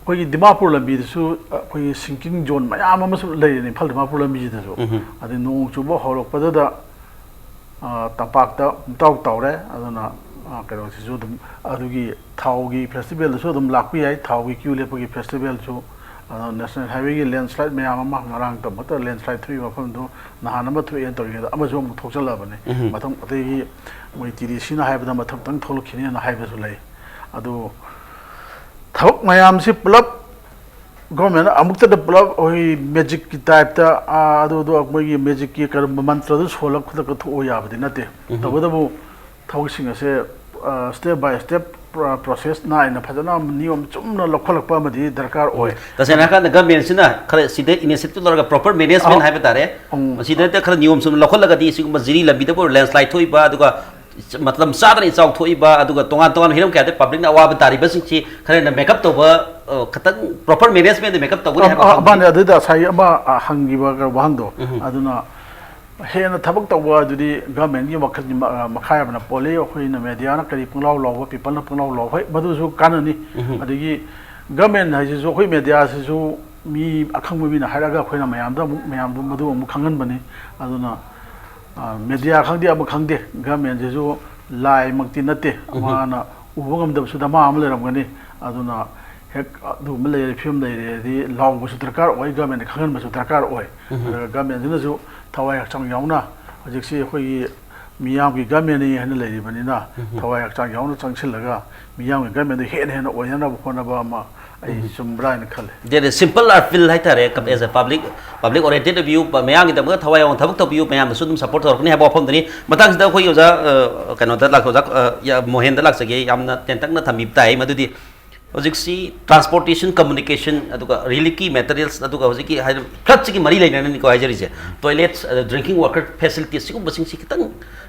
ꯑꯩꯈꯣꯏꯒꯤ ꯗꯤꯃꯥꯄꯨꯔ ꯂꯝꯕꯤꯗꯁꯨ, ꯑ, ꯑꯩꯈꯣꯏꯒꯤ ꯁꯤꯡꯀꯤꯡ ꯖꯣꯟ ꯃꯌꯥꯝ ꯑꯃꯁꯨ ꯂꯩꯔꯤꯅꯤ ꯏꯝꯐꯥꯜ ꯗꯤꯃꯥꯄꯨꯔ ꯂꯝꯕꯤꯁꯤꯗꯁꯨ꯫ ꯎꯝ꯫ ꯑꯗꯩ ꯅꯣꯡ ꯆꯨꯕ ꯍꯧꯔꯛꯄꯗꯨꯗ ꯑ, ꯇꯝꯄꯥꯛꯇ ꯄꯨꯡꯇꯥꯎ ꯇꯥꯎꯔꯦ꯫ ꯑꯗꯨꯅ, ꯑ, ꯀꯩꯅꯣꯁꯤꯁꯨ ꯑꯗꯨꯝ, ꯑꯗꯨꯒꯤ ꯊꯥꯎꯒꯤ ꯐꯦꯁꯇꯤꯚꯦꯜꯗꯁꯨ ꯑꯗꯨꯝ ꯂꯥꯛꯄ ꯌꯥꯏ, ꯊꯥꯎꯒꯤ ꯀ꯭ꯌꯨ ꯂꯦꯞꯄꯒꯤ ꯐꯦꯁꯇꯤꯚꯦꯜꯁꯨ꯫ ꯑꯗꯣ ꯅꯦꯁꯅꯦꯜ ꯍꯥꯏꯋꯦꯒꯤ ꯂꯦꯟꯁ꯭ꯂꯥꯏꯠ ꯃꯌꯥꯝ ꯑꯃ, ꯉꯔꯥꯡꯇꯃꯛꯇ ꯂꯦꯟꯁ꯭ꯂꯥꯏꯠ ꯊꯣꯛꯏꯕ ꯃꯐꯝꯗꯨ ꯅꯍꯥꯟ ꯑꯃ ꯊꯣꯛꯑꯦꯅ ꯇꯧꯔꯤꯉꯩꯗ ꯑꯃꯁꯨ ꯑꯃꯨꯛ ꯊꯣꯛꯆꯜꯂꯛꯑꯕꯅꯤ꯫ ꯎꯝ꯫ ꯃꯊꯪ ꯑꯇꯩꯒꯤ ꯃꯣꯏ ꯇꯤ ꯗꯤ ꯁꯤꯅ ꯍꯥꯏꯕꯗ ꯃꯊꯪ ꯃꯊꯪ ꯊꯣꯛꯂꯛꯈꯤꯅꯦꯅ ꯍꯥꯏꯕꯁꯨ ꯂꯩ꯫ ꯑꯗꯨ ꯊꯕꯛ ꯃꯌꯥꯝꯁꯤ ꯄꯨꯂꯞ ꯒꯣꯔꯃꯦꯟꯅ ꯑꯃꯨꯛꯇꯗ ꯄꯨꯂꯞ ꯑꯩꯈꯣꯏꯒꯤ ꯃꯦꯖꯤꯛꯀꯤ ꯇꯥꯏꯞꯇ, ꯑꯥ, ꯑꯗꯨ, ꯑꯗꯨ ꯃꯣꯏꯒꯤ ꯃꯦꯖꯤꯛꯀꯤ ꯀꯔꯝꯕ ꯃꯟꯇ꯭ꯔꯗꯨ ꯁꯣꯜꯂꯒ ꯈꯨꯗꯛꯇ ꯊꯣꯛꯑꯣ ꯌꯥꯕꯗꯤ ꯅꯠꯇꯦ꯫ ꯎꯝ꯫ ꯇꯧꯕꯇꯕꯨ ꯊꯕꯛꯁꯤꯡ ꯑꯁꯦ, ꯑ, step by step ꯄ꯭ꯔꯣ-, process ꯅꯥꯏꯅ ꯐꯖꯅ ꯅꯤꯌꯣꯝ ꯆꯨꯝꯅ ꯂꯧꯈꯠꯂꯛꯄ ꯑꯃꯗꯤ ꯗꯔꯀꯥꯔ ꯑꯣꯏ꯫ ꯎꯝ꯫ ꯇꯁꯦꯡꯅ ꯍꯥꯏꯔꯀꯥꯟꯗ ꯒꯃꯦꯟꯁꯤꯅ ꯈꯔ ꯁꯤꯗ initiative ꯂꯧꯔꯒ proper management ꯑ, ꯍꯥꯏꯕ ꯇꯥꯔꯦ꯫ ꯎꯝ꯫ ꯃꯁꯤꯗ ꯈꯔ ꯅꯤꯌꯣꯝ ꯆꯨꯝꯅ ꯂꯧꯈꯠꯂꯒꯗꯤ ꯁꯤꯒꯨꯝꯕ ꯖꯤꯔꯤ ꯂꯝꯕꯤꯗꯕꯨ ꯑꯣꯏꯔꯣ, ꯂꯦꯟꯁ꯭ꯂꯥꯏꯠ ꯊꯣꯛꯏꯕ, ꯑꯗꯨꯒ ꯃꯇꯝ ꯆꯥꯗꯅ ꯏꯆꯥꯎ ꯊꯣꯛꯏꯕ, ꯑꯗꯨꯒ ꯇꯣꯉꯥꯟ ꯇꯣꯉꯥꯟꯕ ꯍꯤꯔꯝ ꯀꯌꯥꯗ ꯄꯕ꯭ꯂꯤꯛꯅ ꯑꯋꯥꯕ ꯇꯥꯔꯤꯕꯁꯤꯡꯁꯤ ꯈꯔ ꯍꯦꯟꯅ ꯃꯦꯀꯞ ꯇꯧꯕ, ꯑ, ꯈꯇꯪ ꯄ꯭ꯔꯣꯄꯔ ꯃꯦꯅꯦꯖꯃꯦꯟꯗ ꯃꯦꯀꯞ ꯇꯧꯒꯅꯤ ꯑ, ꯍꯥꯏꯕ ꯑ, ꯈꯪꯖꯩ꯫ ꯃꯥꯅꯦ, ꯑꯗꯨꯗ ꯉꯁꯥꯏꯒꯤ ꯑꯃ, ꯑ, ꯍꯪꯈꯤꯕ ꯋꯥꯍꯪꯗꯣ, ꯎꯝ꯫ ꯑꯗꯨꯅ ꯍꯦꯟꯅ ꯊꯕꯛ ꯇꯧꯕ ꯑꯗꯨꯗꯤ ꯒꯃꯦꯟꯒꯤ ꯋꯥꯈꯜꯒꯤ ꯃ-, ꯑ, ꯃꯈꯥ ꯌꯥꯝꯅ ꯄꯣꯜꯂꯤ꯫ ꯑꯩꯈꯣꯏꯅ ꯃꯦꯗꯤꯌꯥꯅ ꯀꯔꯤ ꯄꯨꯡꯂꯥꯎ ꯂꯥꯎꯕ, ꯄꯤꯄꯜꯅ ꯄꯨꯡꯂꯥꯎ ꯂꯥꯎꯕ, ꯍꯣꯏ, ꯃꯗꯨꯁꯨ ꯀꯥꯟꯅꯅꯤ꯫ ꯎꯝ꯫ ꯑꯗꯒꯤ ꯒꯃꯦꯟ ꯍꯥꯏꯁꯤꯁꯨ, ꯑꯩꯈꯣꯏ ꯃꯦꯗꯤꯌꯥꯁꯤꯁꯨ ꯃꯤ ꯑꯈꯪꯕ ꯃꯤꯅ ꯍꯥꯏꯔꯛꯑꯒ ꯑꯩꯈꯣꯏꯅ ꯃꯌꯥꯝꯗ ꯑꯃꯨꯛ, ꯃꯌꯥꯝꯗ ꯃꯗꯨ ꯑꯃꯨꯛ ꯈꯪꯍꯟꯕꯅꯤ꯫ ꯑꯗꯨꯅ ꯑ, ꯃꯦꯗꯤꯌꯥ ꯈꯪꯗꯦ, ꯑꯃ ꯈꯪꯗꯦ, ꯒꯃꯦꯟꯁꯤꯁꯨ ꯂꯥꯏꯃꯛꯇꯤ ꯅꯠꯇꯦ꯫ ꯎꯝ꯫ ꯃꯥꯅ ꯎꯕ ꯉꯝꯗꯕꯁꯨ ꯗꯃꯥ ꯑꯃ ꯂꯩꯔꯝꯒꯅꯤ꯫ ꯑꯗꯨꯅ ꯍꯦꯛ ꯑꯗꯨꯒꯨꯝꯕ ꯂꯩꯔꯦ, ꯐꯤꯕꯝ ꯂꯩꯔꯦꯗꯤ ꯂꯥꯎꯕꯁꯨ ꯗꯔꯀꯥꯔ ꯑꯣꯏ, ꯒꯃꯦꯟꯗ ꯈꯪꯍꯟꯕꯁꯨ ꯗꯔꯀꯥꯔ ꯑꯣꯏ꯫ ꯎꯝ꯫ ꯑꯗꯨꯒ ꯒꯃꯦꯟꯁꯤꯅꯁꯨ ꯊꯋꯥꯏ ꯍꯛꯆꯥꯡ ꯌꯥꯎꯅ, ꯍꯧꯖꯤꯛꯁꯤ ꯑꯩꯈꯣꯏꯒꯤ ꯃꯤꯌꯥꯝꯒꯤ ꯒꯃꯦꯟꯅꯤ ꯍꯥꯏꯅ ꯂꯩꯔꯤꯕꯅꯤꯅ, ꯎꯝ꯫ ꯊꯋꯥꯏ ꯍꯛꯆꯥꯡ ꯌꯥꯎꯅ ꯆꯪꯁꯤꯜꯂꯒ ꯃꯤꯌꯥꯝꯒꯤ ꯒꯃꯦꯟꯗꯨ ꯍꯦꯟꯅ ꯍꯦꯟꯅ ꯑꯣꯏꯅꯅꯕ ꯍꯣꯠꯅꯕ ꯑꯃ ꯑꯩ ꯆꯨꯝꯕ꯭ꯔꯥ ꯍꯥꯏꯅ ꯈꯜꯂꯦ꯫ ꯗꯦꯠ ꯏꯁ ꯁꯤꯝꯄꯜ ꯑꯄꯤꯜ ꯍꯥꯏꯇꯥꯔꯦ, ꯑꯦꯁ ꯑꯦ ꯄꯕ꯭ꯂꯤꯛ ꯄꯕ꯭ꯂꯤꯛ ꯑꯣꯔꯤꯌꯦꯟꯇꯦꯠ ꯑꯣꯏꯕꯤꯌꯨ, ꯃꯌꯥꯝꯒꯤꯗꯃꯛꯇ ꯊꯋꯥꯏ ꯌꯥꯎꯅ ꯊꯕꯛ ꯇꯧꯕꯤꯌꯨ, ꯃꯌꯥꯝꯅꯁꯨ ꯑꯗꯨꯝ ꯁꯄꯣꯔꯠ ꯇꯧꯔꯛꯀꯅꯤ ꯍꯥꯏꯕ ꯋꯥꯐꯝꯗꯨꯅꯤ꯫ ꯃꯇꯥꯡꯁꯤꯗ ꯑꯩꯈꯣꯏꯒꯤ ꯑꯣꯖꯥ ꯑ, ꯀꯩꯅꯣꯗ ꯂꯥꯛ ꯑꯣꯖꯥ ꯑ, ꯌꯥ- ꯃꯣꯍꯦꯟꯗ ꯂꯥꯛꯆꯒꯦ꯫ ꯌꯥꯝꯅ ꯇꯦꯟꯇꯛꯅ ꯊꯝꯕꯤꯕ ꯇꯥꯏ꯫ ꯃꯗꯨꯗꯤ ꯍꯧꯖꯤꯛꯁꯤ ꯇ꯭ꯔꯥꯟꯁꯄꯣꯔꯇꯦꯁꯟ, ꯀꯝꯃꯨꯅꯤꯀꯦꯁꯟ, ꯑꯗꯨꯒ ꯔꯤꯂꯤꯐꯀꯤ ꯃꯦꯇꯔꯤꯌꯦꯜꯁ, ꯑꯗꯨꯒ ꯍꯧꯖꯤꯛꯀꯤ ꯍꯥꯏꯗꯤ ꯐ꯭ꯂꯠꯁꯤꯒꯤ ꯃꯔꯤ ꯂꯩꯅꯅꯅꯤꯀꯣ ꯍꯥꯏꯖꯔꯤꯁꯦ꯫ ꯇꯣꯏꯂꯦꯠꯁ, ꯑꯗ ꯗ꯭ꯔꯤꯡꯀꯤꯡ ꯋꯥꯇꯔ ꯐꯦꯁꯤꯂꯤꯇꯤꯁ, ꯁꯤꯒꯨꯝꯕꯁꯤꯡꯁꯤ ꯈꯤꯇꯪ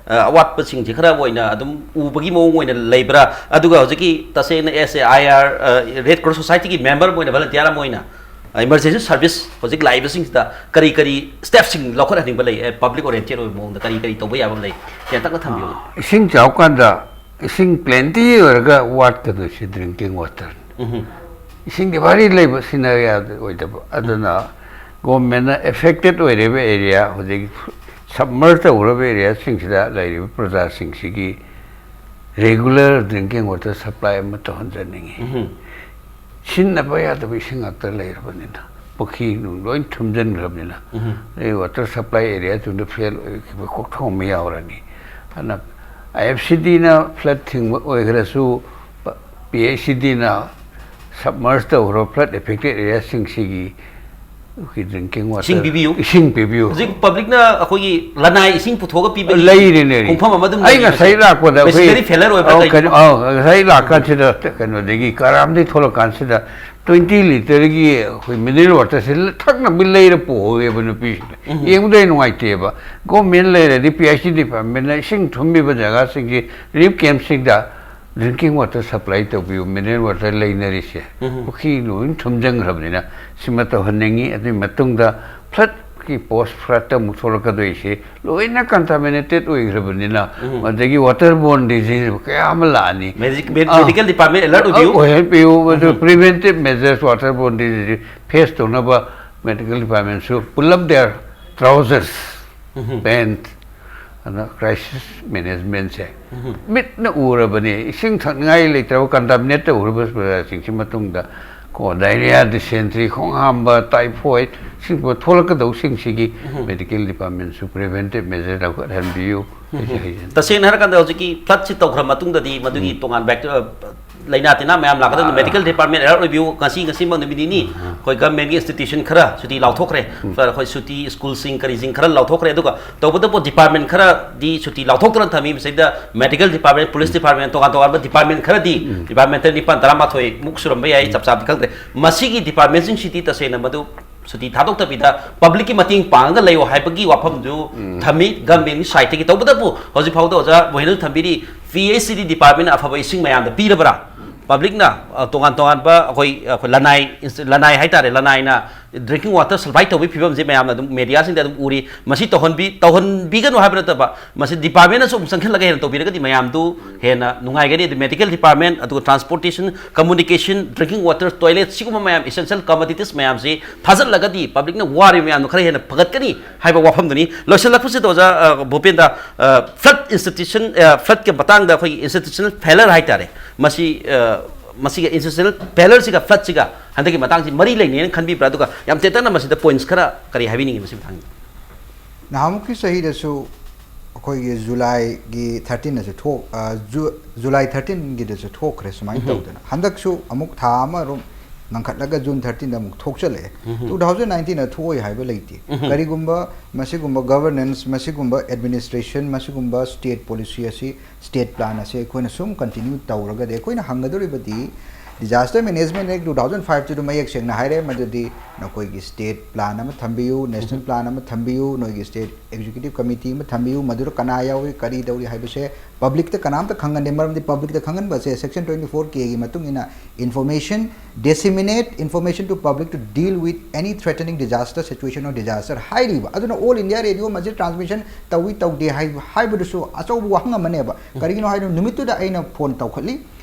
ꯑ, ꯑꯋꯥꯠꯄꯁꯤꯡꯁꯤ ꯈꯔ ꯑꯣꯏꯅ ꯑꯗꯨꯝ ꯎꯕꯒꯤ ꯃꯑꯣꯡ ꯑꯣꯏꯅ ꯂꯩꯕ꯭ꯔꯥ? ꯑꯗꯨꯒ ꯍꯧꯖꯤꯛꯀꯤ ꯇꯁꯦꯡꯅ S A I R, red cross ꯁꯣꯁꯥꯏꯇꯤꯒꯤ ꯃꯦꯝꯕꯔ ꯑꯃ ꯑꯣꯏꯅ, ꯚꯂꯟꯇꯤꯌꯥꯔ ꯑꯃ ꯑꯣꯏꯅ, ꯏꯃꯔꯖꯦꯟꯁꯤ ꯁꯔꯚꯤꯁ ꯍꯧꯖꯤꯛ ꯂꯥꯛꯏꯕꯁꯤꯡꯁꯤꯗ ꯀꯔꯤ ꯀꯔꯤ ꯁ꯭ꯇꯦꯞꯁꯤꯡ ꯂꯧꯈꯠꯍꯟꯅꯤꯡꯕ ꯂꯩ? ꯄꯕ꯭ꯂꯤꯛ ꯑꯣꯔꯤꯌꯦꯟꯇꯦꯠ ꯑꯣꯏꯕ ꯃꯑꯣꯡꯗ ꯀꯔꯤ ꯀꯔꯤ ꯇꯧꯕ ꯌꯥꯕ ꯂꯩ? ꯇꯦꯟꯇꯛꯅ ꯊꯝꯕꯤꯌꯨ꯫ ꯏꯁꯤꯡ ꯆꯥꯎꯀꯥꯟꯗ ꯏꯁꯤꯡ ꯄ꯭ꯂꯦꯟꯇꯤ ꯑꯣꯏꯔꯒ ꯋꯥꯠꯀꯗꯣꯏꯁꯤ ꯗ꯭ꯔꯤꯡꯀꯤꯡ ꯋꯥꯇꯔ꯫ ꯎꯝ꯫ ꯏꯁꯤꯡꯒꯤ ꯚꯥꯔꯤ ꯂꯩꯕ ꯁꯤꯖꯤꯟꯅꯕ ꯌꯥꯗ ꯑꯣꯏꯗꯕ꯫ ꯑꯗꯨꯅ ꯒꯣꯔꯃꯦꯟꯅ ꯑꯦꯐꯦꯛꯇꯦꯠ ꯑꯣꯏꯔꯤꯕ ꯑꯦꯔꯤꯌꯥ, ꯍꯧꯖꯤꯛ ꯁꯕꯃꯔꯖ ꯇꯧꯈ꯭ꯔꯕ ꯑꯦꯔꯤꯌꯥꯁꯤꯡꯁꯤꯗ ꯂꯩꯔꯤꯕ ꯄ꯭ꯔꯖꯥꯁꯤꯡꯁꯤꯒꯤ ꯔꯤꯒꯨꯂꯔ ꯗ꯭ꯔꯤꯡꯀꯤꯡ ꯋꯥꯇꯔ ꯁꯄ꯭ꯂꯥꯏ ꯑꯃ ꯇꯧꯍꯟꯖꯅꯤꯡꯉꯤ꯫ ꯎꯝ꯫ ꯁꯤꯖꯤꯟꯅꯕ ꯌꯥꯗꯕ ꯏꯁꯤꯡ ꯉꯥꯛꯇ ꯂꯩꯔꯕꯅꯤꯅ, ꯄꯨꯈ꯭ꯔꯤ ꯅꯨꯡ ꯂꯣꯏ ꯊꯨꯝꯖꯤꯟꯈ꯭ꯔꯕꯅꯤꯅ, ꯎꯝ꯫ ꯑꯗꯩ ꯋꯥꯇꯔ ꯁꯄ꯭ꯂꯥꯏ ꯑꯦꯔꯤꯌꯥꯗꯨꯗ ꯐꯦꯜ ꯑꯣꯏꯈꯤꯕ ꯀꯣꯛꯊꯣꯡ ꯑꯃ ꯌꯥꯎꯔꯅꯤ꯫ ꯑꯗꯨꯅ ꯑꯥꯏ ꯑꯦꯐ ꯁꯤ ꯗꯤꯅ ꯐ꯭ꯂꯠ ꯊꯤꯡꯕ ꯑꯣꯏꯈ꯭ꯔꯁꯨ, ꯄꯤ ꯑꯩꯆ ꯁꯤ ꯗꯤꯅ ꯁꯕꯃꯔꯖ ꯇꯧꯈ꯭ꯔꯕ ꯐ꯭ꯂꯠ ꯑꯦꯐꯦꯛꯇꯦꯠ ꯑꯦꯔꯤꯌꯥꯁꯤꯡꯁꯤꯒꯤ ꯗ꯭ꯔꯤꯡꯀꯤꯡ ꯋꯥꯇꯔ, ꯏꯁꯤꯡ ꯄꯤꯕꯤꯌꯨ꯫ ꯏꯁꯤꯡ ꯄꯤꯕꯤꯌꯨ꯫ ꯍꯧꯖꯤꯛ ꯄꯕ꯭ꯂꯤꯛꯅ ꯑꯩꯈꯣꯏꯒꯤ ꯂꯅꯥꯏ ꯏꯁꯤꯡ ꯄꯨꯊꯣꯛꯑꯒ ꯄꯤꯕꯒꯤ ꯂꯩꯔꯤꯅꯦ꯫ ꯈꯣꯡꯐꯝ ꯑꯃ ꯑꯗꯨꯝ ꯑꯩ ꯂꯩꯔꯤ꯫ ꯉꯁꯥꯏ ꯂꯥꯛꯄꯗ ꯑꯩꯈꯣꯏ ꯃꯦꯁꯤꯅꯔꯤ ꯐꯦꯂꯔ ꯑꯣꯏꯕ꯭ꯔꯥ ꯑꯧ, ꯀꯩꯅꯣ? ꯀꯩꯅꯣ, ꯑꯧ, ꯉꯁꯥꯏ ꯂꯥꯛꯀꯥꯟꯁꯤꯗ ꯀꯩꯅꯣꯗꯒꯤ ꯀꯔꯥꯝꯗꯒꯤ ꯊꯣꯛꯂꯛꯀꯥꯟꯁꯤꯗ ꯇ꯭ꯋꯦꯟꯇꯤ ꯂꯤꯇꯔꯒꯤ ꯑꯩꯈꯣꯏ ꯃꯤꯅꯔꯦꯜ ꯋꯥꯇꯔꯁꯦ ꯊꯛꯅꯕ ꯂꯩꯔ ꯄꯨꯍꯧꯋꯦꯕ ꯅꯨꯄꯤꯁꯤꯡꯅ꯫ ꯌꯦꯡꯕꯗ ꯑꯩ ꯅꯨꯡꯉꯥꯏꯇꯦꯕ꯫ ꯒꯣꯔꯃꯦꯟ ꯂꯩꯔꯗꯤ, ꯄꯤ ꯑꯩꯆ ꯏ ꯗꯤꯄꯥꯔꯠꯃꯦꯟꯅ ꯏꯁꯤꯡ ꯊꯨꯝꯃꯤꯕ ꯖꯒꯥꯁꯤꯡꯁꯤ, ꯔꯤꯂꯤꯐ ꯀꯦꯝꯞꯁꯤꯡꯗ ꯗ꯭ꯔꯤꯡꯀꯤꯡ ꯋꯥꯇꯔ ꯁꯄ꯭ꯂꯥꯏ ꯇꯧꯕꯤꯌꯨ, ꯃꯤꯅꯔꯦꯜ ꯋꯥꯇꯔ ꯂꯩꯅꯔꯤꯁꯦ꯫ ꯄꯨꯈ꯭ꯔꯤ ꯂꯣꯏ ꯊꯨꯝꯖꯤꯟꯈ꯭ꯔꯕꯅꯤꯅ ꯁꯤꯃ ꯇꯧꯍꯟꯅꯤꯡꯉꯤ꯫ ꯑꯗꯨꯒꯤ ꯃꯇꯨꯡꯗ ꯐ꯭ꯂꯠꯀꯤ ꯄꯣꯁ ꯐ꯭ꯂꯠꯇ ꯑꯃꯨꯛ ꯊꯣꯛꯂꯛꯀꯗꯣꯏꯁꯦ ꯂꯣꯏꯅ ꯀꯟꯇꯥꯃꯤꯅꯦꯇꯦꯠ ꯑꯣꯏꯈ꯭ꯔꯕꯅꯤꯅ, ꯃꯗꯒꯤ ꯋꯥꯇꯔ ꯕꯣꯔꯟ ꯗꯤꯖꯤꯖ ꯀꯌꯥ ꯑꯃ ꯂꯥꯛꯑꯅꯤ꯫ ꯃꯦꯗꯤꯛ- ꯃꯦ- ꯑꯥ꯫ ꯃꯦꯗꯤꯀꯦꯜ ꯗꯤꯄꯥꯔꯠꯃꯦꯟ ꯑꯦꯂꯔꯠ ꯑꯣꯏꯕꯤꯌꯨ꯫ ꯑꯣꯏꯍꯟꯕꯤꯌꯨ꯫ ꯑꯗꯨ preventive measures, water borne disease face ꯇꯧꯅꯕ ꯃꯦꯗꯤꯀꯦꯜ ꯗꯤꯄꯥꯔꯠꯃꯦꯟꯁꯨ ꯄꯨꯜꯂꯞ ꯗꯦꯌꯔ ꯇ꯭ꯔꯥꯎꯖꯔꯁ, ꯄꯦꯟꯠ, ꯑꯗꯨꯅ ꯀ꯭ꯔꯥꯏꯁꯤꯁ ꯃꯦꯅꯦꯖꯃꯦꯟꯁꯦ ꯃꯤꯠꯅ ꯎꯔꯕꯅꯤ꯫ ꯏꯁꯤꯡ ꯊꯛꯅꯤꯡꯉꯥꯏ ꯂꯩꯇ꯭ꯔꯕ, ꯀꯟꯇꯥꯃꯤꯅꯦꯠ ꯇꯧꯈ꯭ꯔꯕ ꯄ꯭ꯔꯖꯥꯁꯤꯡꯁꯤ ꯃꯇꯨꯡꯗ ꯀꯣ ꯗꯥꯏꯔꯤꯌꯥ, ꯗꯤꯁꯦꯟꯇ꯭ꯔꯤ, ꯈꯣꯡ ꯍꯥꯝꯕ, ꯇꯥꯏꯐꯣꯏꯗ, ꯁꯤꯒꯨꯝꯕ ꯊꯣꯛꯂꯛꯀꯗꯧꯁꯤꯡꯁꯤꯒꯤ ꯃꯦꯗꯤꯀꯦꯜ ꯗꯤꯄꯥꯔꯠꯃꯦꯟꯁꯨ ꯄ꯭ꯔꯤꯚꯦꯟꯇꯤꯞ ꯃꯦꯖꯔ ꯂꯧꯈꯠꯍꯟꯕꯤꯌꯨ꯫ ꯑꯩꯁꯦ ꯍꯥꯏꯖꯅꯤꯡꯉꯤ꯫ ꯇꯁꯦꯡꯅ ꯍꯥꯏꯔꯀꯥꯟꯗ ꯍꯧꯖꯤꯛꯀꯤ ꯐ꯭ꯂꯠꯁꯤ ꯇꯧꯈ꯭ꯔ ꯃꯇꯨꯡꯗꯗꯤ ꯃꯗꯨꯒꯤ ꯇꯣꯉꯥꯟꯕ ꯑꯦꯛꯇ- ꯂꯥꯏꯅꯥ ꯇꯤꯟꯅꯥ ꯃꯌꯥꯝ ꯂꯥꯛꯀꯗꯕꯅꯤ꯫ Medical department alert ꯑꯣꯏꯕꯤꯌꯨ꯫ ꯉꯁꯤ ꯉꯁꯤꯃꯛ ꯅꯨꯃꯤꯠ ꯅꯤꯅꯤ ꯑꯩꯈꯣꯏ government ꯀꯤ institution ꯈꯔ ꯁꯨꯇꯤ ꯂꯥꯎꯊꯣꯛꯈ꯭ꯔꯦ꯫ ꯑꯩꯈꯣꯏ ꯁꯨꯇꯤ, school ꯁꯤꯡ ꯀꯔꯤꯁꯤꯡ ꯈꯔ ꯂꯥꯎꯊꯣꯛꯈ꯭ꯔꯦ꯫ ꯑꯗꯨꯒ ꯇꯧꯕꯇꯕꯨ department ꯈꯔꯗꯤ ꯁꯨꯇꯤ ꯂꯥꯎꯊꯣꯛꯇꯅ ꯊꯝꯃꯤ꯫ ꯃꯁꯤꯗ medical department, police department, ꯇꯣꯉꯥꯟ ꯇꯣꯉꯥꯟꯕ department ꯈꯔꯗꯤ, department ꯇꯔꯥꯅꯤꯄꯥꯟ ꯇꯔꯥꯃꯥꯊꯣꯏ ꯃꯨꯛ ꯁꯨꯔꯝꯕ ꯌꯥꯏ, ꯆꯞ ꯆꯥꯕꯗꯤ ꯈꯪꯗ꯭ꯔꯦ꯫ ꯃꯁꯤꯒꯤ department ꯁꯤꯡꯁꯤꯗꯤ ꯇꯁꯦꯡꯅ ꯃꯗꯨ ꯁꯨꯇꯤ ꯊꯥꯗꯣꯛꯇꯕꯤꯗ public ꯀꯤ ꯃꯇꯦꯡ ꯄꯥꯡꯉꯒ ꯂꯩꯌꯣ ꯍꯥꯏꯕꯒꯤ ꯋꯥꯐꯝꯗꯨ ꯊꯝꯃꯤ government ꯀꯤ side ꯇꯒꯤ꯫ ꯇꯧꯕꯇꯕꯨ ꯍꯧꯖꯤꯛ ꯐꯥꯎꯗ ꯑꯣꯖꯥ ꯃꯣꯍꯦꯟꯅ ꯊꯝꯕꯤꯔꯤ, P H C D department ꯅ ꯑꯐꯕ ꯏꯁꯤꯡ ꯃꯌꯥꯝꯗ ꯄꯤꯔꯕ꯭ꯔꯥ? Public ꯅ, ꯑ, ꯇꯣꯉꯥꯟ ꯇꯣꯉꯥꯟꯕ ꯑꯩꯈꯣꯏ, ꯑꯩꯈꯣꯏ ꯂꯅꯥꯏ, ꯂꯅꯥꯏ ꯍꯥꯏꯇꯥꯔꯦ, ꯂꯅꯥꯏꯅ drinking water supply ꯇꯧꯕꯒꯤ ꯐꯤꯕꯝꯁꯦ ꯃꯌꯥꯝꯅ ꯑꯗꯨꯝ media ꯁꯤꯡꯗ ꯑꯗꯨꯝ ꯎꯔꯤ꯫ ꯃꯁꯤ ꯇꯧꯍꯟꯕꯤ-, ꯇꯧꯍꯟꯕꯤꯒꯅꯨ ꯍꯥꯏꯕ ꯅꯠꯇꯕ, ꯃꯁꯤ department ꯅꯁꯨ ꯑꯃꯨꯛ ꯆꯪꯁꯤꯜꯂꯒ ꯍꯦꯟꯅ ꯇꯧꯕꯤꯔꯒꯗꯤ ꯃꯌꯥꯝꯗꯨ ꯍꯦꯟꯅ ꯅꯨꯡꯉꯥꯏꯒꯅꯤ꯫ ꯑꯗꯨ medical department, ꯑꯗꯨꯒ transportation, communication, drinking water, toilet, ꯁꯤꯒꯨꯝꯕ ꯃꯌꯥꯝ essential commodities ꯃꯌꯥꯝꯁꯤ ꯊꯥꯖꯤꯜꯂꯒꯗꯤ public ꯅ ꯋꯥꯔꯤꯕ ꯃꯌꯥꯝꯗꯣ ꯈꯔ ꯍꯦꯟꯅ ꯐꯒꯠꯀꯅꯤ ꯍꯥꯏꯕ ꯋꯥꯐꯝꯗꯨꯅꯤ꯫ ꯂꯣꯏꯁꯤꯜꯂꯛꯄꯁꯤꯗ ꯑꯣꯖꯥ, ꯑ, ꯚꯨꯄꯦꯟꯗ, ꯑ, flood institution, ꯑ, flood ꯀꯤ ꯃꯇꯥꯡꯗ ꯑꯩꯈꯣꯏꯒꯤ institutional failure ꯍꯥꯏꯇꯥꯔꯦ, ꯃꯁꯤ, ꯑ, ꯃꯁꯤꯒ institutional failure ꯁꯤꯒ flood ꯁꯤꯒ ꯍꯟꯗꯛꯀꯤ ꯃꯇꯥꯡꯁꯤ ꯃꯔꯤ ꯂꯩꯅꯩꯅ ꯈꯟꯕꯤꯕ꯭ꯔꯥ? ꯑꯗꯨꯒ ꯌꯥꯝ ꯇꯦꯟꯇꯛꯅ ꯃꯁꯤꯗ points ꯈꯔ ꯀꯔꯤ ꯍꯥꯏꯕꯤꯅꯤꯡꯉꯤ ꯃꯁꯤ ꯃꯇꯥꯡꯗ? ꯅꯍꯥꯟꯃꯨꯛꯀꯤ ꯆꯍꯤꯗꯁꯨ ꯑꯩꯈꯣꯏꯒꯤ ꯖꯨꯂꯥꯏꯒꯤ thirteen ꯗꯁꯨ ꯊꯣꯛ-, ꯑ, ꯖꯨ-, ꯖꯨꯂꯥꯏ thirteen ꯒꯤꯗꯁꯨ ꯊꯣꯛꯈ꯭ꯔꯦ ꯁꯨꯃꯥꯏꯅ ꯎꯝꯍꯨꯝ꯫ ꯇꯧꯗꯅ꯫ ꯍꯟꯗꯛꯁꯨ ꯑꯃꯨꯛ ꯊꯥ ꯑꯃꯔꯣꯝ ꯉꯟꯈꯠꯂꯒ June thirteen ꯗ ꯑꯃꯨꯛ ꯊꯣꯛꯆꯜꯂꯛꯑꯦ꯫ ꯎꯝꯍꯨꯝ꯫ Two thousand nineteen ꯗ ꯊꯣꯛꯑꯣꯏ ꯍꯥꯏꯕ ꯂꯩꯇꯦ꯫ ꯎꯝꯍꯨꯝ꯫ ꯀꯔꯤꯒꯨꯝꯕ ꯃꯁꯤꯒꯨꯝꯕ governance, ꯃꯁꯤꯒꯨꯝꯕ administration, ꯃꯁꯤꯒꯨꯝꯕ state policy ꯑꯁꯤ, state plan ꯑꯁꯤ ꯑꯩꯈꯣꯏꯅ ꯁꯨꯝ continue ꯇꯧꯔꯒꯗꯤ ꯑꯩꯈꯣꯏꯅ ꯍꯪꯒꯗꯧꯔꯤꯕꯗꯤ Disaster Management Act two thousand five two ꯃꯌꯦꯛ ꯁꯦꯡꯅ ꯍꯥꯏꯔꯦ, ꯃꯗꯨꯗꯤ ꯅꯈꯣꯏꯒꯤ state plan ꯑꯃ ꯊꯝꯕꯤꯌꯨ, national plan ꯑꯃ ꯊꯝꯕꯤꯌꯨ, ꯅꯣꯏꯒꯤ state executive committee ꯑꯃ ꯊꯝꯕꯤꯌꯨ, ꯃꯗꯨꯗ ꯀꯅꯥ ꯌꯥꯎꯏ, ꯀꯔꯤ ꯇꯧꯔꯤ ꯍꯥꯏꯕꯁꯦ public ꯇ ꯀꯅꯥꯝꯇ ꯈꯪꯍꯟꯗꯦ꯫ ꯃꯔꯝꯗꯤ public ꯇ ꯈꯪꯍꯟꯕꯁꯦ Section twenty four K ꯒꯤ ꯃꯇꯨꯡ ꯏꯟꯅ information, disseminate information to public to deal with any threatening disaster situation or disaster ꯍꯥꯏꯔꯤꯕ꯫ ꯑꯗꯨꯅ All India Radio ꯃꯁꯤ transmission ꯇꯧꯏ ꯇꯧꯗꯦ ꯍꯥꯏ-, ꯍꯥꯏꯕꯗꯨꯁꯨ ꯑꯆꯧꯕ ꯋꯥꯍꯪ ꯑꯃꯅꯦꯕ꯫ ꯀꯔꯤꯒꯤꯅꯣ ꯍꯥꯏꯗꯨꯅ ꯅꯨꯃꯤꯠꯇꯨꯗ ꯑꯩꯅ phone ꯇꯧꯈꯠꯂꯤ,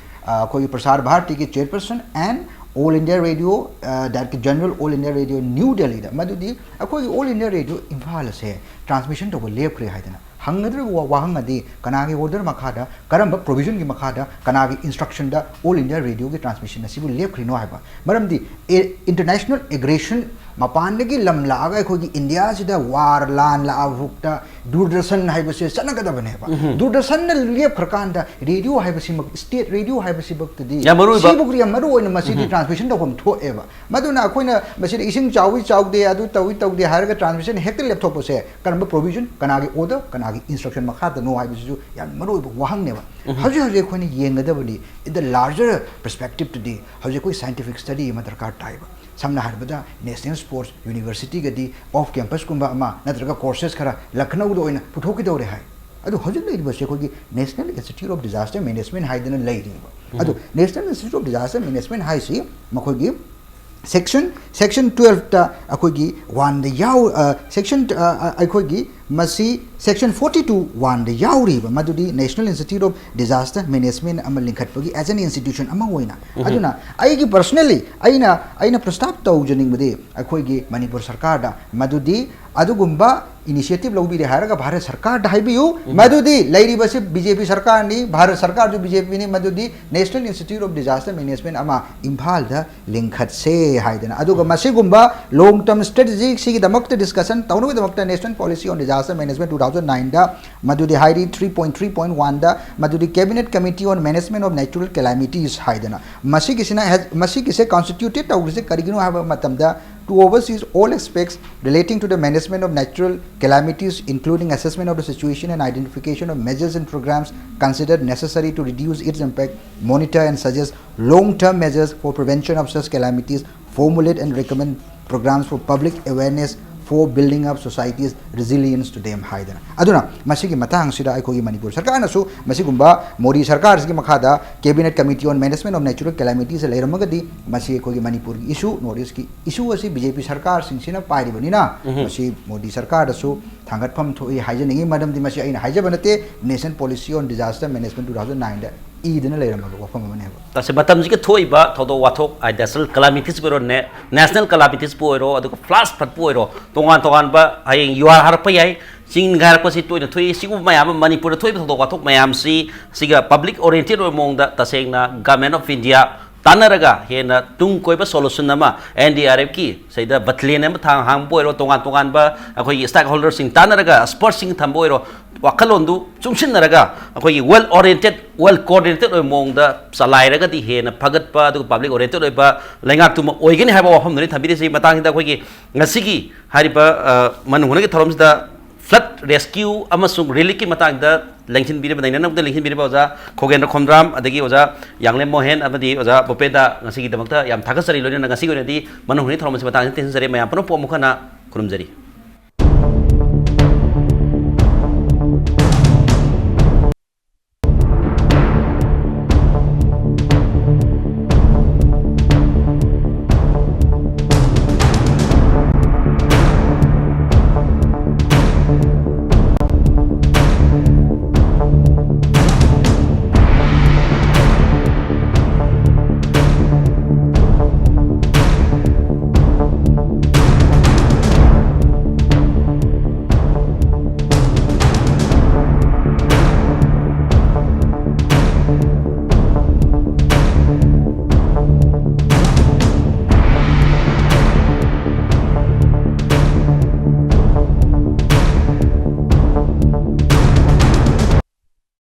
ꯑ, ꯑꯩꯈꯣꯏꯒꯤ ꯄ꯭ꯔꯁꯥꯔ ꯚꯥꯔꯇꯤꯒꯤ chairperson and All India Radio, ꯑ, Director General All India Radio New Delhi ꯗ, ꯃꯗꯨꯗꯤ ꯑꯩꯈꯣꯏꯒꯤ All India Radio ꯏꯝꯐꯥꯜ ꯑꯁꯦ transmission ꯇꯧꯕ ꯂꯦꯞꯈ꯭ꯔꯦ ꯍꯥꯏꯗꯅ꯫ ꯍꯪꯒꯗꯧꯔꯤꯕ ꯋꯥ- ꯋꯥꯍꯪ ꯑꯗꯤ ꯀꯅꯥꯒꯤ order ꯃꯈꯥꯗ, ꯀꯔꯝꯕ provision ꯒꯤ ꯃꯈꯥꯗ, ꯀꯅꯥꯒꯤ instruction ꯗ All India Radio ꯒꯤ transmission ꯑꯁꯤꯕꯨ ꯂꯦꯞꯈ꯭ꯔꯤꯅꯣ ꯍꯥꯏꯕ꯫ ꯃꯔꯝꯗꯤ, ꯑꯦ, international aggression, ꯃꯄꯥꯟꯗꯒꯤ ꯂꯝ ꯂꯥꯛꯑꯒ ꯑꯩꯈꯣꯏꯒꯤ ꯏꯟꯗꯤꯌꯥꯁꯤꯗ war, ꯂꯥꯟ ꯂꯥꯛꯑꯕ ꯐꯥꯎꯗ ꯗꯨꯔꯗꯔꯁꯟ ꯍꯥꯏꯕꯁꯦ ꯆꯠꯅꯒꯗꯕꯅꯦꯕ꯫ ꯎꯝꯍꯨꯝ꯫ ꯗꯨꯔꯗꯔꯁꯟꯅ ꯂꯦꯞꯈ꯭ꯔꯀꯥꯟꯗ radio ꯍꯥꯏꯕꯁꯤꯃꯛ, state radio ꯍꯥꯏꯕꯁꯤꯃꯛꯇꯗꯤ ꯌꯥꯝ ꯃꯔꯨ ꯑꯣꯏꯕ꯫ ꯁꯤꯕꯨꯛ ꯌꯥꯝ ꯃꯔꯨ ꯑꯣꯏꯅ ꯃꯁꯤꯗꯤ ꯎꯝꯍꯨꯝ꯫ Transmission ꯇꯧꯐꯝ ꯊꯣꯛꯑꯦꯕ꯫ ꯃꯗꯨꯅ ꯑꯩꯈꯣꯏꯅ ꯃꯁꯤꯗ ꯏꯁꯤꯡ ꯆꯥꯎꯏ ꯆꯥꯎꯗꯦ, ꯑꯗꯨ ꯇꯧꯏ ꯇꯧꯗꯦ ꯍꯥꯏꯔꯒ transmission ꯍꯦꯛꯇ ꯂꯦꯞꯊꯣꯛꯄꯁꯦ, ꯀꯔꯝꯕ provision, ꯀꯅꯥꯒꯤ order, ꯀꯅꯥꯒꯤ instruction ꯃꯈꯥꯗꯅꯣ ꯍꯥꯏꯕꯁꯤꯁꯨ ꯌꯥꯝ ꯃꯔꯨ ꯑꯣꯏꯕ ꯋꯥꯍꯪꯅꯦꯕ꯫ ꯎꯝꯍꯨꯝ꯫ ꯍꯧꯖꯤꯛ ꯍꯧꯖꯤꯛ ꯑꯩꯈꯣꯏꯅ ꯌꯦꯡꯒꯗꯕꯅꯤ, in the larger perspective ꯇꯗꯤ ꯍꯧꯖꯤꯛ ꯑꯩꯈꯣꯏ scientific study ꯑꯃ ꯗꯔꯀꯥꯔ ꯇꯥꯏꯕ꯫ ꯁꯝꯅ ꯍꯥꯏꯔꯕꯗ, National Sports University ꯒꯗꯤ off campus ꯀꯨꯝꯕ ꯑꯃ ꯅꯠꯇ꯭ꯔꯒ courses ꯈꯔ ꯂꯈꯅꯧꯗ ꯑꯣꯏꯅ ꯄꯨꯊꯣꯛꯈꯤꯗꯧꯔꯦ ꯍꯥꯏ꯫ ꯑꯗꯨ ꯍꯧꯖꯤꯛ ꯂꯩꯔꯤꯕꯁꯦ ꯑꯩꯈꯣꯏꯒꯤ National Institute of Disaster Management ꯍꯥꯏꯗꯅ ꯂꯩꯔꯤꯕ꯫ ꯑꯗꯨ ꯎꯝꯍꯨꯝ꯫ National Institute of Disaster Management ꯍꯥꯏꯁꯤ ꯃꯈꯣꯏꯒꯤ section, section twelve ꯇ ꯑꯩꯈꯣꯏꯒꯤ one ꯗ ꯌꯥꯎ-, ꯑ, section, ꯑ, ꯑ, ꯑꯩꯈꯣꯏꯒꯤ ꯃꯁꯤ section forty two one ꯗ ꯌꯥꯎꯔꯤꯕ, ꯃꯗꯨꯗꯤ National Institute of Disaster Management ꯑꯃ ꯂꯤꯡꯈꯠꯄꯒꯤ as an institution ꯑꯃ ꯑꯣꯏꯅ꯫ ꯎꯝꯍꯨꯝ꯫ ꯑꯗꯨꯅ ꯑꯩꯒꯤ personally ꯑꯩꯅ, ꯑꯩꯅ ꯄ꯭ꯔꯁꯇꯥꯞ ꯇꯧꯖꯅꯤꯡꯕꯗꯤ ꯑꯩꯈꯣꯏꯒꯤ ꯃꯅꯤꯄꯨꯔ ꯁꯔꯀꯥꯔꯗ ꯃꯗꯨꯗꯤ ꯑꯗꯨꯒꯨꯝꯕ initiative ꯂꯧꯕꯤꯔꯦ ꯍꯥꯏꯔꯒ ꯚꯥꯔꯠ ꯁꯔꯀꯥꯔꯗ ꯍꯥꯏꯕꯤꯌꯨ, ꯎꯝꯍꯨꯝ꯫ ꯃꯗꯨꯗꯤ ꯂꯩꯔꯤꯕꯁꯤ B J P ꯁꯔꯀꯥꯔꯅꯤ, Bharat ꯁꯔꯀꯥꯔꯁꯨ B J P ꯅꯤ, ꯃꯗꯨꯗꯤ National Institute of Disaster Management ꯑꯃ ꯏꯝꯐꯥꯜꯗ ꯂꯤꯡꯈꯠꯁꯦ ꯍꯥꯏꯗꯅ꯫ ꯑꯗꯨꯒ ꯃꯁꯤꯒꯨꯝꯕ long term strategy ꯁꯤꯒꯤꯗꯃꯛꯇ discussion ꯇꯧꯅꯕꯒꯤꯗꯃꯛꯇ National Policy on Disaster Management two thousand nine ꯗ ꯃꯗꯨꯗꯤ ꯍꯥꯏꯔꯤ, three point three point one ꯗ ꯃꯗꯨꯗꯤ Cabinet Committee on Management of Natural Calamities ꯍꯥꯏꯗꯅ꯫ ꯃꯁꯤꯒꯤꯁꯤꯅ ꯍꯦ-, ꯃꯁꯤꯒꯤꯁꯦ constituted ꯇꯧꯔꯤꯁꯦ ꯀꯔꯤꯒꯤꯅꯣ ꯍꯥꯏꯕ ꯃꯇꯝꯗ, to oversee all aspects relating to the management of natural calamities, including assessment of the situation and identification of measures and programs considered necessary to reduce its impact, monitor and suggest long-term measures for prevention of such calamities, formulate and recommend programs for public awareness for building up society's resilience to them ꯍꯥꯏꯗꯅ꯫ ꯑꯗꯨꯅ ꯃꯁꯤꯒꯤ ꯃꯇꯥꯡꯁꯤꯗ ꯑꯩꯈꯣꯏꯒꯤ ꯃꯅꯤꯄꯨꯔ ꯁꯔꯀꯥꯔꯅꯁꯨ ꯃꯁꯤꯒꯨꯝꯕ ꯃꯣꯗꯤ ꯁꯔꯀꯥꯔꯁꯤꯒꯤ ꯃꯈꯥꯗ Cabinet Committee on Management of Natural Calamities ꯂꯩꯔꯝꯃꯒꯗꯤ, ꯃꯁꯤ ꯑꯩꯈꯣꯏꯒꯤ ꯃꯅꯤꯄꯨꯔꯒꯤ issue, North East ꯀꯤ issue ꯑꯁꯤ B J P ꯁꯔꯀꯥꯔꯁꯤꯡꯁꯤꯅ ꯄꯥꯏꯔꯤꯕꯅꯤꯅ, ꯎꯝꯍꯨꯝ꯫ ꯃꯁꯤ ꯃꯣꯗꯤ ꯁꯔꯀꯥꯔꯗꯁꯨ ꯊꯥꯡꯒꯠꯐꯝ ꯊꯣꯛꯏ ꯍꯥꯏꯖꯅꯤꯡꯉꯤ꯫ ꯃꯔꯝꯗꯤ ꯃꯁꯤ ꯑꯩꯅ ꯍꯥꯏꯖꯕ ꯅꯠꯇꯦ, National Policy on Disaster Management two thousand nine ꯗ ꯏꯗꯅ ꯂꯩꯔꯝꯃꯕ ꯋꯥꯐꯝ ꯑꯃꯅꯦꯕ꯫ ꯇꯁꯦ-, ꯃꯇꯝꯁꯤꯒꯤ ꯊꯣꯛꯏꯕ ꯊꯧꯗꯣꯛ ꯋꯥꯊꯣꯛ, ꯍꯥꯏꯗꯤ natural calamities ꯄꯨ ꯑꯣꯏꯔꯣ, ꯅꯦ-, national calamities ꯄꯨ ꯑꯣꯏꯔꯣ, ꯑꯗꯨꯒ floods ꯄꯨ ꯑꯣꯏꯔꯣ, ꯇꯣꯉꯥꯟ ꯇꯣꯉꯥꯟꯕ, ꯍꯌꯦꯡ ꯌꯨꯍꯥꯔ ꯍꯥꯔꯛꯄ ꯌꯥꯏ, ꯆꯤꯡ ꯅꯤꯡꯈꯥꯏꯔꯛꯄꯁꯤ ꯇꯣꯏꯅ ꯊꯣꯛꯏ꯫ ꯁꯤꯒꯨꯝꯕ ꯃꯌꯥꯝ ꯑꯃ ꯃꯅꯤꯄꯨꯔꯗ ꯊꯣꯛꯏꯕ ꯊꯧꯗꯣꯛ ꯋꯥꯊꯣꯛ ꯃꯌꯥꯝꯁꯤ, ꯁꯤꯒ ꯄꯕ꯭ꯂꯤꯛ ꯑꯣꯔꯤꯌꯦꯟꯇꯦꯠ ꯑꯣꯏꯕ ꯃꯑꯣꯡꯗ ꯇꯁꯦꯡꯅ ꯒꯃꯦꯟ ꯑꯣꯐ ꯏꯟꯗꯤꯌꯥ ꯇꯥꯟꯅꯔꯒ ꯍꯦꯟꯅ ꯇꯨꯡ ꯀꯣꯏꯕ ꯁꯣꯂꯨꯁꯟ ꯑꯃ, ꯑꯦꯟ ꯗꯤ ꯑꯥꯔ ꯑꯦꯐꯀꯤ ꯁꯤꯗ ꯕꯠꯂꯦꯟ ꯑꯃ ꯊꯥꯡ ꯍꯥꯡꯕ ꯑꯣꯏꯔꯣ, ꯇꯣꯉꯥꯟ ꯇꯣꯉꯥꯟꯕ ꯑꯩꯈꯣꯏꯒꯤ ꯁ꯭ꯇꯦꯛ ꯍꯣꯜꯗꯔꯁꯤꯡ ꯇꯥꯟꯅꯔꯒ ꯑꯦꯛꯁꯄꯔꯠꯁꯤꯡ ꯊꯝꯕ ꯑꯣꯏꯔꯣ, ꯋꯥꯈꯜꯂꯣꯟꯗꯨ ꯆꯨꯡꯁꯤꯟꯅꯔꯒ ꯑꯩꯈꯣꯏꯒꯤ ꯋꯦꯜ ꯑꯣꯔꯤꯌꯦꯟꯇꯦꯠ, ꯋꯦꯜ ꯀꯣꯑꯣꯔꯗꯤꯅꯦꯇꯦꯠ ꯑꯣꯏꯕ ꯃꯑꯣꯡꯗ ꯆꯂꯥꯏꯔꯒꯗꯤ ꯍꯦꯟꯅ ꯐꯒꯠꯄ, ꯑꯗꯨꯒ ꯄꯕ꯭ꯂꯤꯛ ꯑꯣꯔꯤꯌꯦꯟꯇꯦꯠ ꯑꯣꯏꯕ ꯂꯩꯉꯥꯛꯇꯨꯃ ꯑꯣꯏꯒꯅꯤ ꯍꯥꯏꯕ ꯋꯥꯐꯝꯗꯨꯅꯤ ꯊꯝꯕꯤꯔꯤꯁꯤ꯫ ꯃꯇꯥꯡꯁꯤꯗ ꯑꯩꯈꯣꯏꯒꯤ ꯉꯁꯤꯒꯤ ꯍꯥꯏꯔꯤꯕ, ꯑ, ꯃꯅꯨꯡ ꯍꯨꯠꯅꯒꯤ ꯊꯧꯔꯝꯁꯤꯗ ꯐ꯭ꯂꯠ ꯔꯦꯁꯀ꯭ꯌꯨ ꯑꯃꯁꯨꯡ ꯔꯤꯂꯤꯐꯀꯤ ꯃꯇꯥꯡꯗ ꯂꯦꯡꯁꯤꯟꯕꯤꯔꯤꯕ, ꯅꯩꯅꯅꯕꯗ ꯂꯦꯡꯁꯤꯟꯕꯤꯔꯤꯕ ꯑꯣꯖꯥ ꯈꯣꯒꯦꯟꯗ꯭ꯔ ꯈꯣꯝꯗ꯭ꯔꯥꯝ, ꯑꯗꯒꯤ ꯑꯣꯖꯥ ꯌꯥꯡꯂꯦꯝ ꯃꯣꯍꯦꯟ ꯑꯃꯗꯤ ꯑꯣꯖꯥ ꯚꯨꯄꯦꯟꯗ ꯉꯁꯤꯒꯤꯗꯃꯛꯇ ꯌꯥꯝ ꯊꯥꯒꯠꯆꯔꯤ꯫ ꯂꯣꯏꯅꯅ ꯉꯁꯤꯒꯤ ꯑꯣꯏꯅꯗꯤ ꯃꯅꯨꯡ ꯍꯨꯠꯅꯒꯤ ꯊꯧꯔꯝ ꯑꯁꯤ ꯃꯇꯥꯡꯁꯤꯗ ꯇꯦꯟꯁꯤꯟꯖꯔꯦ꯫ ꯃꯌꯥꯝ ꯄꯨꯝꯅꯃꯛꯄꯨ ꯑꯃꯨꯛ ꯍꯟꯅ ꯈꯨꯔꯨꯝꯖꯔꯤ꯫